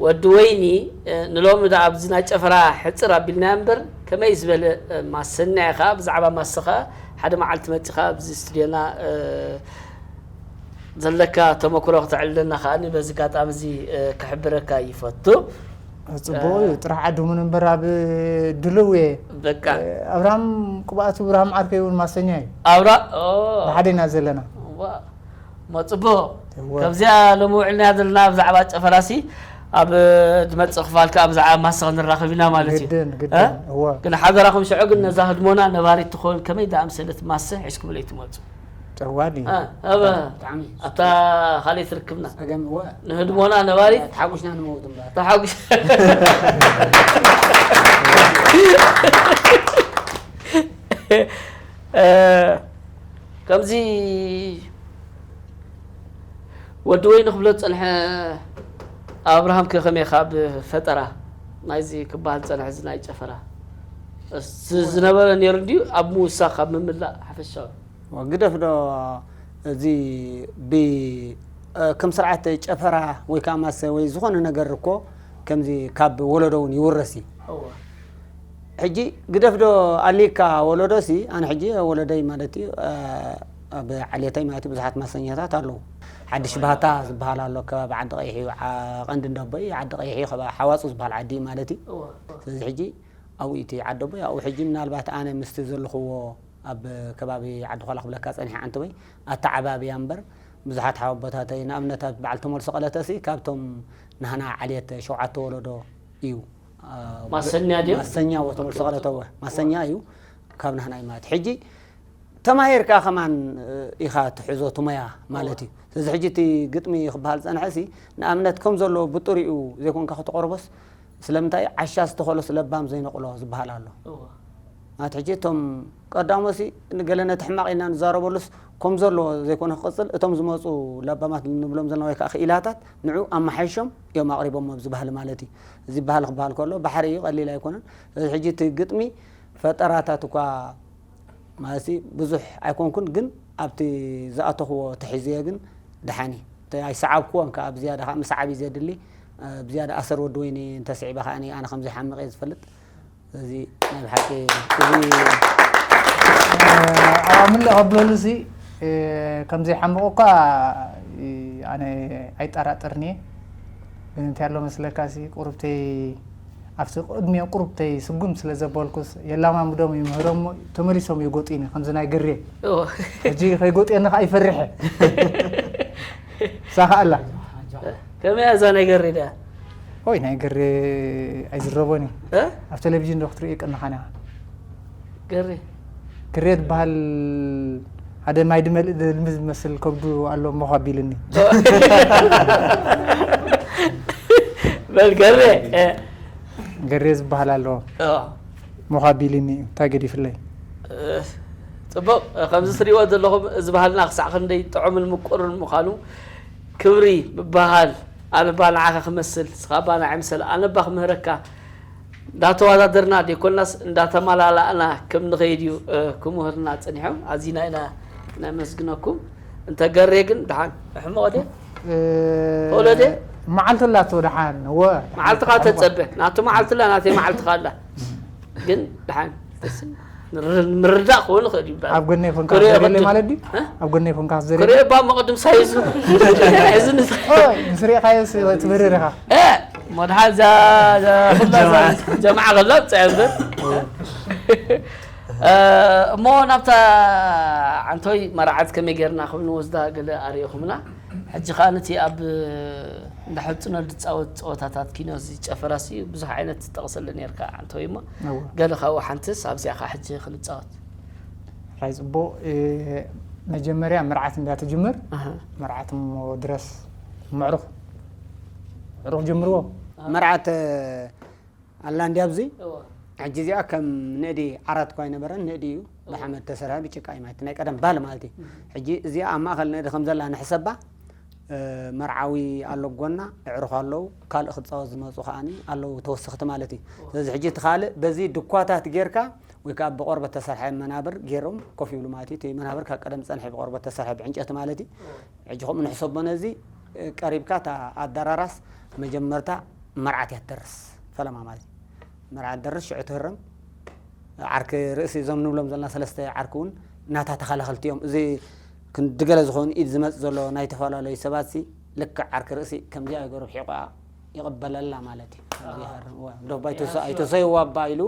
ወዲ ወይኒ እ፣ ንሎሚ ዳ ኣብዚ ናይ ጨፈራ ሕፅር ኣቢልና እምበር ከመይ ዝበለ እ፣ ማሰና ኢኻ ብዛዕባ ማሰኻ ሓደ መዓልቲ መፂኻ ኣብዚ ስቱድዮና እ፣ ዘለካ ተመክሮ ክተዕልለና ከኣኒ በዚ ኣጋጣሚ እዚ እ፣ ክሕብረካ ይፈቱ። ፅቡቅ እዩ። ጥራሕ ዓዱ ምን እምበር ኣብ ድልው እየ። በቃ ኣብርሃም ቅብኣቱ ብርሃም ዓርከይ እውን ማሰኛ እዩ። ኣብራ ኦ፣ ብሓደ ኢና ዘለና። ዋ፣ ሞ ፅቡቅ እወ። ካብዚኣ ሎሚ ውዕልና ዘለና ብዛዕባ ጨፈራሲ ኣብ ዝመፅእ ክፋል ከዓ ብዛዕባ ማሰ ክንራኸብ ኢና ማለት እዩ። ግድን እ? ግድን እወ። ግን ሓደራኹም ሽዑ ግን ነዛ ህድሞና ነባሪት ትኸውን ከመይ ዝኣምሰለት ማሰ ሒዝኩምለይ ትመፁ? ጨዋኒ እ፣ ኣብ ብጣዕሚ ኣብታ ካልእ ትርክብና ጸገም እወ ንህድሞና ነባሪት ተሓጉስና ንመውት እምበር ተሓጉስ እ፣ ከምዚ ወዲ ወይ ንክብሎ ዝፀንሐ ኣብርሃም ከ ከመይ ካብ ፈጠራ ናይዚ ክበሃል ዝፀንሐ እዚ ናይ ጨፈራ እዚ ዝነበረ ነይሩ እንድዩ ኣብ ምውሳኽ ኣብ ምምላእ ሓፈሻዊ ግደፍ ዶ እዚ ብ ከም ስርዓት ጨፈራ ወይ ከዓ ማሰ ወይ ዝኾነ ነገር እኮ ከምዚ ካብ ወለዶ እውን ይውረስ እዩ። ሕጂ ግደፍ ዶ ኣሊካ ወለዶ ሲ ኣነ ሕጂ ወለደይ ማለት እዩ ኣብ ዓሌተይ ማለት እዩ ብዙሓት ማሰኛታት ኣለዉ። ሓድሽ ባህታ ዝበሃል ኣሎ ከባቢ ዓዲ ቀይሕ እዩ። ዓ- ቀንዲ እንዳቦይ ዓዲ ቀይሕ እዩ ሓዋፁ ዝበሃል ዓዲ እዩ ማለት እዩ። ስለዚ ሕጂ ኣብኡ እቲ ዓዲ ኣቦይ ኣብኡ ሕጂ ምናልባት ኣነ ምስቲ ዘለኽዎ ኣብ ከባቢ ዓዲ ኾላ ክብለካ ፀኒሐ ዓንተወይ ኣተዓባብያ እምበር ብዙሓት ሓወቦታተይ ንኣብነት ኣብ በዓል ተመልሶ ቀለተሲ ካብቶም ናህና ዓልየት ሸውዓተ ወለዶ እዩ። ማሰኛ ድዮም? ማሰኛ ወተመልሶ ቀለተወ ማሰኛ እዩ ካብ ናህና እዩ ማለት ሕጂ ተማሂርካ ከማን ኢኻ ትሕዞ እቲ ሞያ ማለት እዩ። ስለዚ ሕጂ እቲ ግጥሚ ክበሃል ዝፀንሐ ሲ ንኣብነት ከም ዘሎ ብጥሪኡ ዘይኮንካ ከተቕርቦስ ስለምንታይ ዓሻ ዝተኸሎስ ለባም ዘይነቕሎ ዝበሃል ኣሎ። ማለት ሕጂ እቶም ቀዳሞሲ ንገለ ነቲ ሕማቕ ኢልና ንዛረበሉስ ከም ዘሎ ዘይኮነ ክቕፅል እቶም ዝመፁ ለባማት ንብሎም ዘለና ወይ ከዓ ክኢላታት ንዑ ኣመሓይሾም እዮም ኣቕሪቦሞ ኣብዚ ባህሊ ማለት እዩ። እዚ ባህሊ ክበሃል ከሎ ባሕሪ እዩ ቀሊል ኣይኮነን። ስለዚ ሕጂ እቲ ግጥሚ ፈጠራታት እኳ ማለት ብዙሕ ኣይኮንኩን ግን ኣብቲ ዝኣተኽዎ ተሒዘዮ ግን ደሓን እዩ። ኣይሰዓብክዎን ከዓ ብዝያዳ ከዓ ምስዓብ እዩ ዘድሊ። ብዝያዳ ኣሰር ወዲ ወይኒ እንተስዒበ ከዓ ኣነ ከምዘይሓምቕ እየ ዝፈልጥ። እዚ ናይ ብሓቂ እዚ ኣብ ምልእ ከብለሉ ሲ ከምዘይሓምቕ እኳ ኣነ ኣይጠራጠርን እየ። ግን እንታይ ኣሎ መስለካ ሲ ቁርብተይ ኣብቲ ቅድሚኦም ቁሩብ ተይስጉም ስለ ዘበልኩስ የላማምዶም ይምህሮም እሞ ተመሊሶም ይጎጥዩኒ ከምዚ ናይ ገሬ ሕጂ ከይጎጥየኒ ከዓ ይፈርሐ ሳኻ ኣላ ከመይ እያ እዛ ነገር ዳ ኦይ ናይ ገሬ ኣይዝረቦን እዩ እ? ኣብ ቴሌቪዥን ዶ ክትርኢ ቅንኻና ገሬ ግሬ ዝበሃል ሓደ ማይ ድመልእ ድልሚ ዝመስል ከብዱ ኣሎ ሞኽ ኣቢልኒ። በል ገሬ። ገሬ ዝበሃል ኣሎ ሞኽ ኣቢልኒ እዩ። እንታይ ገዲፍለይ? ጽቡቕ። ከምዚ ትሪእዎ ዘለኹም እዚ ባህልና ክሳዕ ክንደይ ጥዑምን ምቁርን ምዃኑ ክብሪ ምበሃል፣ ኣነ እባ ንዓኻ ክመስል፣ ንስኻ እባ ንዓይ ምሰል፣ ኣነ እባ ክምህረካ እንዳተወዳደርና ደይኮናስ እንዳተመላላእና ከም ንኸይድ እዩ ክምህርና ጸኒሖም። ኣዚና ኢና ነመስግነኩም። እንተ ገሬ ግን ደሓን ሕመቕ ድየ? ወለደ? መዓልቲ ኣላቶ ደሓን፣ እወ። መዓልትኻ ተጸበ። ናቱ መዓልቲ ኣላ፣ ናተይ መዓልትኻ ኣላ። ግን ደሓን ምርዳእ ክኸውን ይኽእል እዩ። ኣብ ጎነይ ኮንካ ክትዘርየለይ ማለት ድዩ? ኣብ ጎነይ ኮንካ ክትዘርየለይ? ክሪኦ እባ መቐድም ሳይዙ። ሕዚ ንስ- ኦ፣ ምስ ሪእኻዮ ስ-፣ ትብርር ኢኻ። እ፣ እሞ ደሓን እዛ፣ እዛ፣ ኩላ እዛ ጀምዓ ከላ ብፅዕ እምበር። እ፣ እሞ ናብታ ዓንቶይ መርዓት ከመይ ጌርና ከም ንወስዳ ገለ ኣርእኹምና። ሕጂ ከኣ ነቲ ኣብ እንዳ ሕልጽኖ ዝጻወት ጸወታታት ኪኖ እዚ ጨፈራሲ ብዙሕ ዓይነት ትጠቕሰሉ ኔርካ ዓንቶይ እሞ እወ። ገለ ካብኡ ሓንትስ ኣብዚኣ ከኣ ሕጂ ክንጻወት። ራይ ጽቡቕ። እ፣ መጀመርያ መርዓት እንዳ ትጅምር፣ ኣሃ። መርዓት እሞ ድረስ መዕሩኽ፣ መዕሩኽ ጀምርዎ። መርዓት ኣላ እንዲ ኣብዚ እወ። ሕጂ እዚኣ ከም ንእዲ ዓራት እኳ ኣይነበረን፣ ንእዲ እዩ። እወ። ብሓመድ ተሰርሐ፣ ብጭቃ እዩ ማለት ናይ ቀደም ባል ማለት እዩ። እህ። ሕጂ እዚኣ ኣብ ማእከል ንእዲ ከም ዘላ ንሕሰባ፣ እ፣ መርዓዊ ኣሎ ጎና፣ ኣዕሩኽ ኣለዉ፣ ካልእ ክጻወት ዝመጹ ከኣኒ ኣለዉ ተወሰኽቲ ማለት እዩ። እወ። ስለዚ ሕጂ እቲ ካልእ በዚ ድኳታት ጌርካ ወይ ከኣ ብቆርበት ተሰርሐ መናብር ጌሮም ኮፍ ይብሉ ማለት እዩ። እቲ መናብር ካብ ቀደም ዝጸንሐ ብቆርበት ተሰርሐ ብዕንጨቲ ማለት እዩ። እወ። ሕጂ ከምኡ ንሕሰቦ ነዚ፣ እ፣ ቀሪብካ እታ ኣደራራስ መጀመርታ መርዓት እያ ትደርስ ፈለማ ማለት እዩ። መርዓት ትደርስ ሽዑ ትህረም። ዓርኪ ርእሲ እዞም ንብሎም ዘለና ሰለስተ ዓርኪ እውን ናታ ተኸላኸልቲ እዮም። እዚ ክንዲ ገለ ዝኾኑ ኢድ ዝመጽእ ዘሎ ናይ ተፈላለዩ ሰባት ሲ ልክዕ ዓርኪ ርእሲ ከምዚኣ ይገሩ ሒቑኣ ይቕበለላ ማለት እዩ። ከምዚ ይሃርም። እዋ፣ ዶባ ኣይተሰ-፣ ኣይተሰይዋ እባ ኢሉ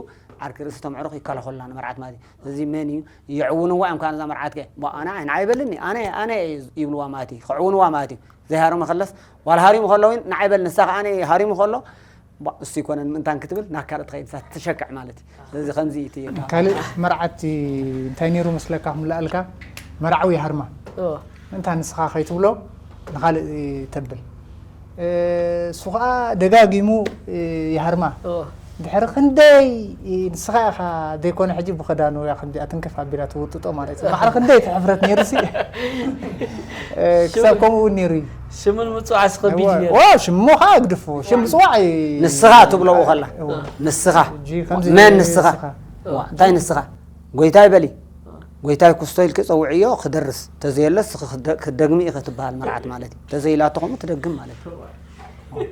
ዓርኪ ርእሲ ተምዕሩኽ ይከላኸሉላ ንመርዓት ማለት እዩ። እዚ መን እዩ? የዕውንዋ እዮም ከዓ ነዛ መርዓት ከ። ባ፣ ኣነ፣ ኣነ ኣይበልኒ፣ ኣነ፣ ኣነ ይብልዋ ማለት እዩ። ከዕውንዋ ማለት እዩ። ዘይሃረመ ከለስ፣ ዋላ ሃሪሙ ከሎ እውን ንዓይ በል፣ ንሳ ከዓ ኣነ ሃሪሙ ከሎ፣ ባ፣ እሱ ይኮነን ምእንታን ክትብል ናብ ካልእ ትኸይድ፣ ንሳ ትሸክዕ ማለት እዩ። ስለዚ ከምዚ እዩ እቲ ካልእ መርዓቲ እንታይ ነይሩ መስለካ ክምልኣልካ? መርዓዊ ይሃርማ። እዎ። ምእንታ ንስኻ ከይትብሎ ንኻልእ ተብል። እ፣ እሱ ኸዓ ደጋጊሙ፣ እ፣ ይሃርማ። እዎ። ድሕሪ ክንደይ ንስኻ ኢኻ ዘይኮነ ሕጂ ብኽዳኑ እያ ክንዲኣ ትንክፍ ኣቢላ ትውጥጦ ማለት እዩ። ባዕሪ ክንደይ እቲ ሕፍረት ነይሩ ሲ። እ፣ ክሳብ ከምኡ እውን ነይሩ እዩ። ሽምን ምጽዋዕስ ከቢድ እዩ ነይሩ። ዋ፣ ሽሙ ኸዓ ግድፎ። ሽም ምጽዋዕ እዩ። ንስኻ ትብሎ ከላ። እዎ። ንስኻ። ሕጂ ከምዚ መን ንስኻ? ንስኻ። ዋ፣ እንታይ ንስኻ? ጎይታይ በሊ። ጎይታይ ኩስቶ ኢልኪ ጸውዕዮ ክደርስ። ተዘየለስ ክደ-፣ ክደግሚ ኢኺ ትበሃል መርዓት ማለት እዩ። ተዘይላቶ ከምኡ ትደግም ማለት እዩ።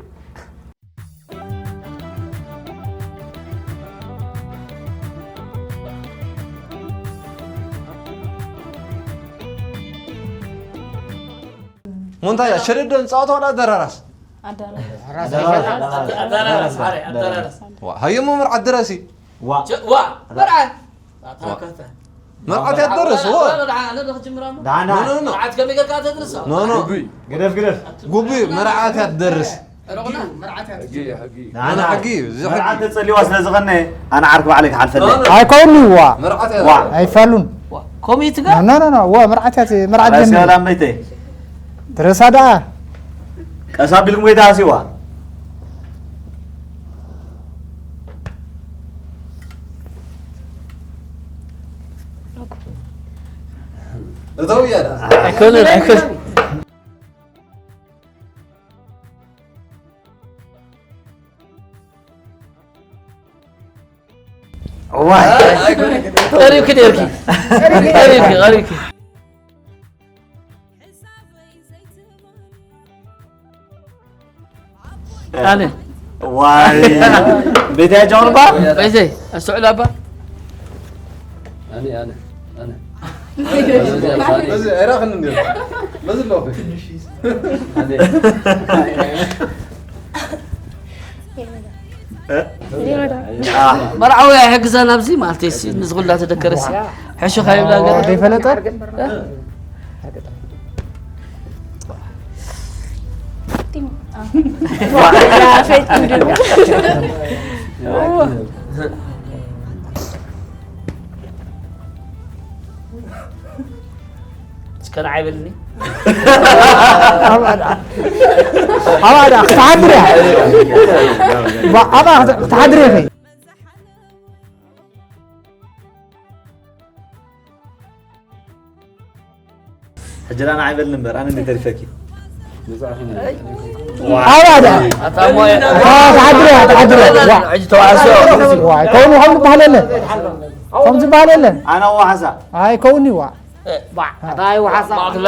ሞንታያ፣ ሸደዶ ንጻወት ዋላ ኣደራራስ? ኣደራራስ። ኣደራራስ፣ ኣደራራስ፣ ኣደራራስ። ዋ፣ ሃየሞ መርዓት ደራሲ። ዋ። ጀ-፣ ዋ፣ መርዓት። ኣታ ዋ። ከተ። መርዓት ያደረስ፣ ዋ። ዋ፣ መርዓ፣ ኣነ ዶ ክጅምራ እሞ? ዳና። ኖ፣ ኖ፣ ኖ። መርዓት ከመይ ጌርካ ተድርሳ? ኖ፣ ኖ። ግደፍ፣ ግደፍ። ጉቢ፣ መርዓት ያደርስ። ሮቕና? መርዓት ያደርስ። ሕጊ፣ ሕጊ። ዳና። ሕጊ፣ እዚ ሕጊ። መርዓት ተጸሊዋ ስለ ዝኾነ፣ ኣነ ዓርኪ ባዕለይ ክሓልፈለይ። ኖ፣ ኖ። ኣይከውንዋ። መርዓት ዋ። ያደርስ። ኣይፋሉን። ዋ፣ ኮሚት ጋር? ኖ፣ ኖ፣ ኖ፣ ኖ። ዋ፣ መርዓት ያት-፣ መርዓት ራስ ጀምር። ያላም በይተይ። ድረሳ ደኣ። ቀስ ኣቢልኩም ወይ ተሃስይዋ። እተው እያ ደኣ። ኣይኮነን፣ ኣይኮነን። ዋይ። ኣይኮነን። ቀሪብኪ ነይርኪ። ቀሪብኪ፣ ቀሪብኪ። ኣነ። ዋይ። ቤት ያጃውን ባ? በይተይ፣ ኣስተውዕል ኣባ። ኣነ፣ ኣነ፣ ኣነ። በዚ ኣይራኽን እንዲዮ። በዚ ኣለኹ። ኣነ። እ? አ። መርዓዊ ኣይሕግዛን ኣብዚ ማለት እዩ፣ ንዝኹላ ተደከረሲ። ሕሹ ካይብላ ገለ። ዘይፈለጠ? እ? እስከ ንዓይ በልኒ። ኣባዳ ኣባዳ ክትሓድር እያ። ኣባ ክትሓድር እያ። ሕጂ ዳና ኣይበልን እምበር ኣነ እንዴት ተሪፈኪ። ኣባዳ ኣታ ሞየ ክትሓድር እያ ክትሓድር እያ። ሕጂ ተዋዕሶ ዋይ ከምኡ ከም ዝበሃል የለን። ከም ዝበሃል የለን። ኣነ ዋሓሳ ኣይከውን እዩ ዋ። ባ ኣታ ይዋሓሳ ማእክለ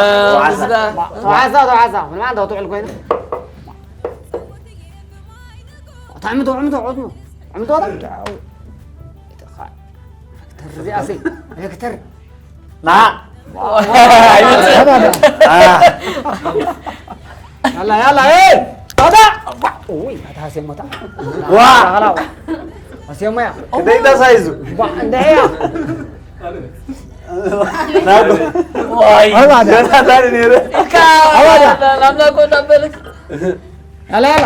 ተዋዕሳ ተዋዕሳ ምንማ እንዳ ትውዕል ኮይኑ ታዕምቶ ዕምቶ ዕምቶ ዕምቶ ተርዚኣሲ ሬክተር ና ኣባዳ ያላ ያላ ኤ ታታ ኡይ ኣታ ሴሞታ ዋ ታላ ሴሞያ ደይታ ሳይዙ ባ እንደያ ኣባዳ ገና ታሪ ነይረ ኢልካ ናምና ኮ እንዳበልክ ያላ ያላ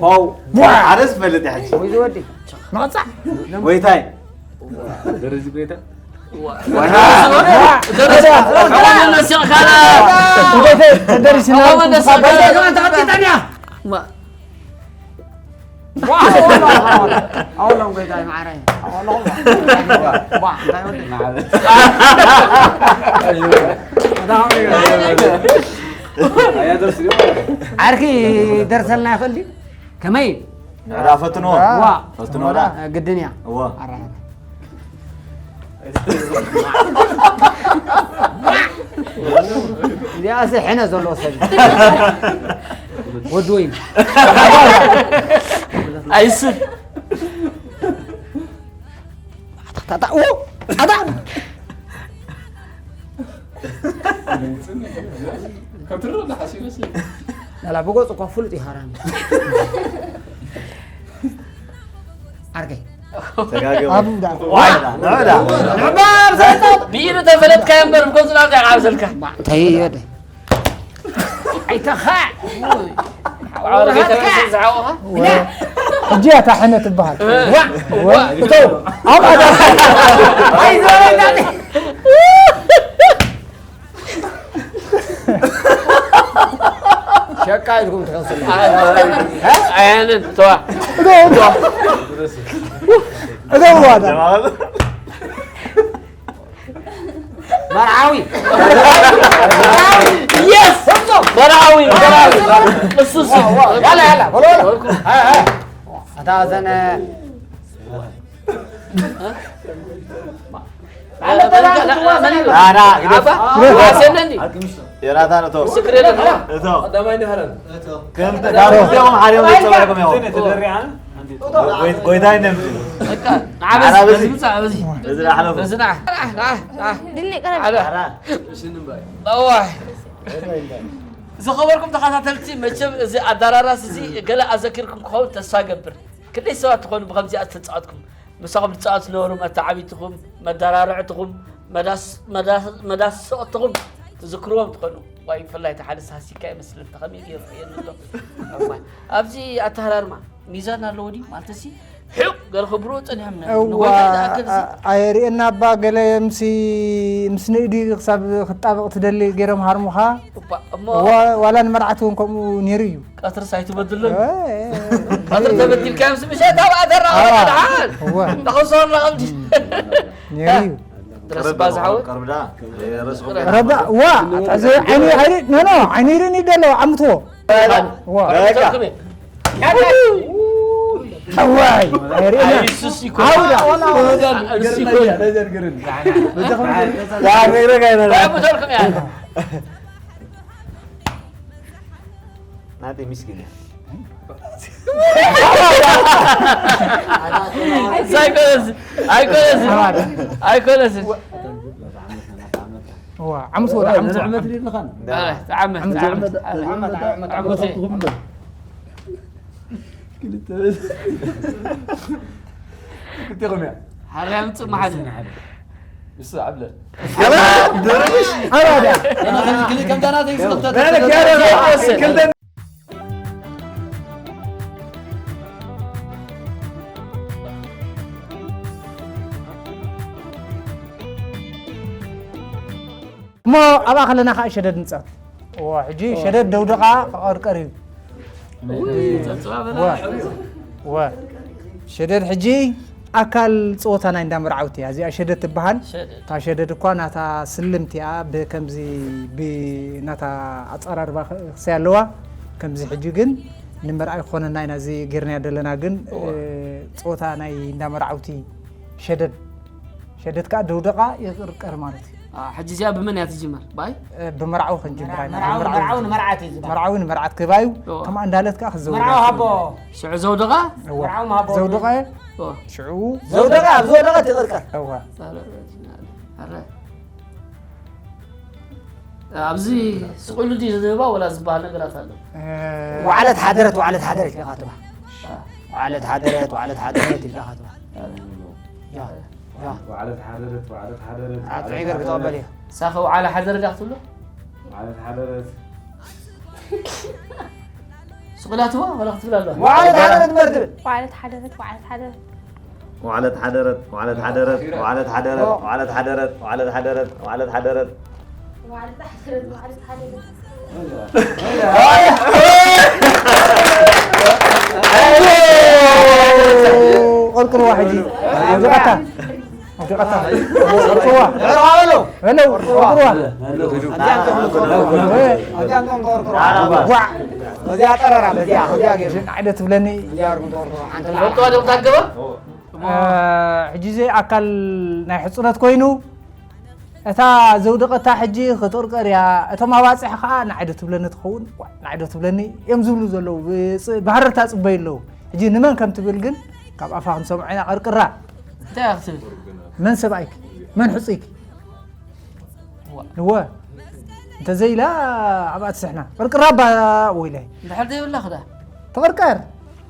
ፓው ሓደ ዝፈልጥ ሕጂ ወይ ዝወዲ መቕፃዕ ጎይታይ ደረዚ ጎይታ ደረስካላ ተደሪስና ተዓቂጠን እያ ኣውሎም ጎይታይ ማዕረ ኣውሎም እንታይ ወዲ ዓርኪ ደርሰልና ይኽእል ድዩ ከመይ ዕዳ ፈትኖ ዋ ፈትኖ ዕዳ ግድን እያ እዎ እዚኣሲ ሕነ ዘለዎ ሰብ ወዲ ወይን ኣይስብ ታታ ኡ ኣታ ከትርር ንሓስ ይመስል ላላ ብጎፅ እኳ ፍሉጥ እዩ ሃራሚ ዓርከይ ተጋገበ ኣብዳ ዋይ ንዕዳ ብኢዱ ተፈለጥካዮ እምበር ብጎፅና እንታይ ይዓብሰልካ እንታይ ወደ ኣይተኻ ዝሓወኻ ሕጂ እያ ታሕነ ትበሃል እቶ ኣብ ኣዳ ኣይዘበና ሸቃ ኢልኩም ትኸስሉ ኣያንን ተዋ እገዋዳ መርዓዊ የስ መርዓዊ መርዓዊ እሱ እሱ ያላ ያላ በሎ በሎ ኣታ ዘነ ና ና ግደፍ ዋሰለኒ የራታ ነቶ ምስክር የለን እቶ ቀዳማይ ንህረን ከምተ ዳርኩም ሓደ ይጸባኩም ያው ጎይታይ ነምዚ ንዓበዚ በዚ ምፃ በዚ እዚ ዳሕለፉ በዚ ንዓ ድልቅ ረብ ሓደ ሽንምባይ እዋይ ዝኸበርኩም ተኸታተልቲ መቸም እዚ ኣዳራራስ እዚ ገለ ኣዘኪርኩም ክኸውን ተስፋ ገብር ክንደይ ሰባት ትኾኑ ብከምዚኣ ዝተፃወትኩም ምሳኹም ዝፃወት ዝነበሩ መተዓቢትኹም መዳራርዕትኹም መዳሰቕትኹም ትዝክርዎም ትኾኑ ዋይ ብፍላይ እቲ ሓደ ሳሲካ ይመስል እንተ ከመይ ገይሩ የንዶ ኣብዚ ኣተሃራርማ ሚዛን ኣለዎ ድዩ ማለት ሲ ሕቕ ገለ ከብሮ ፀኒሖም እዋ ኣየርእየና እባ ገለ ምስ ምስ ንእዲ ክሳብ ክጣበቕ ትደሊ ገይሮም ሃርሙኻ እሞ ዋላ ንመርዓት እውን ከምኡ ነይሩ እዩ ቀትርስ ኣይትበድሉን ቀትር ተበዲልካዮም ስምሸት ኣብ ኣተራ ደሓን እወ ተኸሶርና ከምዚ ነይሩ እዩ ድረስ ባዝሓወ ቀርብዳ ረስኹም ረዳ ዋ እዚ ዓይኒ ዓይኒ ኖ ኖ ዓይኒ ርን ይደሎ ዓምትዎ ዋ ዋይ ርኢና ኢየሱስ ይኮ ዓውዳ እሱ ይኮ ዳርነግረጋ ይበላ ናተይ ምስኪን እያ ኣይኮነስ ኣይኮነስ ኣይኮነስ ዋ ዓምትዎ ዓምትዎ ተዓመት ተዓመት ተዓመት ክልቴኹም እያ ሓርያ ምፅእ መሓዝ ንሱ ዓብለ ኣባዳ ከምታ ናተይ ዝኽተት እሞ ኣብኣ ከለና ከዓ ሸደድ ንጻወት። እዋ፣ ሕጂ ሸደድ ደውደቓ ክቐርቀር እዩ። እዋ፣ እዋ። ሸደድ ሕጂ ኣካል ጸወታ ናይ እንዳ መርዓውቲ እያ። እዚኣ ሸደድ ትበሃል። ሸደድ። እታ ሸደድ እኳ ናታ ስልምቲ እያ፣ ብከምዚ፣ ብናታ ኣጸራርባ ክሰይ ኣለዋ። ከምዚ ሕጂ ግን ንመርኣይ ክኾነና ኢና እዚ ጌርናዮ ዘለና። ግን፣ እዋ። እ፣ ጸወታ ናይ እንዳ መርዓውቲ ሸደድ፣ ሸደድ ከኣ ደውደቓ ይቕርቀር ማለት እዩ። አ፣ ሕጂ እዚኣ ብመን እያ ትጅመር? ባይ? እ፣ ብመርዓዊ ክንጅምር ኢና። መርዓዊ፣ ብመርዓዊ መርዓዊ ንመርዓት እዩ ዝባል። መርዓዊ ንመርዓት ክባዩ፣ እዋ። ከምኣ እንዳለት ከኣ ክዘውር መርዓዊ እዩ። ሃቦ። ሽዑ ዘውደቓ? እዋ። መርዓዊ ሃቦ። ዘውደቐ? እዋ። ሽዑ? ዘውደቐ፣ ኣብ ዘውደቐ ትቕርቀር። እዋ። ኣረ፣ ኣረ። ኣብዚ ስቕ ኢሉ ድዩ ዝህባ ወላ ዝበሃል ነገራት ኣሎ? እ፣ ዋዕለት ሓደረት፣ ዋዕለት ሓደረት ኢልካ ትባ። ዋዕለት ሓደረት፣ ዋዕለት ሓደረት ኢልካ ትባ። ያ፣ ያ። ዋዕለት ሓደረት፣ ዋዕለት ሓደረት፣ ኣቶ ዋዕለት ዒገር ክተቐበል ሓደረት። እየ። ሳኸ ዋዕለ ሓደረ ዳ ክትብሎ? ዋዕለት ሓደረት። ስቕ ኢላ ትባ ወላ ክትብል ኣለዋ? ዋዕለት ሓደረት እምበር ትብል። ዋዕለት ሓደረት፣ ዋዕለት ሓደረት። ዋዕለት ሓደረት፣ ዋዕለት ሓደረት፣ ዋዕለት ሓደረት፣ ዋዕለት ሓደረት፣ ዋዕለት ሓደረት፣ ዋዕለት ሓደረት። ቀርቅርዋ ሕጂ። ኣውዲቐታ። ኣውዲቐታ። ቀርቅርዋ። በለው። ቀርቅርዋ። ጓዕ። በዚኣ ጠረራ፣ በዚኣ፣ በዚኣ ገይሩ። እዚኣ ትብለኒ። በዚኣ ኣርጉ ተወርቁ። ሓንቲ ለዓል። ፈልጥዋ ዶ ታገባ? እ፣ ሕጂ እዚ ኣካል ናይ ሕጽኖት ኮይኑ፣ እታ ዘውደቐታ ሕጂ ክትቕርቀር እያ። እቶም ኣባጽሕ ከኣ ንዓይ ዶ ትብለኒ ትኸውን? ዋ፣ ንዓይ ዶ ትብለኒ? እዮም ዝብሉ ዘለዉ። ብጽ-፣ ብሃረርታ ጽበዩ ኣለዉ። ሕጂ ንመን ከም ትብል ግን ካብ ኣፋ ክንሰምዖ ኢና። ቀርቅራ። እንታይ እያ ክትብል? መን ሰብኣይኪ? መን ሕጹይኪ? ዋ። እወ። እንተዘይላ ኣብኣ ትስሕና። ቅርቅራ እባ ወይለይ። እንድሕር ዘይብላ ክዳ። ትቕርቀር።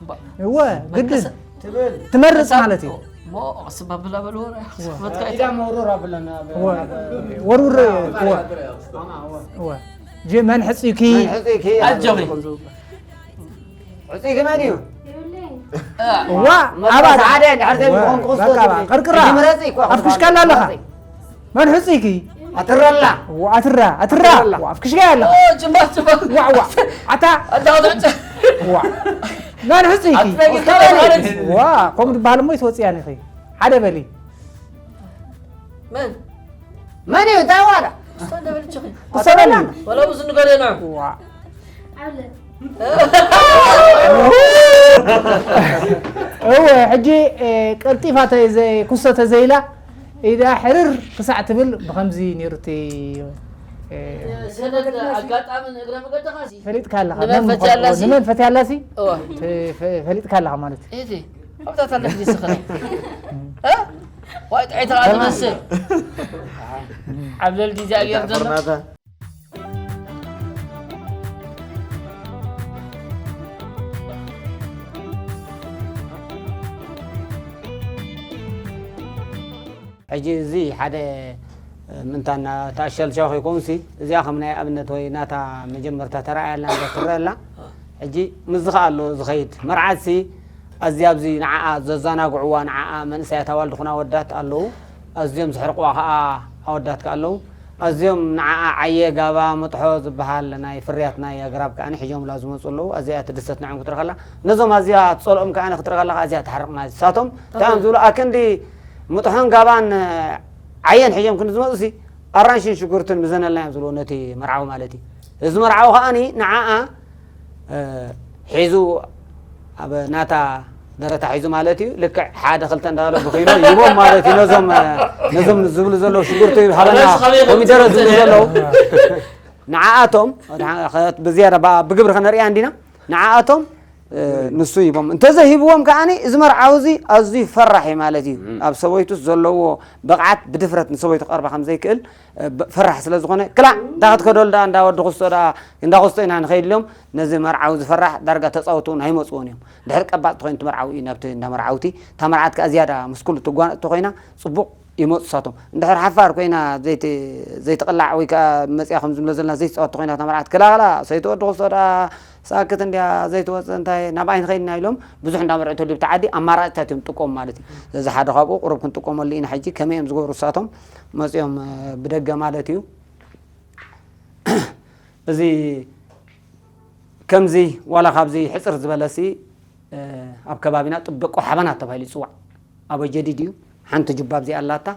እባ። እወ፣ ግድን። ትብል። ትመርጽ ማለት እዩ። እሞ ቅስም ኣብላ በልዎ። እወ። ክፈትካ ኢዳ መውረር ኣብለና። እወ። ወርውር፣ እወ። እወ። እወ። ጀ-፣ መን ሕጽይኪ? መን ሕጽይኪ? ኣጆኺ። ሕጹይኪ መን እዩ? እ። እዋ፣ መጥበስ ኣባዳ። ሓደ እንድሕር ዘይብልኩም እዋ፣ ክስቶ በቃ፣ ትብሊ። ቅርቅራ። ሕጂ ምረጺ እኮ። ኣፍክሽካላ ኣለኻ? ምረጺ። መን ሕጹይኪ? ኣትረላ። እዋ፣ ኣትራ፣ ኣትራ። ኣትረላ። እዋ፣ ኣፍክሽካ ኣለኻ? ኦ፣ ጅማ፣ ጅማ። ዋ፣ ዋ። ኣታ። ኣታ፣ ኣታ። ዋ። መን ሕጹይኪ? ኣትረጊ ማለት እዩ። ዋ፣ ከምኡ ዝበሃል እሞ ይትወጽያን ኢኺ። ሓደ በሊ። መን? መን እዩ? እንታይ ዋላ? እስቶ እንደበልችኺ። ክሰበኒ። ወላ ብዙ ንገር የና። ዋ። እወ፣ ሕጂ፣ እ፣ ቀልጢፋ ተዘይ-፣ ኩስቶ ተዘይላ፣ ኢዳ ሕርር ክሳዕ ትብል ብኸምዚ ነይሩ እቲ፣ እ፣ ሰደድ ኣጋጣሚ ንእግረ መገድኻ ሲ ፈሊጥካ ኣለኻ። ንመን መን ፈትያ ምዃኑ-፣ ኣላ ሲ? ንመን ፈትያ ኣላ ሲ? እወ። ተ-፣ ፈ-፣ ፈሊጥካ ኣለኻ ማለት እዩ። እቲ፣ ኣብታት ኣለሽ ዲስኻ? እ? ዋይ፣ ጥዒት ኸዓ ትመስል። ዓብለል ዲዛ ጌር ዘሎ። ፈርናታ። ሕጂ እዚ ሓደ ምንታና ተኣሸልሻው ከይኮንሲ፣ እዚኣ ከም ናይ ኣብነት ወይ ናታ መጀመርታ ተረኣያልና እዛ ትረአ ኣላ። ሕጂ ምስዚ ኸኣ ኣሎ ዝኸይድ። መርዓትሲ ኣዝያ ኣብዚ ንዓኣ ዘዘናግዕዋ፣ ንዓኣ መንእሰያት ኣዋልድ ኹና ኣወዳት ኣለዉ። ኣዝዮም ዝሕርቕዋ ኸኣ ኣወዳት ከኣ ኣለዉ። ኣዝዮም ንዓኣ ዓየ፣ ጋባ፣ መጥሖ ዝበሃል ናይ ፍርያት ናይ ኣግራብ ከኣ ሒዞምላ ዝመጹ ኣለዉ። ኣዝያ ትድሰት ንዕኦም ክትርኢ ከላ። ነዞም ኣዝያ ትጸልኦም ከኣ ክትርኢ ከለኻ ኣዝያ ትሓርቕ ማለት እዩ። ንሳቶም እንታይ እዮም ዝብሉ? ኣክንዲ መጥሖን ጋባን ዓየን ሒዞም ክንዲ ዝመጹሲ ኣራንሽን ሽጉርትን ምዘነልና እዮም ዝብልዎ ነቲ መርዓዊ ማለት እዩ። እዚ መርዓዊ ከኣኒ ንዓኣ፣ እ፣ ሒዙ ኣብ ናታ ደረታ ሒዙ ማለት እዩ። ልክዕ ሓደ ክልተ እንዳበለ ብኺኖ ይቦም ማለት እዩ። ነዞም፣ እ፣ ነዞም ዝብሉ ዘለዉ ሽጉርቲ ሃበና፣ ኮሚደረ ዝብሉ ዘለዉ ንዓኣቶም ብዝያዳ ብ-፣ ብግብሪ ከነርእያ እንዲና። ንዓኣቶም፣ እ፣ ንሱ ሂቦም። እንተዘይሂብዎም ከኣኒ፣ እዚ መርዓዊ እዚ ኣዝዩ ፈራሕ እዩ ማለት እዩ። እም። ኣብ ሰበይቱስ ዘለዎ ብቕዓት ብድፍረት ንሰበይቱ ክቐርባ ከም ዘይክእል፣ እ፣ ብ-፣ ፈራሕ ስለ ዝኾነ፣ ክላእ፣ እንዳ ክትከደሉ ደኣ፣ እንዳ ወዲ ክስቶ ደኣ፣ እንዳ ክስቶ ኢና ንኸይድ ኢሎም፣ ነዚ መርዓዊ ዝፈራሕ ዳርጋ ተጻወቱ እውን ኣይመጽዎን እዮም። ድሕሪ ቀባጽ ተኾይኑ እቲ መርዓዊ እዩ ናብቲ እንዳ መርዓውቲ፣ እታ መርዓት ከኣ ዝያዳ ምስ ኩሉ ትጓነጽ ተኾይና፣ ጽቡቕ ይመጹ ንሳቶም። እንድሕር ሓፋር ኮይና ዘይት-፣ ዘይትቕላዕ ወይ ከኣ መጺኣ ከም ዝብሎ ዘለና ዘይትጻወት ተኾይና እታ መርዓት፣ ክላ፣ ክላ፣ ሰይቲ ወዲ ክስቶ ደኣ ሳክት እንድያ ዘይትወጽእ እንታይ ናብ ኣይ ንኸይድ ኢና ኢሎም ብዙሕ እንዳ መርዑ ተልዩ ኣብቲ ዓዲ ኣማራጺታት እዮም ዝጥቀሙ ማለት እዩ። እዚ ሓደ ካብኡ ቁሩብ ክንጥቀመሉ ኢና ሕጂ። ከመይ እዮም ዝገብሩ ንሳቶም? መጺኦም፣ እ፣ ብደገ ማለት እዩ። እዚ ከምዚ ዋላ ካብዚ ሕጽር ዝበለሲ ኣብ ከባቢና ጥብቆ ሓበናት ተባሂሉ ይጽዋዕ። ኣበጀዲድ እዩ። ሓንቲ ጁባ ኣብዚኣ ኣላታ፣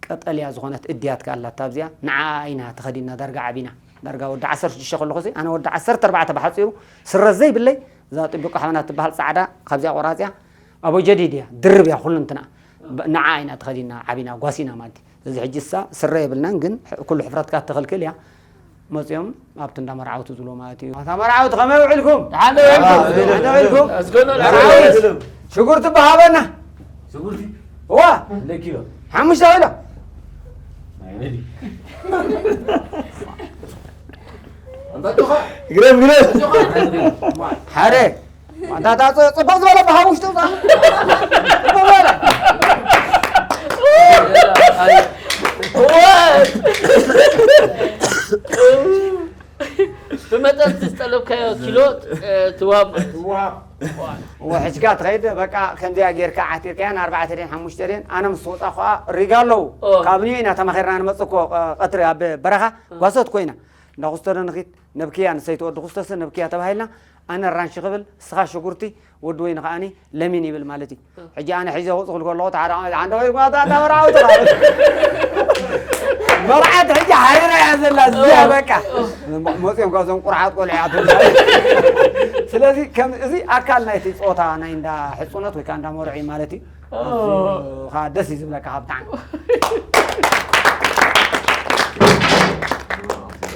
ቀጠልያ ዝኾነት እድያት ከኣ ኣላታ ኣብዚኣ። ንዓ ኢና ተኸዲና ዳርጋ ዓቢና። ዳርጋ ወዲ ዓሰርተ ሽዱሽተ ከለኹ ሲ ኣነ ወዲ ዓሰርተ ኣርባዕተ ብሓጺሩ ስረ ዘይብለይ እዛ ጥብቆ ሓበናት ትበሃል ጻዕዳ ካብዚኣ ቆራጺያ ኣበጀዲድ እያ። ድርብ እያ ኩሉ እንትና። ንዓ ኢና ተኸዲና ዓቢና ጓሲና ማለት እዩ። እዚ ሕጂ እሳ ስረ የብልናን፣ ግን ኩሉ ሕፍረትካ ትኽልክል እያ። መጺኦም ኣብቲ እንዳ መርዓውቲ ዝብሎ ማለት እዩ። ኣታ መርዓውቲ ከመይ ውዕልኩም? ደሓን ዶ ውዒልኩም? ደሓን ዶ ውዒልኩም? ኣስገዶ ደሓን መርዓውቲ፣ ዶ ውዒልኩም? ሽጉርቲ ብሃበና። ሽጉርቲ? እዋ፣ ለኪሎ። ሓሙሽተ ኪሎ። ናይ ነዲ። ኣንታ ጆኻ። ግረም፣ ግረም። ጆኻ። ሓደ። ኣንታ፣ ኣንታ፣ ጽ-፣ ጽቡቕ ዝበለ ብሃብ ውሽጡ ውጻእ። ጽቡቕ ዝበለ። ብመጠን እቲ ዝጠለብካዮ ኪሎ፣ እ፣ ትወሃብ ማለት እዩ። ትወሃብ። እዎ፣ ሕጅካ ትኸይድ፣ በቃ፣ ከምዚኣ ጌርካ ዓቲርካያን ኣርባዕተ ደን ሓሙሽተ ደን፣ ኣነ ምስ ወጻ ኸዓ ሪጋ ኣለዉ። ኦ። ካብ ኒዮ ኢና ተማኺርና ንመጽእ እኮ፣ እ፣ ቀትሪ ኣብ በረኻ እ። ጓሶት ኮይና። እንዳ ኩስቶዶ ንኺድ፣ ነብክያ፣ ንሰይቲ ወዲ ኩስቶሰ ነብክያ ተባሂልና፣ ኣነ ኣራንሺ ክብል፣ እስኻ ሽጉርቲ፣ ወዲ ወይኒ ከዓኒ ለሚን ይብል ማለት እዩ። እ። ሕጂ ኣነ ሒዘ ክውጽእ ክብል ከለኹ፣ እቲ ሓደ ዓንደ ወይ ጓታ እንዳበርዓው ተባለ። መርዓት ሕጂ ሓይራ እያ ዘላ፣ እዚኣ እ። በቃ። እ። መ-፣ መጺኦም ካብዞም ቁርሓት ቆልዑ እያ ትብል። ስለዚ ከም እዚ ኣካል ናይቲ ጾታ ናይ እንዳ ሕጹነት ወይ ከዓ እንዳ መርዑ እዩ ማለት እዩ። ኦ። እዚ ኸዓ ደስ እዩ ዝብለካ ካብ ብጣዕሚ።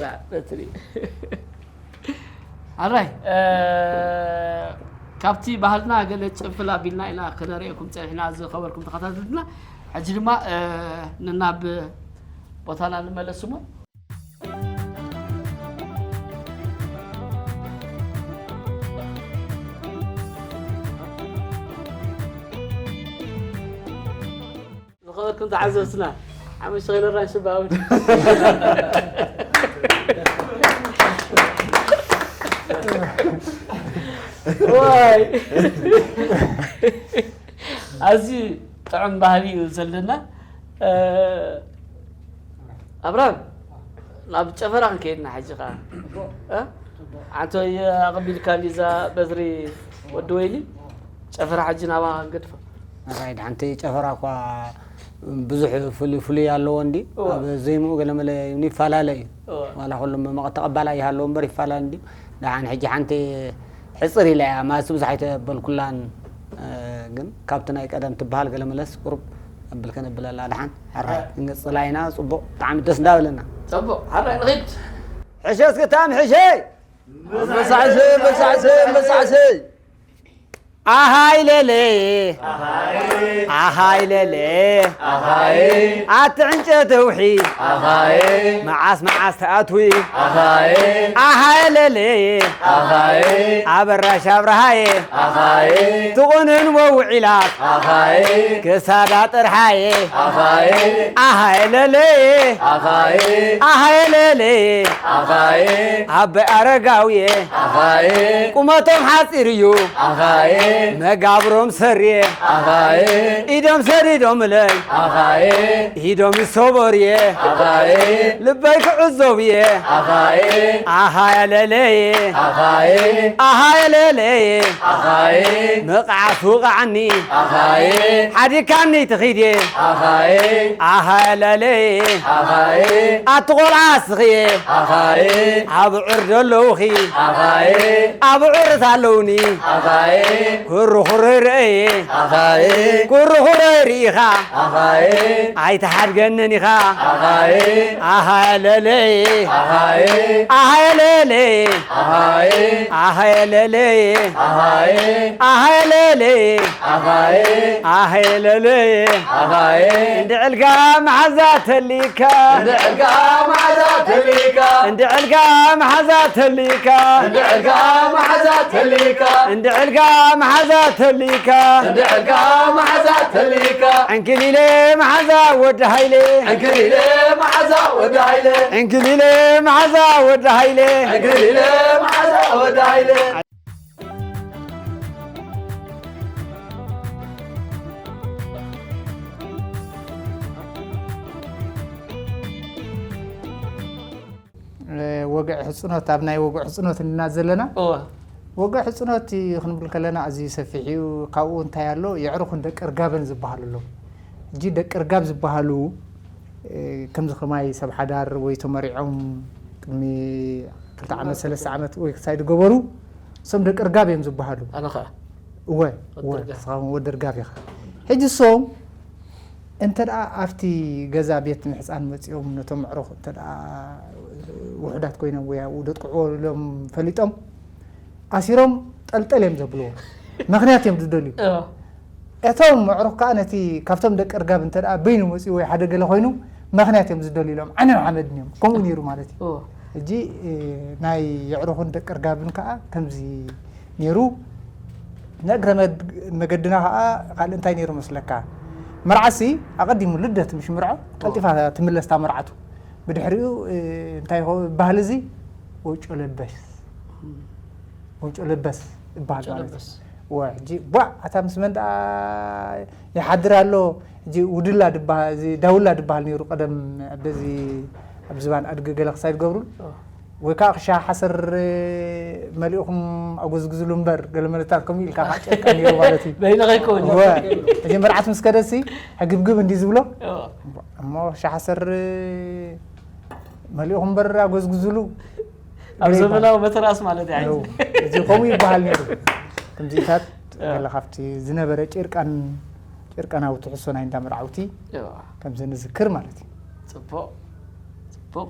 ያ፣ በትሪ። ኣራይ፣ እ፣ ካብቲ ባህልና ገለ ጭንፍል ኣቢልና ኢና ከነርእየኩም ጸኒሕና፣ ዝኸበርኩም ተኸታተልትና። ሕጂ ድማ፣ እ፣ ንናብ ቦታና ንመለስ እሞ። ዝኸበርኩም ተዓዘብትና፣ ሓሙሽተ ኪሎ ኣራንሺ ብሃብና። ዋይ። ኣዝዩ ጥዑም ባህሊ እዩ ዘለና። እ፣ ኣብርሃም፣ ናብ ጨፈራ ክንከይድ ኢና ሕጂ ኸዓ። እ? ሓንቲ ኣቐቢልካ ሊዛ በትሪ ወዲ ወይኒ፣ ጨፈራ ሕጂ ናባኻ ክንገድፋ። ራይት፣ ሓንቲ ጨፈራ እኳ ብዙሕ ፍሉይ ፍሉይ ኣለዎ እንዲ፣ እወ። ኣብ ዜምኡ ገለመለ እውን ይፈላለ እዩ። እወ። ዋላ ኩሉ መቐ-፣ ተቐባላይ ይሃለዎ እምበር ይፈላለ እንዲ። ደሓን ሕጂ ሓንቲ ሕጽር ኢላ እያ፣ ማሲ ብዙሕ ኣይተበልኩላን፣ እ፣ ግን ካብቲ ናይ ቀደም ትበሃል ገለመለስ ቁሩብ ኣብል ከነብለላ ደሓን። ሕራይ፣ ክንቅጽላ ኢና። ጽቡቕ፣ ብጣዕሚ ደስ እንዳበለና። ጽቡቕ፣ ሕራይ ንኺድ። ሕሸ እስኪ ታም ሕሸይ። መሳዕሰይ፣ መሳዕሰይ፣ መሳዕሰይ። ኣሃይ ለለ፣ ኣሃይ ለለ፣ ኣቲ ዕንጨት ውሒ፣ መዓስ መዓስ ትኣትዊ፣ ኣሃይ ለለ፣ ኣበራሽ ኣብርሃየ፣ ትቑንን ወውዒላት፣ ክሳዳ ጥርሓየ፣ ኣሃይ ለለ፣ ኣሃይ ለለ፣ ኣበይ ኣረጋውየ፣ ቁመቶም ሓጺር እዩ፣ መጋብሮም ሰሪየ፣ ኢዶም ሰዲዶምለይ፣ ኢዶም ይሰበርየ፣ ልበይ ክዕዘብየ፣ ኣሃ ለለየ፣ ኣሃ ለለየ፣ መቕዓት ውቕዓኒ፣ ሓዲካኒ ትኺድየ፣ ኣሃ ለለየ፣ ኣቲ ቆልዓ ስኽየ፣ ኣብዑር ደለውኺ፣ ኣብዑርት ኣለውኒ፣ ኩርኹረይ ረእየ፣ ኩርኹረይ ርኢኻ፣ ኣይትሓድገንን ኢኻ፣ ኣሃ ለለየ፣ ኣሃ ለለየ፣ ኣሃ ለለየ፣ ኣሃ ለለየ፣ ኣሃ ለለየ፣ ኣሃ ለለየ፣ ኣሃ እንድዕልካ መሓዛ ተሊካ፣ እንድዕልካ መሓዛ ተሊካ፣ እንድዕልካ መሓዛ ተሊካ፣ እንድዕልካ መሓዛ ተሊካ፣ እንድዕልካ መሓዛ ተሊካ፣ እንድዕልካ መሓዛ ተሊካ፣ ዕንክሊለ መሓዛ ወዲ ሃይለ፣ ዕንክሊለ መሓዛ ወዲ ሃይለ፣ ዕንክሊለ መሓዛ ወዲ ሃይለ፣ ዕንክሊለ መሓዛ ወዲ ሃይለ። ወግዒ ሕፅኖት፣ ኣብ ናይ ወግዒ ሕፅኖት እና ዘለና። ወግዒ ሕፅኖት ክንብል ከለና ኣዝዩ ሰፊሕ እዩ። ካብኡ እንታይ ኣሎ፣ የዕሩኽን ደቂ እርጋብን ዝበሃሉ ኣለዉ። እጂ ደቂ እርጋብ ዝበሃሉ ከምዚ ከማይ ሰብ ሓዳር ወይ ተመሪዖም ቅድሚ ክልተ ዓመት ሰለስተ ዓመት ወይ ክሳይ ዝገበሩ፣ እሶም ደቂ እርጋብ እዮም ዝበሃሉ። ኣነ ኸዓ እወ እወ። ንስኻ እውን ወዲ እርጋብ ኢኻ። ሕጂ እሶም እንተ ደኣ ኣብቲ ገዛ ቤት ምሕፃን መፂኦም ነቶም ኣዕሩኽ እንተ ደኣ ውሑዳት ኮይኖም ወይ ኣብኡ ደጥቅዕዎ ኢሎም ፈሊጦም ኣሲሮም ጠልጠል እዮም ዘብልዎ። ምኽንያት እዮም ዝደልዩ። እቶም ኣዕሩኽ ከዓ ነቲ ካብቶም ደቂ እርጋብ እንተ ደኣ በይኑ መፂኡ ወይ ሓደ ገለ ኮይኑ ምኽንያት እዮም ዝደልዩ ኢሎም ዓንዮም ሓመድን እዮም። ከምኡ ነይሩ ማለት እዩ። ሕጂ ናይ የዕሩኽን ደቂ እርጋብን ከዓ ከምዚ ነይሩ። ንእግረ መድ- መገድና ከዓ ካልእ እንታይ ነይሩ መስለካ? መርዓሲ ኣቐዲሙ ልደት ምሽ ምርዖ ቀልጢፋ ትምለስታ መርዓቱ። ብድሕሪኡ እንታይ ይኸውን ባህሊ እዚ ወጮ ለበስ ወንጮ ለበስ ይበሃል ማለት እዩ። ወ ሕጂ ቧዕ ኣታ ምስ መን ደኣ ይሓድር ኣሎ። ሕጂ ውድላ ድበሃል፣ እዚ ዳውላ ድበሃል ነይሩ ቀደም በዚ ኣብ ዝባን ኣድጊ ገለ ክሳይ ዝገብሩን ወይ ከዓ ክሻ ሓሰር መሊእኹም ኣጎዝግዝሉ እምበር ገለ መለታት ከምኡ ኢልካ ከዓ ጨቃ ነይሩ ማለት እዩ። በይነ ከይከውን እወ። ሕጂ መርዓት ምስ ከደሲ ሕግብግብ እንዲ ዝብሎ እሞ ክሻ ሓሰር መሊእኹም እምበር ኣጎዝግዝሉ ኣብ ዘመናዊ መተራስ ማለት እዩ። እዚ ከምኡ ይበሃል ነይሩ። ከምዚታት ገለ ካብቲ ዝነበረ ጭርቃን ጭርቃናዊ ትሕሶ ናይ እንዳ መርዓውቲ ከምዚ ንዝክር ማለት እዩ። ጽቡቕ ጽቡቕ።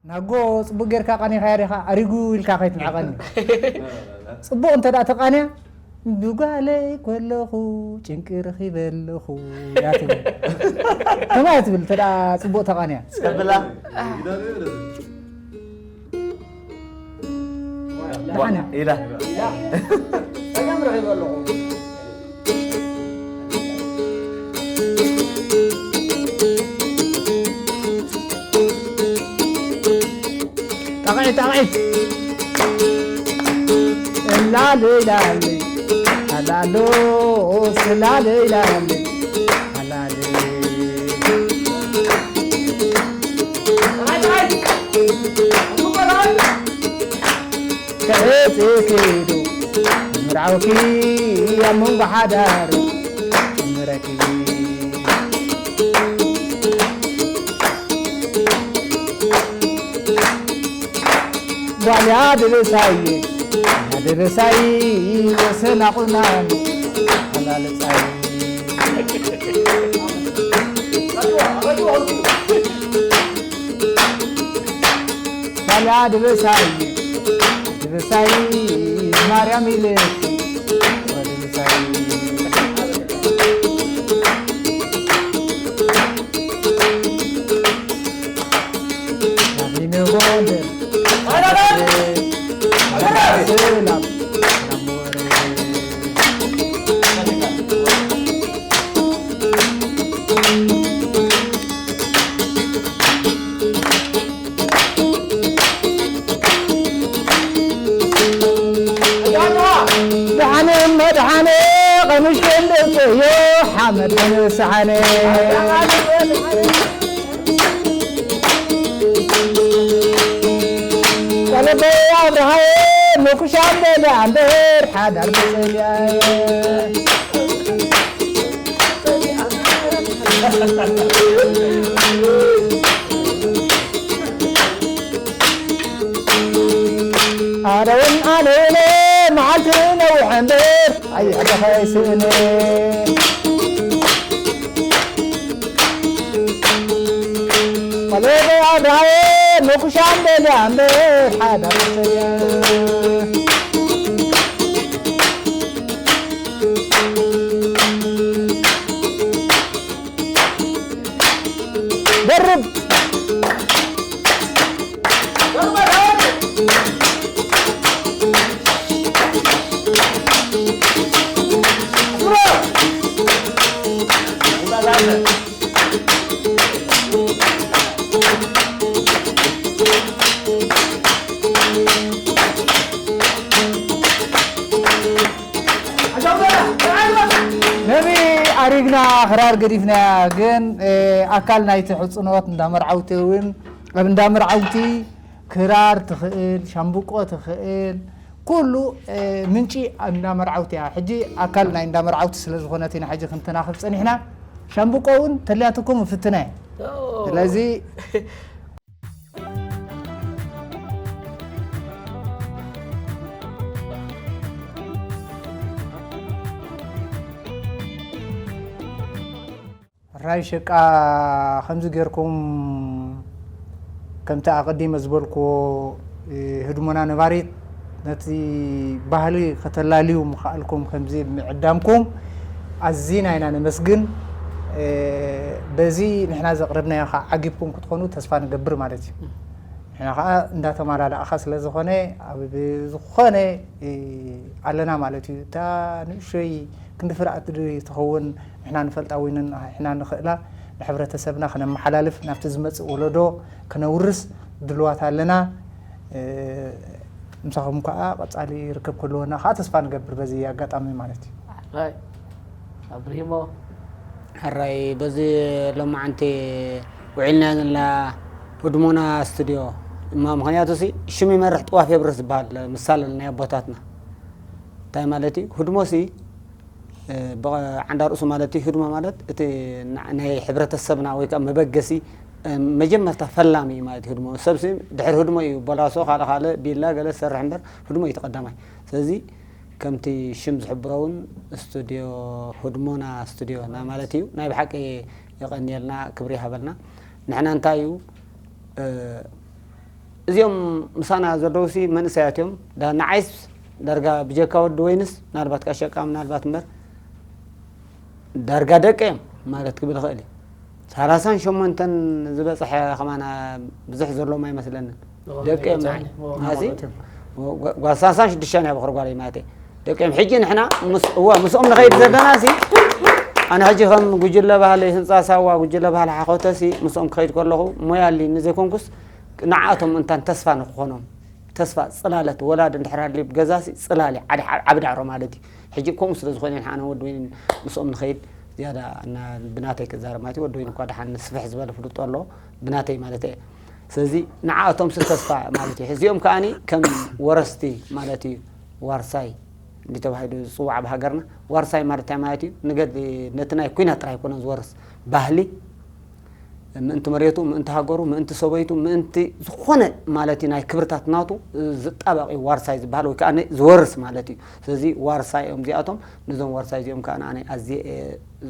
ናጎ ጽቡቅ ጌርካ ቀኒኻያ ዲኻ ኣሪጉ ኢልካ ከይትንዕቐኒ። ጽቡቅ እንተ ደኣ ተቃንያ ብጓለይ ከለኹ ጭንቂ ረኺበ ኣለኹ እያ ትብል። ከማይ ትብል እንተ ደኣ ጽቡቅ ተቃንያ። እስከ ብላ። ደሓን እያ። ኢላ። ጣቕዒት ጣቕዒት። እላለ ኢላለ ኣላሎ ስላለ ኢላለ ኣላለ። ከእጽ ክዱ ምርዓውኪ ኣብ መንጎ ሓዳር ምረኪ። ጓልያ ድብሳይ ድብሳይ ወሰና ቁናን ኣላለጻይ። ጓልያ ድብሳይ ድብሳይ ማርያም ኢልኪ ድብሳይ። ደሓነ መድሓነ ቐንሽ ክንደፀዮ ሓመድ ክንስሓነ። ቀለበይ ኣብርሃየ መኩሻ በልያ እምበር ሓዳር መፀልያየ። ኣረውን ኣነውነ መዓልቲ ነዊሕ እምበር ኣይሕደኸይ ስእነ። ቆለበ ኣብርሃየ መኩሻ እምበልያ እምበር ሓዳር ሰልያ። ደርብ። ኣሪግና ክራር ገዲፍናያ፣ ግን ኣካል ናይቲ ሕፅኖት እንዳመርዓውቲ እውን ኣብ እንዳመርዓውቲ ክራር ትኽእል፣ ሻምብቆ ትኽእል፣ ኩሉ ምንጪ እንዳመርዓውቲ እያ። ሕጂ ኣካል ናይ እንዳመርዓውቲ ስለ ዝኾነት ኢና ሕጂ ክንተናኽፍ ፀኒሕና። ሻምብቆ እውን ተልያትኩም እፍትና እየ። ስለዚ ራይ ሸቃ ከምዚ ጌርኩም ከምቲ ኣቐዲመ ዝበልኩዎ ህድሞና ነባሪት ነቲ ባህሊ ከተላልዩ ምኽኣልኩም ከምዚ ምዕዳምኩም ኣዚና ኢና ነመስግን። በዚ ንሕና ዘቕረብናዮ ከዓ ዓጊብኩም ክትኾኑ ተስፋ ንገብር ማለት እዩ። ንሕና ከዓ እንዳተማላላእኻ ስለ ዝኾነ ኣብ ዝኾነ ኣለና ማለት እዩ። እታ ንእሽቶይ ክንዲ ፍርኣት ትኸውን ንሕና ንፈልጣ ወይ ንሕና ንኽእላ ንሕብረተሰብና ክነመሓላልፍ ናብቲ ዝመፅእ ወለዶ ክነውርስ ድልዋት ኣለና። ምሳኹም ከዓ ቀፃሊ ርክብ ክህልወና ከዓ ተስፋ ንገብር በዚ ኣጋጣሚ ማለት እዩ። ራይ ኣብሪሂሞ ሕራይ በዚ ሎማዓንቲ ውዒልና ዘለና ህድሞና ስቱድዮ እማ ምክንያቱ ሲ ሽም ይመርሕ ጥዋፍ የብርህ ዝበሃል ምሳል ናይ ኣቦታትና እንታይ ማለት እዩ ህድሞ ሲ ብዓንዳ ርእሱ ማለት እዩ ህድሞ ማለት እቲ ናይ ሕብረተሰብና ወይ ከዓ መበገሲ መጀመርታ ፈላሚ እዩ ማለት ህድሞ ሰብ ሲ ድሕሪ ህድሞ እዩ ቦላሶ ካልእ ካልእ ቢላ ገለ ዝሰርሕ እምበር ህድሞ እዩ ተቀዳማይ ስለዚ ከምቲ ሽም ዝሕብሮ እውን ስቱድዮ ህድሞና ስቱድዮ ና ማለት እዩ ናይ ብሓቂ የቐንየልና ክብሪ ይሃበልና ንሕና እንታይ እዩ እዚኦም ምሳና ዘለዉ ሲ መንእሰያት እዮም ንዓይስ ዳርጋ ብጀካ ወዲ ወይንስ ምናልባት ካሸቃ ምናልባት እምበር ዳርጋ ደቂ እዮም ማለት ክብል ይኽእል እዩ ሰላሳን ሸሞንተን ዝበፅሐ ከማና ብዙሕ ዘለዎም ኣይመስለንን ደቂ እዮም ንዓይ ጓል ሰላሳን ሽዱሽተን እያ በኽሪ ጓል ማለት ደቂ እዮም ሕጂ ንሕና እዋ ምስኦም ንኸይድ ዘለና ሲ ኣነ ሕጂ ከም ጉጅለ ባህሊ ህንፃ ሳዋ ጉጅለ ባህሊ ሓኾተ ሲ ምስኦም ክኸይድ ከለኹ ሞያ ኣልኒ ዘይኮንኩስ ንዓኣቶም ምእንታን ተስፋ ንክኾኖም ተስፋ ፅላለት ወላዲ እንድሕር ሃልዩ ገዛ ሲ ፅላል ዓቢ ዳዕሮ ማለት እዩ ሕጂ ከምኡ ስለ ዝኾነ ንሓነ ወዲ ወይን ምስኦም ንኸይድ ዝያዳ ብናተይ ክዛረብ ማለት እዩ ወዲ ወይን እኳ ደሓን ስፍሕ ዝበለ ፍልጦ ኣሎ ብናተይ ማለት እየ ስለዚ ንዓኣቶም ሲ ተስፋ ማለት እዩ እዚኦም ከዓኒ ከም ወረስቲ ማለት እዩ ዋርሳይ እንዲ ተባሂሉ ዝፅዋዕ ኣብ ሃገርና ዋርሳይ ማለት እንታይ ማለት እዩ ንገድ ነቲ ናይ ኩናት ጥራይ ኣይኮነን ዝወርስ ባህሊ ምእንቲ መሬቱ ምእንቲ ሃገሩ ምእንቲ ሰበይቱ ምእንቲ ዝኾነ ማለት እዩ ናይ ክብርታት ናቱ ዝጣበቕ እዩ ዋርሳይ ዝበሃል ወይ ከዓ ዝወርስ ማለት እዩ ስለዚ ዋርሳይ እዮም እዚኣቶም ነዞም ዋርሳይ እዚኦም ከዓ ኣነ ኣዝየ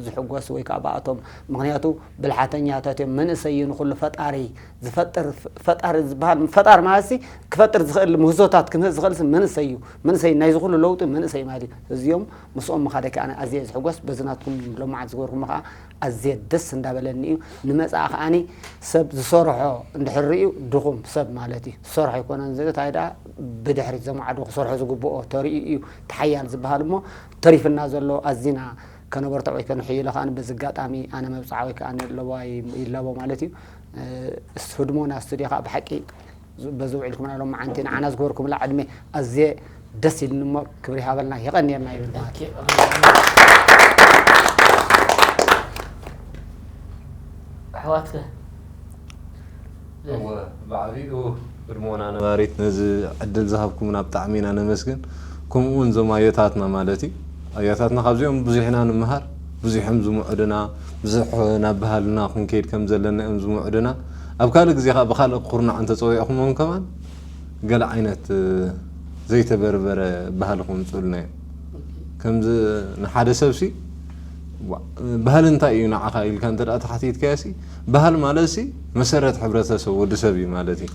ዝሕጎስ ወይ ከዓ ብኣቶም ምክንያቱ ብልሓተኛታት እዮም መንእሰይ እዩ ንኩሉ ፈጣሪ ዝፈጥር ፈጣሪ ዝበሃል ፈጣሪ ማለት ክፈጥር ዝኽእል ምህዞታት ክምህዝ ዝኽእል መንእሰይ እዩ መንእሰይ ናይዚ ኩሉ ለውጢ መንእሰይ ማለት እዩ እዚኦም ምስኦም ምኻደ ከዓ ኣዝየ ዝሕጎስ በዚ ናትኩም ሎማዓት ዝገበርኩም ከዓ ኣዝየ ደስ እንዳበለኒ እዩ ንመፃኢ ከዓኒ ሰብ ዝሰርሖ እንድሕር ርእዩ ድኹም ሰብ ማለት እዩ ዝሰርሖ ኣይኮነን እንታይ ደኣ ብድሕሪት ዘማዕዶ ክሰርሖ ዝግብኦ ተርእዩ እዩ ተሓያል ዝበሃል እሞ ተሪፍና ዘሎ ኣዚና ከነበርትዖ ወይ ከንሕይሎ ከዓ በዚ ኣጋጣሚ ኣነ መብፅዓ ወይ ከዓ ለቦ ይለቦ ማለት እዩ ህድሞና ስቱድዮ ከዓ ብሓቂ በዚ ውዒልኩምና ሎም መዓንቲ ንዓና ዝገበርኩምላ ዕድመ ኣዝየ ደስ ኢልኒ እሞ ክብሪ ሃበልና የቐንየልና ይብል ማለት ኣሕዋትከ እወ ብዓቢኡ ህድሞና ነባሪት ነዚ ዕድል ዝሃብኩምና ብጣዕሚ ኢና ነመስግን ከምኡ እውን እዞም ኣዮታትና ማለት እዩ ኣያታትና ካብዚኦም ብዙሕ ኢና ንምሃር ብዙሕ እዮም ዝምዕዱና ብዙሕ ናብ ባህልና ክንከይድ ከም ዘለና እዮም ዝምዕዱና ኣብ ካልእ ግዜ ከዓ ብካልእ ኩርናዕ እንተፀዊዕኩሞም ከማን ገለ ዓይነት ዘይተበርበረ ባህሊ ከምፅኡልና እዮም ከምዚ ንሓደ ሰብሲ ባህሊ እንታይ እዩ ንዓኻ ኢልካ እንተ ተሓቲትካዮ ሲ ባህል ማለት ሲ መሰረት ሕብረተሰብ ወዲ ሰብ እዩ ማለት እዩ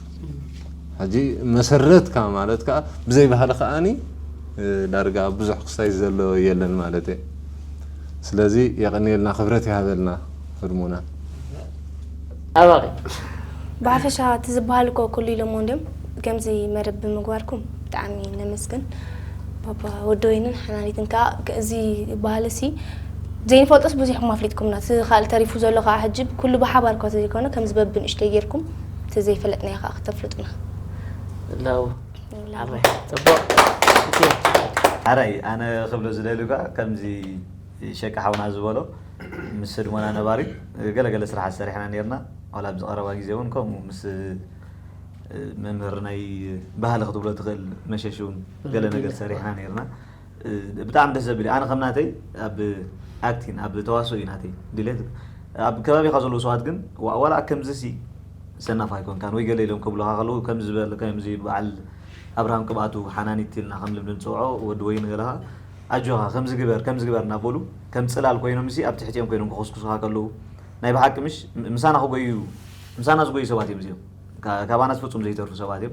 ሕጂ መሰረትካ ማለት ከዓ ብዘይ ባህሊ ከዓኒ ዳርጋ ብዙሕ ክስታይ ዘሎ የለን ማለት እየ ስለዚ የቐንየልና ክብረት ይሃበልና ህድሞና ኣባቂ ብሓፈሻ እቲ ዝበሃል እኮ ኩሉ ኢሎሞ እንድዮም ከምዚ መደብ ብምግባርኩም ብጣዕሚ ነመስግን ባባ ወዲ ወይንን ሓናኒትን ከዓ እዚ ባህሊ ሲ ዘይንፈልጦስ ብዙሕኩም ኣፍሊጥኩምና እቲ ካልእ ተሪፉ ዘሎ ከዓ ሕጂ ኩሉ ብሓባር እኳ ዘይኮነ ከምዚ በብንእሽተይ ጌርኩም እቲ ዘይፈለጥናዮ ከዓ ክተፍልጡና ለው ኣባይ ፅቡቅ ኣራይ ኣነ ክብሎ ዝደሊ ከዓ ከምዚ ሸቂ ሓውና ዝበሎ ምስ ህድሞና ነባሪት ገለገለ ስራሓት ሰሪሕና ነርና። ዋላ ኣብዚ ቀረባ ግዜ እውን ከምኡ ምስ መምህር ናይ ባህሊ ክትብሎ ትኽእል መሸሽ እውን ገለ ነገር ሰሪሕና ነርና። ብጣዕሚ ደስ ዘብል እዩ። ኣነ ከም ናተይ ኣብ ኣክቲን ኣብ ተዋስኦ እዩ ናተይ ድሌት። ኣብ ከባቢኻ ዘለዉ ሰባት ግን ዋ- ዋላ ከምዚ ሲ ሰናፍ ኣይኮንካን ወይ ገለ ኢሎም ከብሉኻ ከለዉ ከምዚ ዝበል ከምዚ በዓል ኣብርሃም ቅብኣቱ ሓናኒት ኢልና ከም ልምዲ ንፅውዖ ወዲ ወይኒ ገለኻ ኣጆኻ ከምዚ ግበር ከምዚ ግበር እናበሉ ከም ፅላል ኮይኖም ሲ ኣብ ትሕቲኦም ኮይኖም ክኸስኩሱኻ ከለዉ ናይ ብሓቂ ምሽ ምሳና ክጎዩ ምሳና ዝጎዩ ሰባት እዮም እዚኦም። ካባናስ ፍጹም ዘይተርፉ ሰባት እዮም።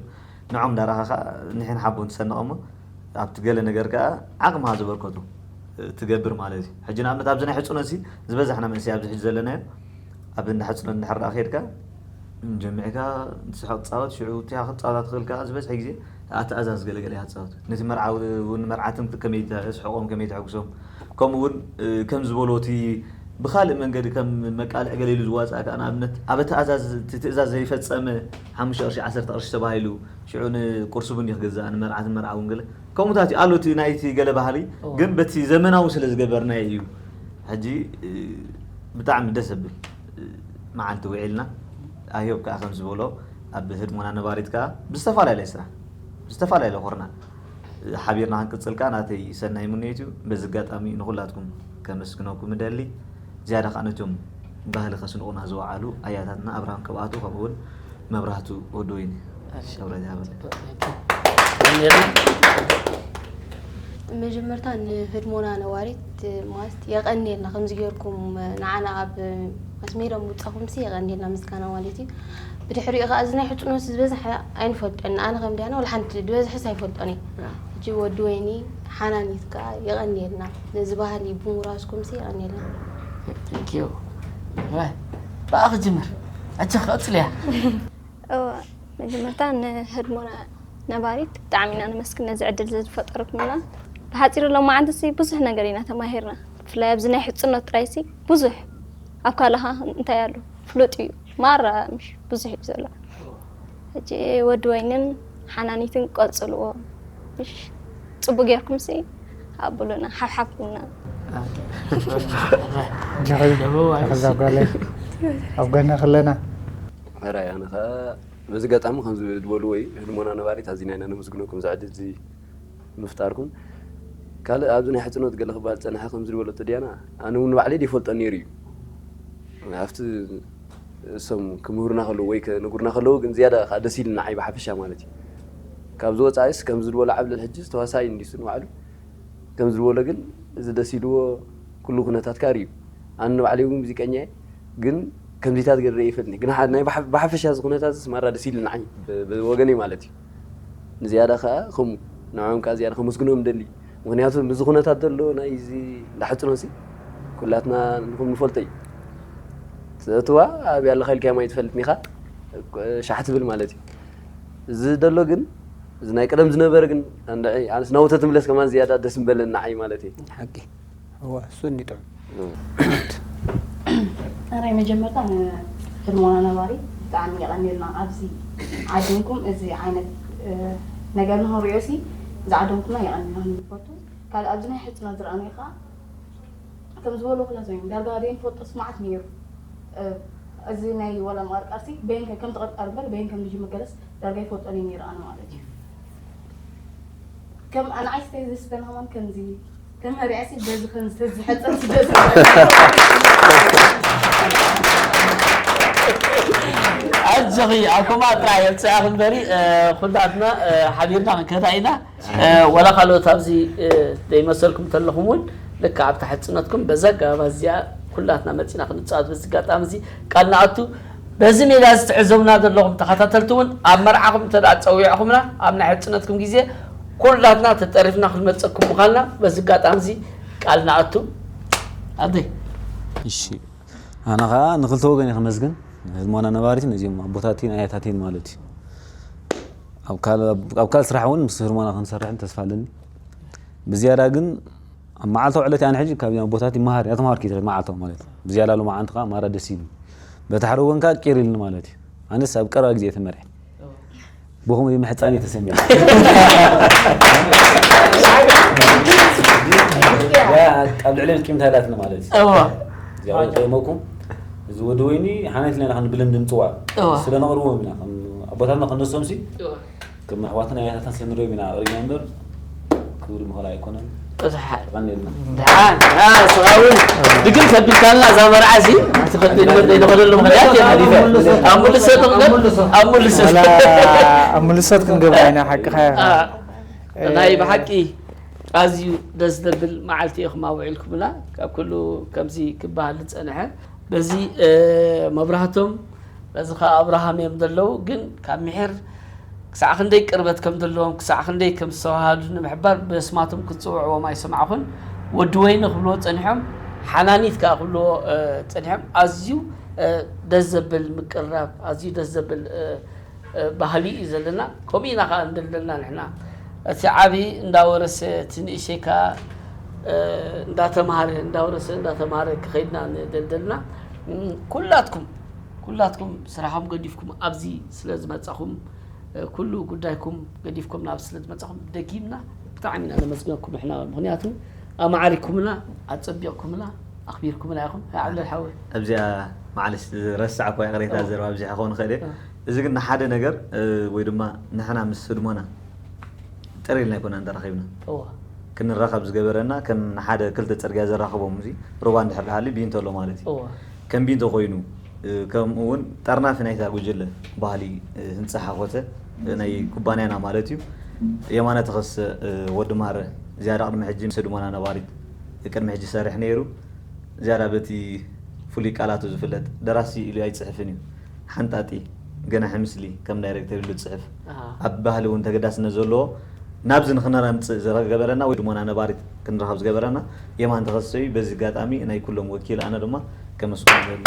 ንዖም እንዳረኻ ኸዓ ንሕን ሓቦ ንሰንቕ እሞ ኣብቲ ገለ ነገር ከኣ ዓቕምኻ ዝበርከቶ ትገብር ማለት እዩ። ሕጂ ንኣብነት ኣብዚ ናይ ሕጽኖት ሲ ዝበዛሕና መንእሰይ ኣብዚ ሕጂ ዘለናዮ ኣብ እንዳ ሕጽኖት እንድሕር ደኣ ከይድካ ጀሚዕካ ትስሕቕ ትጻወት ሽዑ እቲኻ ክትጻወታ ትኽእል ከኣ ዝበዝሐ ግዜ ኣተኣዛዝ ገለገለ እያ ትጻወት። ነቲ መርዓዊ እውን መርዓትን ከመይ ተስሕቖም ከመይ ተሐጉሶም ከምኡ እውን ከም ዝበሎ እቲ ብኻልእ መንገዲ ከም መቃልዕ ገለ ኢሉ ዝዋፅኣ ከኣ ንኣብነት ኣብ ኣተኣዛዝ እቲ ትእዛዝ ዘይፈጸመ ሓሙሽተ ቅርሺ ዓሰርተ ቅርሺ ተባሂሉ ሽዑ ንቁርሲ ቡን ክግዛእ ንመርዓትን መርዓውን ገለ ከምኡታት እዩ ኣሎ እቲ ናይቲ ገለ ባህሊ እዎ። ግን በቲ ዘመናዊ ስለ ዝገበርናዮ እዩ ሕጂ ብጣዕሚ ደስ ዘብል መዓልቲ ውዒልና ኣዮብ ከዓ ከም ዝበሎ ኣብ ህድሞና ነባሪት ከዓ ብዝተፈላለየ ስራሕ ብዝተፈላለየ ኮርና ሓቢርና ክንቅፅል ከዓ ናተይ ሰናይ ምንዮት እዩ በዚ ኣጋጣሚ ንኩላትኩም ከመስግነኩም እደሊ ዝያዳ ከዓ ነቶም ባህሊ ከስንቑና ዝወዓሉ ኣያታትና ኣብርሃም ቅብኣቱ ከምኡ እውን መብራህቱ ወዲ ወይኒ ክብረት ይሃበልና መጀመርታ ንህድሞና ነባሪት ማለት የቐንየልና ከምዚ ጌርኩም ንዓና ኣብ ማስሜድያ ምውጻኹምሲ የቐንየልና ምስጋና ማለት እዩ ብድሕሪኡ ከዓ እዚ ናይ ሕፅኖት ዝበዝሐ ኣይንፈልጦን ኣነ ከም ዲያና ወላ ሓንቲ ዝበዝሐስ ኣይፈልጦን እየ ሕጂ ወዲ ወይኒ ሓናኒት ከዓ የቐንየልና ነዚ ባህሊ ብምውራስኩምሲ የቐንየልና ብኣ ክጅምር ኣቸ ክቐፅል እያ መጀመርታ ንህድሞና ነባሪት ብጣዕሚ ኢና ነመስግን ነዚ ዕድል ዝፈጠረትምና ብሓፂሩ ሎማዓንቲ ሲ ብዙሕ ነገር ኢና ተማሂርና ብፍላይ ኣብዚ ናይ ሕፅኖት ጥራይ ሲ ብዙሕ ኣብ ካልኻ እንታይ ኣሎ ፍሉጥ እዩ ማራ ምሽ ብዙሕ እዩ ዘሎ ሕጂ ወዲ ወይንን ሓናኒትን ቀፅልዎ ምሽ ፅቡቅ ጌርኩም ሲ ኣብሉና ሓብሓብኩምና ከዛ ጓለይ ኣብ ጎንኺ ኣለና ሕራይ ኣነ ከዓ በዚ ኣጋጣሚ ከምዚ ዝበልዎ እዩ ህድሞና ነባሪት ኣዚና ኢና ነመስግነኩም እዚ ዕድል እዚ ምፍጣርኩም ካልእ ኣብዚ ናይ ሕፅኖት ገለ ክበሃል ዝፀንሐ ከምዚ ዝበለቶ ዲያና ኣነ እውን ንባዕለይ ዘይፈልጦ ነይሩ እዩ ኣብቲ እሶም ክምህሩና ከለዉ ወይ ከነግሩና ከለዉ ግን ዝያዳ ከዓ ደስ ኢሉ ንዓይ ብሓፈሻ ማለት እዩ ካብዚ ወፃኢስ ከምዚ ዝበሎ ዓብለል ሕጂ ዝተዋሳኢ እንዲሱ ንባዕሉ ከምዚ ዝበሎ ግን እዚ ደስ ኢልዎ ኩሉ ኩነታትካ ርእዩ ኣነ ንባዕለይ እውን ሙዚቀኛ እየ ግን ከምዚታት ገይረ ይፈልጥኒ ግን ናይ ብሓፈሻ እዚ ኩነታት እዚ ማራ ደስ ኢሉ ንዓይ ብወገነይ ማለት እዩ ንዝያዳ ከዓ ከምኡ ንዕኦም ከዓ ዝያዳ ከመስግኖም ደሊ ምክንያቱ ምዚ ኩነታት ዘሎ ናይ እዚ እንዳሕፅኖ ሲ ኩላትና ንኹም ንፈልጦ እዩ ትእትዋ ኣብያ ኣለኻ ኢልካ ማይ ትፈልጥኒ ኢኻ ሻሕ ትብል ማለት እዩ እዚ ደሎ ግን እዚ ናይ ቀደም ዝነበረ ግን ኣንድዒ ኣነስ ናብኡ ተትምለስ ከማን ዝያዳ ደስ ምበለኒ ንዓይ ማለት እዩ ሓቂ እዋ እሱ እንዲጥዑም ኣራይ መጀመርታ ንህድሞና ነባሪ ብጣዕሚ የቐንየልና ኣብዚ ዓደንኩም እዚ ዓይነት ነገር ንክንሪኦ ሲ ዝዓደንኩምና የቐንየልና ንፈቱ ካልእ ኣብዚ ናይ ሕፅና ዝረኣናዮ ከዓ ከም ዝበሎ ኩላቶም እዮም ዳርጋ ደይንፈልጦ ስማዓት ነይሩ እዚ ናይ ወላ መቐርቀርሲ በይንከ ከም ትቐርቀር እምበር በይን ከም ልጅ መገለስ ዳርጋ ይፈልጦ ነይ ነይሩ ኣነ ማለት እዩ ከም ኣንዓይ ስተይ ዝስተን ከማን ከምዚ ተመሪዐሲ በዚ ከም ዝተዝሐፀ ስደት ኣጆኺ ኣብ ከምኣ ጥራይ የብፅኣኺ እምበሪ ኩላትና ሓቢርና ክንከዳ ኢና ወላ ካልኦት ኣብዚ ዘይመሰልኩም ተለኹም እውን ልክዕ ኣብታ ሕፅነትኩም በዛ ኣገባባት እዚኣ ኩላትና መፂና ክንፃወት በዚ ኣጋጣሚ እዚ ቃል ንኣቱ በዚ ሜዳ እዚ ትዕዘቡና ዘለኹም ተኸታተልቲ እውን ኣብ መርዓኹም እንተ ፀዊዕኹምና ኣብ ናይ ሕፅነትኩም ግዜ ኩላትና ተጠሪፍና ክንመፀኩም ምዃንና በዚ ኣጋጣሚ እዚ ቃል ንኣቱ ኣደይ እሺ ኣነ ከዓ ንክልተ ወገን እየ ከመስግን ህድሞና ነባሪትን እዚኦም ኣቦታትን ኣያታትን ማለት እዩ ኣብ ካልእ ስራሕ እውን ምስ ህድሞና ክንሰርሕን ተስፋ ኣለኒ ብዝያዳ ግን ኣብ መዓልታዊ ዕለት ኣነ ሕጂ ካብ ኣቦታት ይመሃር እያ ተምሃር ኪትረት መዓልታዊ ማለት እዩ ብዝያዳ ሎማዓንቲ ከዓ ማራ ደስ ኢሉ በቲ ሓደ ወገን ከዓ ቂር ኢልኒ ማለት እዩ ኣነስ ኣብ ቀረባ ግዜ ተመርሐ ብኹም ምሕፃን ተሰሚዑ ኣብ ልዕሊ ቂምታ ኢላትኒ ማለት እዩ ያው ከይመኩም እዚ ወዲ ወይኒ ሓነት ለና ብልምዲ ምጽዋዕ እዋ። ስለ ነቕርቦም ኢና ከም ኣቦታትና ከነሶም ሲ እዋ። ከም ኣሕዋትን ኣያታትን ስለ ንሪኦም ኢና ኣቕሪብና እምበር ክብሪ ምኽራ ኣይኮነን። ብዙሓት ቀኒልና ደሓን ደሓን ስኻ እውን ድግም ከቢድካልና እዛ መርዓ ሲ ትኸቢድ መርደይ ንኸደሉ ምኽንያት የለን። ኣብ ሙሉ ሰጥ ኣብ ሙሉ ሰጥ ኣብ ሙሉ ሰጥ ክንገብራ ኢና ሓቅኻ ኢኻ። ናይ ብሓቂ ኣዝዩ ደስ ዘብል መዓልቲ ኢኹም ኣውዒልኩምና። ካብ ኩሉ ከምዚ ክበሃል ዝጸንሐ በዚ መብራህቶም በዚ ኸዓ ኣብርሃም እዮም ዘለዉ። ግን ካብ ምሒር ክሳዕ ክንደይ ቅርበት ከም ዘለዎም ክሳዕ ክንደይ ከም ዝተዋሃዱ ንምሕባር በስማቶም ክትፅውዕዎም ኣይሰማዕኹን። ወዲ ወይኒ ክብልዎ ፀኒሖም፣ ሓናኒት ከዓ ክብልዎ ፀኒሖም። ኣዝዩ ደስ ዘብል ምቅርራብ ኣዝዩ ደስ ዘብል ባህሊ እዩ ዘለና። ከምኡ ኢና ከዓ እንደለና ንሕና እቲ ዓብዪ እንዳወረሰ እቲ ንእሸይ ከዓ እንዳተምሃረ እንዳወረሰ እንዳተምሃረ ክኸይድና ንደልደልና ኩላትኩም ኩላትኩም ስራሕኩም ገዲፍኩም ኣብዚ ስለ ዝመጻኹም ኩሉ ጉዳይኩም ገዲፍኩም ናብ ስለ ዝመጻኹም ደጊምና ብጣዕሚ ኢና ነመስግነኩም። ሕና ምክንያቱ ኣማዓሪኩምና ኣጸቢቕኩምና ኣኽቢርኩምና ኢኹም። ዓብደል ሓወይ ኣብዚኣ ማዕለሽ ረሳዕኳ ይቕሬታ ዘረባ ኣብዚሓ ክኸውን ይኽእል እየ። እዚ ግን ንሓደ ነገር ወይ ድማ ንሕና ምስ ህድሞና ጥር ኢልና ኣይኮናን ተራኺብና። ክንራኸብ ዝገበረና ከም ንሓደ ክልተ ፅርግያ ዘራኽቦም እዚ ሩባ እንድሕር ደሃሊ ቢንቶ ኣሎ ማለት እዩ። ከም ቢንቶ ኮይኑ ከምኡ እውን ጠርናፊ ናይታ ጉጅለ ባህሊ ህንፃ ሓኾተ ናይ ኩባንያና ማለት እዩ። የማነ ተኸስተ ወዲ ማረ ዝያዳ ቅድሚ ሕጂ ምስ ህድሞና ነባሪት ቅድሚ ሕጂ ይሰርሕ ነይሩ። ዝያዳ በቲ ፍሉይ ቃላቱ ዝፍለጥ ደራሲ ኢሉ ኣይፅሕፍን እዩ። ሓንጣጢ፣ ገናሒ ምስሊ ከም ዳይሬክተር ኢሉ ዝፅሕፍ ኣብ ባህሊ እውን ተገዳስነት ዘለዎ ናብዚ ንክነምፅእ ዝገበረና ወይ ድሞና ነባሪት ክንረኸብ ዝገበረና የማን ተኸስተ እዩ። በዚ ኣጋጣሚ ናይ ኩሎም ወኪል ኣነ ድማ ከመስግኖ ይደሊ።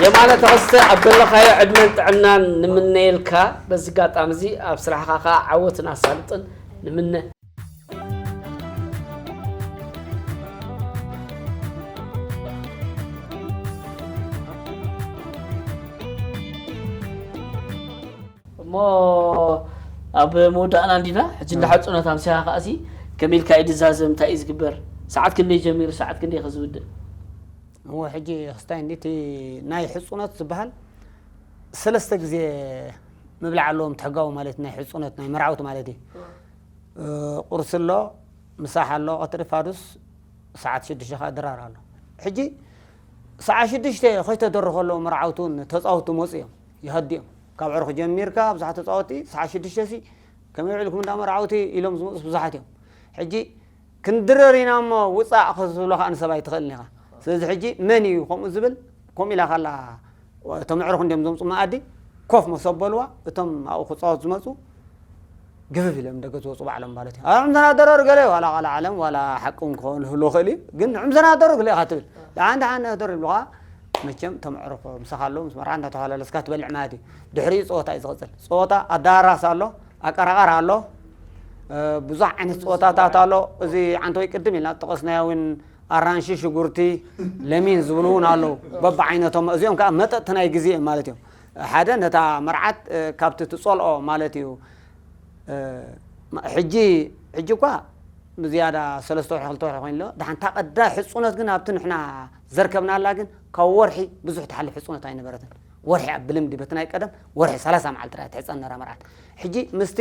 የማነ ተኸስተ ኣብ ዘለኻዮ ዕድመን ጥዕናን ንምነየልካ። በዚ ኣጋጣሚ እዚ ኣብ ስራሕኻ ከዓ ዓወትን ኣሳልጥን ንምነ። እሞ ኣብ መወዳእና እንዲና ሕጂ እንዳ ሓፁነት ኣምስያ ከኣሲ ከመይ ኢልካ እዩ ዝዛዘም እንታይ እዩ ዝግበር? ሰዓት ክንደይ ጀሚሩ ሰዓት ክንደይ ከ ዝውድእ? እሞ ሕጂ ክስታይ እንዲ እቲ ናይ ሕፁነት ዝበሃል ሰለስተ ግዜ ምብላዕ ኣለዎም ትሕጋዊ ማለት ናይ ሕፁነት ናይ መርዓውቲ ማለት እዩ። ቁርሲ ኣሎ፣ ምሳሕ ኣሎ፣ ቀትሪ ፋዱስ ሰዓት ሽዱሽተ ከዓ ድራር ኣሎ። ሕጂ ሰዓት ሽዱሽተ ከይተደሩ ከለዉ መርዓውቲ እውን ተፃወቱ መፁ እዮም ይኸዱ እዮም። ካብ ዕርኹ ጀሚርካ ብዙሓት ተፃወቲ ሰዓት ሽዱሽተ ሲ ከመይ ውዒልኩም እንዳ መርዓውቲ ኢሎም ዝመፁ ብዙሓት እዮም። ሕጂ ክንድረር ኢና እሞ ውፃእ ክትብሎ ከዓ ንሰብ ኣይትኽእልን ኢኻ። ስለዚ ሕጂ መን እዩ ከምኡ ዝብል ከምኡ ኢላ ካላ እቶም ዕርኹ እንዲዮም ዘምፁ መኣዲ ኮፍ መሰብ በልዋ እቶም ኣብኡ ክፃወት ዝመፁ ግፍፍ ኢሎም ደገ ዝወፁ ባዕሎም ማለት እዩ። ኣብ ዕምዘና ደረር ገለ ዋላ ቃል ዓለም ዋላ ሓቂ እውን ክኸውን ህሉ ክእል እዩ። ግን ዕምዘና ደረር ገለ ኢኻ ትብል ደሓን ደሓን ደረር ይብሉኻ። መቸም እቶም ዕርኹ ምሳኻ ኣለዉ ምስ መርዓ እንዳተፈላለስካ ትበልዕ ማለት እዩ። ድሕሪኡ ፀወታ እዩ ዝቕፅል። ፀወታ ኣዳራስ ኣሎ፣ ኣቀራቐር ኣሎ፣ ብዙሕ ዓይነት ፀወታታት ኣሎ። እዚ ዓንተወይ ቅድም ኢልና ጠቐስናዮ እውን ኣራንሺ ሽጉርቲ ለሚን ዝብሉ እውን ኣለዉ። በብዓይነቶም እዚኦም ከዓ መጠጥቲ ናይ ግዜ እዮም ማለት እዮም። ሓደ ነታ መርዓት ካብቲ ትፀልኦ ማለት እዩ። ሕጂ ሕጂ እኳ ብዝያዳ ሰለስተ ወርሒ ክልተ ወርሒ ኮይኑ ኣሎ። ደሓን እታ ቀዳይ ሕፁነት ግን ኣብቲ ንሕና ዘርከብናላ ግን ካብ ወርሒ ብዙሕ ትሓልፍ ሕፁነት ኣይነበረትን። ወርሒ ኣብ ብልምዲ በቲ ናይ ቀደም ወርሒ ሰላሳ መዓልቲ ጥራይ ትሕፀን ነራ መርዓት። ሕጂ ምስቲ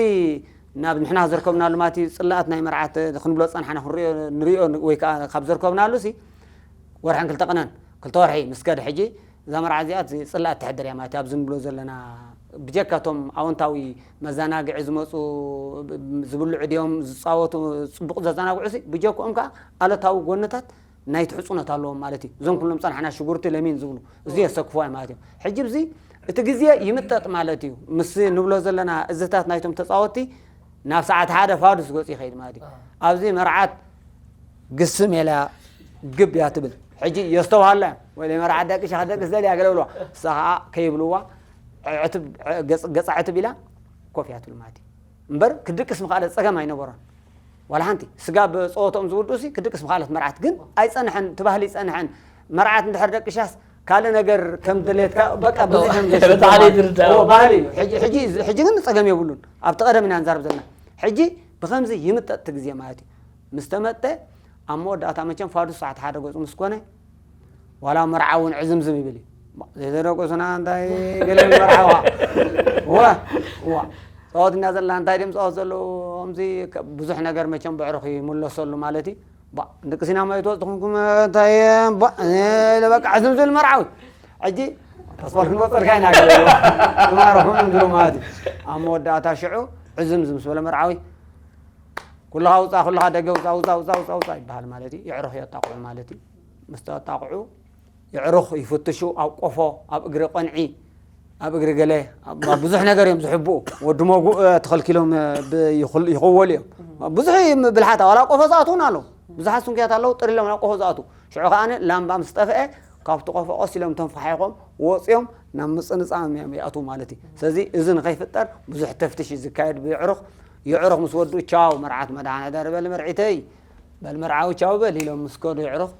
ናብ ንሕና ዘርከብናሉ ማለት እዩ ፅላኣት ናይ መርዓት ክንብሎ ፀንሓና ክንሪኦ ንሪኦ ወይ ከዓ ካብ ዘርከብናሉ ሲ ወርሕን ክልተ ቀነን ክልተ ወርሒ ምስ ከደ ሕጂ እዛ መርዓ እዚኣ ፅላኣት ትሕድር እያ ማለት እዩ። ኣብዚ ንብሎ ዘለና ብጀካ እቶም ኣወንታዊ መዘናግዒ ዝመፁ ዝብልዑ ድዮም ዝፃወቱ ፅቡቕ ዘዘናግዑ ሲ ብጀክኦም ከዓ ኣለታዊ ጎንታት ናይቲ ሕፁነት ኣለዎም ማለት እዩ። እዞም ኩሎም ፀናሕና ሽጉርቲ ለሚን ዝብሉ እዚ የሰክፍዋ ማለት እዮም። ሕጂ ብዚ እቲ ግዜ ይምጠጥ ማለት እዩ። ምስ ንብሎ ዘለና እዝታት ናይቶም ተፃወቲ ናብ ሰዓት ሓደ ፋዱስ ገፁ ይኸይድ ማለት እዩ። ኣብዚ መርዓት ግስም ኢላ ግብ እያ ትብል። ሕጂ የስተውሃላ እዮም። ወይ መርዓት ደቂሻ ክደቅስ ደልያ ገለ ብልዋ እሳ ከዓ ከይብልዋ ዕዕትብ- ገፅ- ገፃ ዕትብ ኢላ ኮፍ እያ ትብል ማለት እዩ። እምበር ክድቅስ ምኽኣለት ፀገም ኣይነበሮን። ዋላ ሓንቲ ስጋብ ፀወትኦም ዝውድኡ ሲ ክድቅስ ምኽኣለት መርዓት ግን ኣይፀንሐን እቲ ባህሊ ይፀንሐን። መርዓት እንድሕር ደቂሻስ ካልእ ነገር ከም ድሌትካ በቃ ብዙሕ እዮም ዘሽግሩ በጣዕሚ ማለት ይርዳእ። እዎ፣ ባህሊ እዩ። ሕጂ- ሕጂ- ሕጂ ግን ፀገም የብሉን። ኣብቲ ቀደም ኢና ንዛረብ ዘለና። ሕጂ ብኸምዚ ይምጠጥ እቲ ግዜ ማለት እዩ። ምስ ተመጠ ኣብ መወዳእታ መቸም ፋዱስ ሰዓት ሓደ ገጹ ምስ ኮነ፣ ዋላ መርዓ እውን ዕዝምዝም ይብል እዩ። ዘይተደቆሱና እንታይ ገለ መርዓዋ። ዋ፣ ዋ። ጸወት እንዳ ዘለና እንታይ ድም ጸወት ዘለዉ፣ ከምዚ ከ-፣ ብዙሕ ነገር መቸም ብዕሩኽ ይምለሰሉ ማለት እዩ። ባ፣ ድቅሲና ማይ ትወጽእ ትኹንኩም እንታይ፣ ባ፣ እ፣ በቃ ዕዝምዝም መርዓዊ። ሕጂ ተስፋ ክንቆጸልካ ኢና ገለ። ትማረኹም እንድሩ ማለት እዩ። ኣብ መወዳእታ ሽዑ ዕዝምዝም ምስ በለ መርዓዊ፣ "ኩልኻ ውጻእ፣ ኩልኻ ደገ ውጻእ፣ ውጻእ፣ ውጻእ፣ ውጻእ" ይበሃል ማለት እዩ። የዕሩኽ የጣቕዑ ማለት እዩ። ምስ ተጣቕዑ የዕሩኽ ይፍትሹ፣ ኣብ ቆፎ፣ ኣብ እግሪ ቆንዒ፣ ኣብ እግሪ ገለ፣ ኣብ፣ ኣብ ብዙሕ ነገር እዮም ዝሕብኡ። ወዲ መጉእ፣ እ፣ ተኸልኪሎም፣ እ፣ ብ-፣ ይኹል-፣ ይኽወሉ እዮም። ብዙሕ እዩ ብልሓት፣ ዋላ ቆፎ ዝኣትዉን ኣለዉ። ብዙሓት ስንኩያት ኣለዉ፣ ጥር ኢሎም ናብ ቆፎ ዝኣትዉ። ሽዑ ከኣ ላምባ ምስ ጠፍአ፣ ካብቲ ቆፎ ቀስ ኢሎም ተንፈሓይኾም ወጽዮም ናብ ምጽንጻም እዮም ይኣትዉ ማለት እዩ። ስለዚ እዚ ንኸይፍጠር ብዙሕ ተፍትሽ እዩ ዝካየድ ብየዕሩኽ። የዕሩኽ ምስ ወድኡ ቻው መርዓት መድሓን ሕደር በል መርዒተይ፣ በል መርዓዊ ቻው በል ኢሎም ምስ ከዱ የዕሩኽ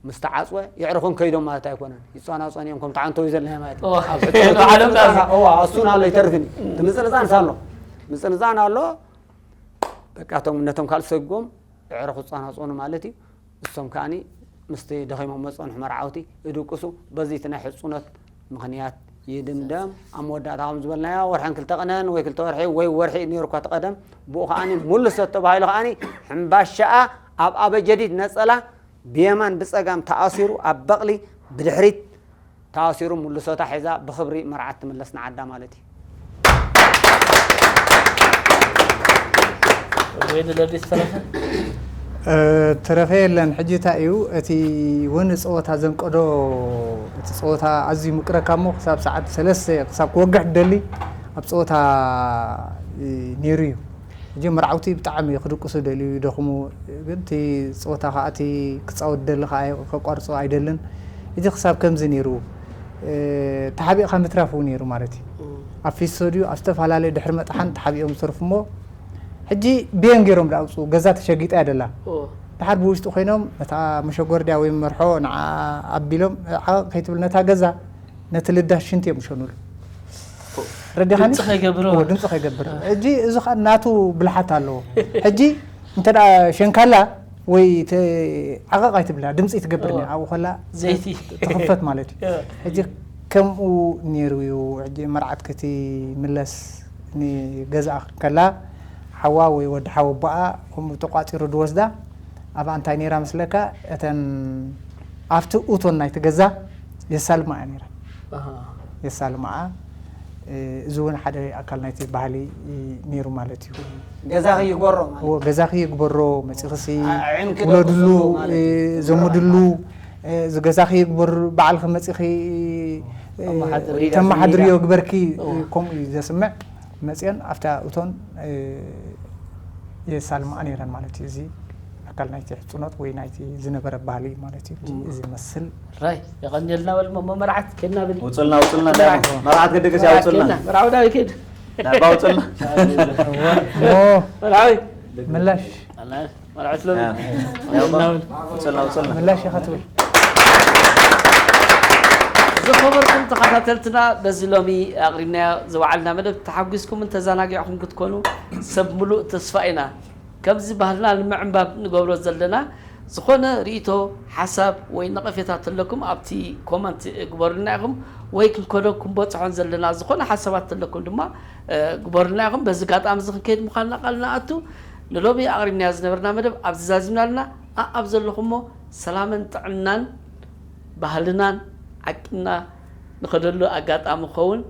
ምስ ተዓጽወ የዕሩኽን ከይዶም ማለት ኣይኮነን። ይጻናጸኑ እዮም ከም ተዓንተው እዩ ዘለና ማለት እዩ። ኦ፣ ኣብ ሕቶ ዓለም ምጽንጻን ዳርጋ። እዋ፣ እሱን ኣሎ ይተርፍን እዩ። እቲ ምጽንጻን ኣሎ። ምጽንጻን ኣሎ። በቃ እቶም ነቶም ካልእ ሰጎም የዕሩኽ ይጻናጸኑ ማለት እዩ። እሶም ከኣኒ ምስቲ ደኺሞም መጸንሑ መርዓውቲ ይድቅሱ። በዚ እቲ ናይ ሕጹነት ምኽንያት ይድምደም። ኣብ መወዳእታ ከም ዝበልናዮ ወርሕን ክልተ ቅነን ወይ ክልተ ወርሒ ወይ ወርሒ ነይሩ እኳ እቲ ቀደም። ብኡ ከኣኒ ሙሉ ሰብ ተባሂሉ ከኣኒ ሕምባሻኣ ኣብ ኣበጀዲድ ነጸላ ብየማን ብጸጋም ተኣሲሩ ኣብ በቕሊ ብድሕሪት ተኣሲሩ ሙሉ ሰታ ሒዛ ብኽብሪ መርዓት ትምለስ ንዓዳ ማለት እዩ። ወይ ንለዲ ዝተረፈ? እ፣ ተረፈ የለን። ሕጂ እንታይ እዩ እቲ እውን ጸወታ ዘንቀዶ፣ እቲ ጸወታ ኣዝዩ ምቅረካ እሞ ክሳብ ሰዓት ሰለስተ ክሳብ ክወግሕ ትደሊ ኣብ ጸወታ፣ እ፣ ነይሩ እዩ። ሕጂ መርዓውቲ ብጣዕሚ ክድቅሱ ደልዩ ይደኽሙ፣ ግን እቲ ጸወታ ከኣ እቲ ክጻወት ደሊ ከኣ ከቋርጾ ኣይደልን። ሕጂ ክሳብ ከምዚ ነይሩ፣ እ፣ ተሓቢእካ ምትራፍ እውን ነይሩ ማለት እዩ። ኣብ ፊስቶ ድዩ ኣብ ዝተፈላለየ ድሕሪ መጥሓን ተሓቢኦም ዝተርፉ እሞ፣ ሕጂ ብየን ገይሮም ደኣ ኣውፅኡ፣ ገዛ ተሸጊጣ እያ ደላ። ኦ። ድሓር ብውሽጢ ኮይኖም ነታ መሸጎርድያ ወይ መርሖ ንዓ ኣቢሎም፣ ዓቐቕ ከይትብል ነታ ገዛ ነቲ ልዳት ሽንቲ እዮም ዝሸኑሉ። ረዲኻኒ? ድምፂ ከይገብር። ኦ፣ ድምፂ ከይገብር። ሕጂ እዚ ኸኣ ናቱ ብልሓት ኣለዎ። ሕጂ እንተ ደኣ ሸንካላ ወይ ተ-፣ ዓቐቕ ኣይትብላ፣ ድምፂ ትገብር እዋ። እኒኣ። ኣብኡ ኸላ ዘይቲ። ትኽፈት ማለት እዩ። እዋ። ሕጂ ከምኡ ነይሩ እዩ። ሕጂ መርዓት ክትምለስ ንገዝኣ ከላ ሓዋ ወይ ወዲ ሓወቦኣ ከምኡ ተቋፂሩ ዝወስዳ ኣብኣ እንታይ ነይራ መስለካ? እተን ኣብቲ እቶን ናይቲ ገዛ የሳልማ እያ ነይራ። ኣሃ። የሳልማኣ። እ፣ እዚ እውን ሓደ ኣካል ናይቲ ባህሊ፣ እ፣ ነይሩ ማለት እዩ። ገዛኺ ይግበሮ ማለት እዎ፣ ገዛኺ ይግበሮ፣ መጺኽሲ ኣዕዒንኪ ውለድሉ፣ ደቅሱ ማለት እ፣ እዩ። ዘምድሉ፣ እ፣ እዚ ገዛኺ ይግበር፣ ባዕልኺ መጺኺ፣ እ፣ ተመሓድሪ ተመሓድርዮ እያ። ግበርኪ፣ እ፣ እዎ። ከምኡ እዩ ዘስምዕ። መጺኦን ኣብታ እቶን፣ እ፣ የሳልማኣ ነይረን ማለት እዩ። እዚ ኣካል ናይቲ ሕጽኖት ወይ ናይቲ ዝነበረ ባህሊ ማለት እዩ። እም። እዚ ይመስል። ራይ፣ የቐንየልና በል እሞ መርዓት፣ ኬድና በል። ውጹልና፣ ውጹልና፣ መርዓት። መርዓት ክድግስ እያ፣ መርዓት ውጹልና። ኬድና፣ መርዓዊ ዳዊ ኬድ። ናባ ውጹልና። እሞ መርዓዊ። ምላሽ። ኣላ፣ መርዓት ሎም። ያ። ኬድና በል። ውጹልና፣ ውጹልና። ምላሽ ኢኻ ትብል። ዝኸበርኩም ተኸታተልትና፣ በዚ ሎሚ ኣቕሪብናዮ ዝወዓልና መደብ ተሓጒስኩምን ተዘናጊዕኩም ክትኮኑ ሰብ ምሉእ ተስፋ ኢና። ከምዚ ባህልና ንምዕንባብ ንገብሮ ዘለና ዝኾነ ርእይቶ፣ ሓሳብ ወይ ነቐፌታ ተለኩም ኣብቲ ኮመንት ግበሩልና ኢኹም፣ ወይ ክንከዶ ክንበጽሖን ዘለና ዝኾነ ሓሳባት ተለኩም ድማ፣ እ፣ ግበሩልና ኢኹም። በዚ ኣጋጣሚ እዚ ክንከይድ ምዃንና ቃል ንኣቱ። ንሎሚ ኣቕሪብናዮ ዝነበርና መደብ ኣብዚ ዛዚምና ኣለና። ኣኣብ ዘለኹሞ ሰላምን ጥዕናን ባህልናን ዓቂብና ንኸደሉ ኣጋጣሚ ክኸውን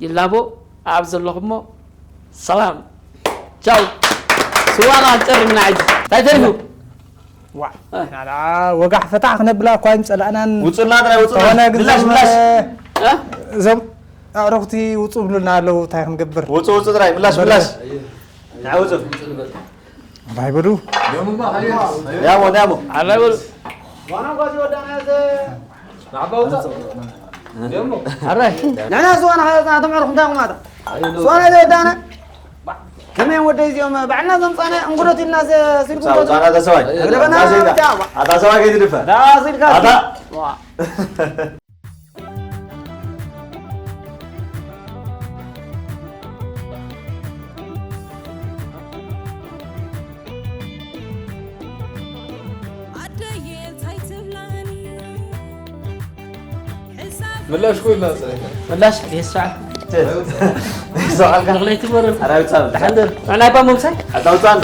ይላቦ። ኣኣብ ዘለኹሞ ሰላም። ቻው። ስዋና ጨርና ሕጂ። እንታይ ተሪፉ? ዋ። እ። ናላ ወጋሕ ፈታሕ ክነብላ እኳ ኣይምጸላእናን። ውጹልና ጥራይ፣ ውጹልና። ዝኾነ ግን ምላሽ፣ እዞም፣ ምላሽ። እ? እዞም ኣዕሩኽቲ ውጹ ብሉና ኣለዉ፣ እንታይ ክንገብር? ውጹ፣ ውጹ ጥራይ፣ ምላሽ፣ በሉ። ምላሽ። ንዓ ውጹ። እንታይ በሉ? ያሞ፣ ያሞ። ኣራይ በሉ። ዋና ጓዚ ወዳና ዘ- ናዕባ ውጻእ። ደሞ። ኣራይ። ንሕና ዝዋና ኸ ናቶም ዕሩኽ እንታይ ቁማታ? ዝዋና ዘይወዳነ? ከመይ ወደይ እዚኦም ባዕልና ዘምጻነ እንጉዶት ኢልና ዘ-፣ ስልኩ ውጻእ፣ ውጻእ፣ ኣታ ሰብኣይ። እግረ በና ኣታ ሰብኣይ። ብታ-፣ ኣታ ሰብኣይ ከይትድፈር። ዳ ስልካ ኣታ። ዋ። ምላሽ ኮይና ጸኒሐ። ምላሽ የስዓ ሰዓልካ ንኽለይቲ ትበረር ኣራዊት ሳብ ተሓንደር ንዓይ ባሞ ምሳይ ኣታውፃ ኣሎ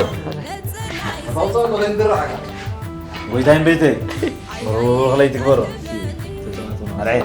ኣውፃ መለንድር ዓጋ ጎይታይን ቤተይ ሩኽ ለይትግበሮ ኣርዐ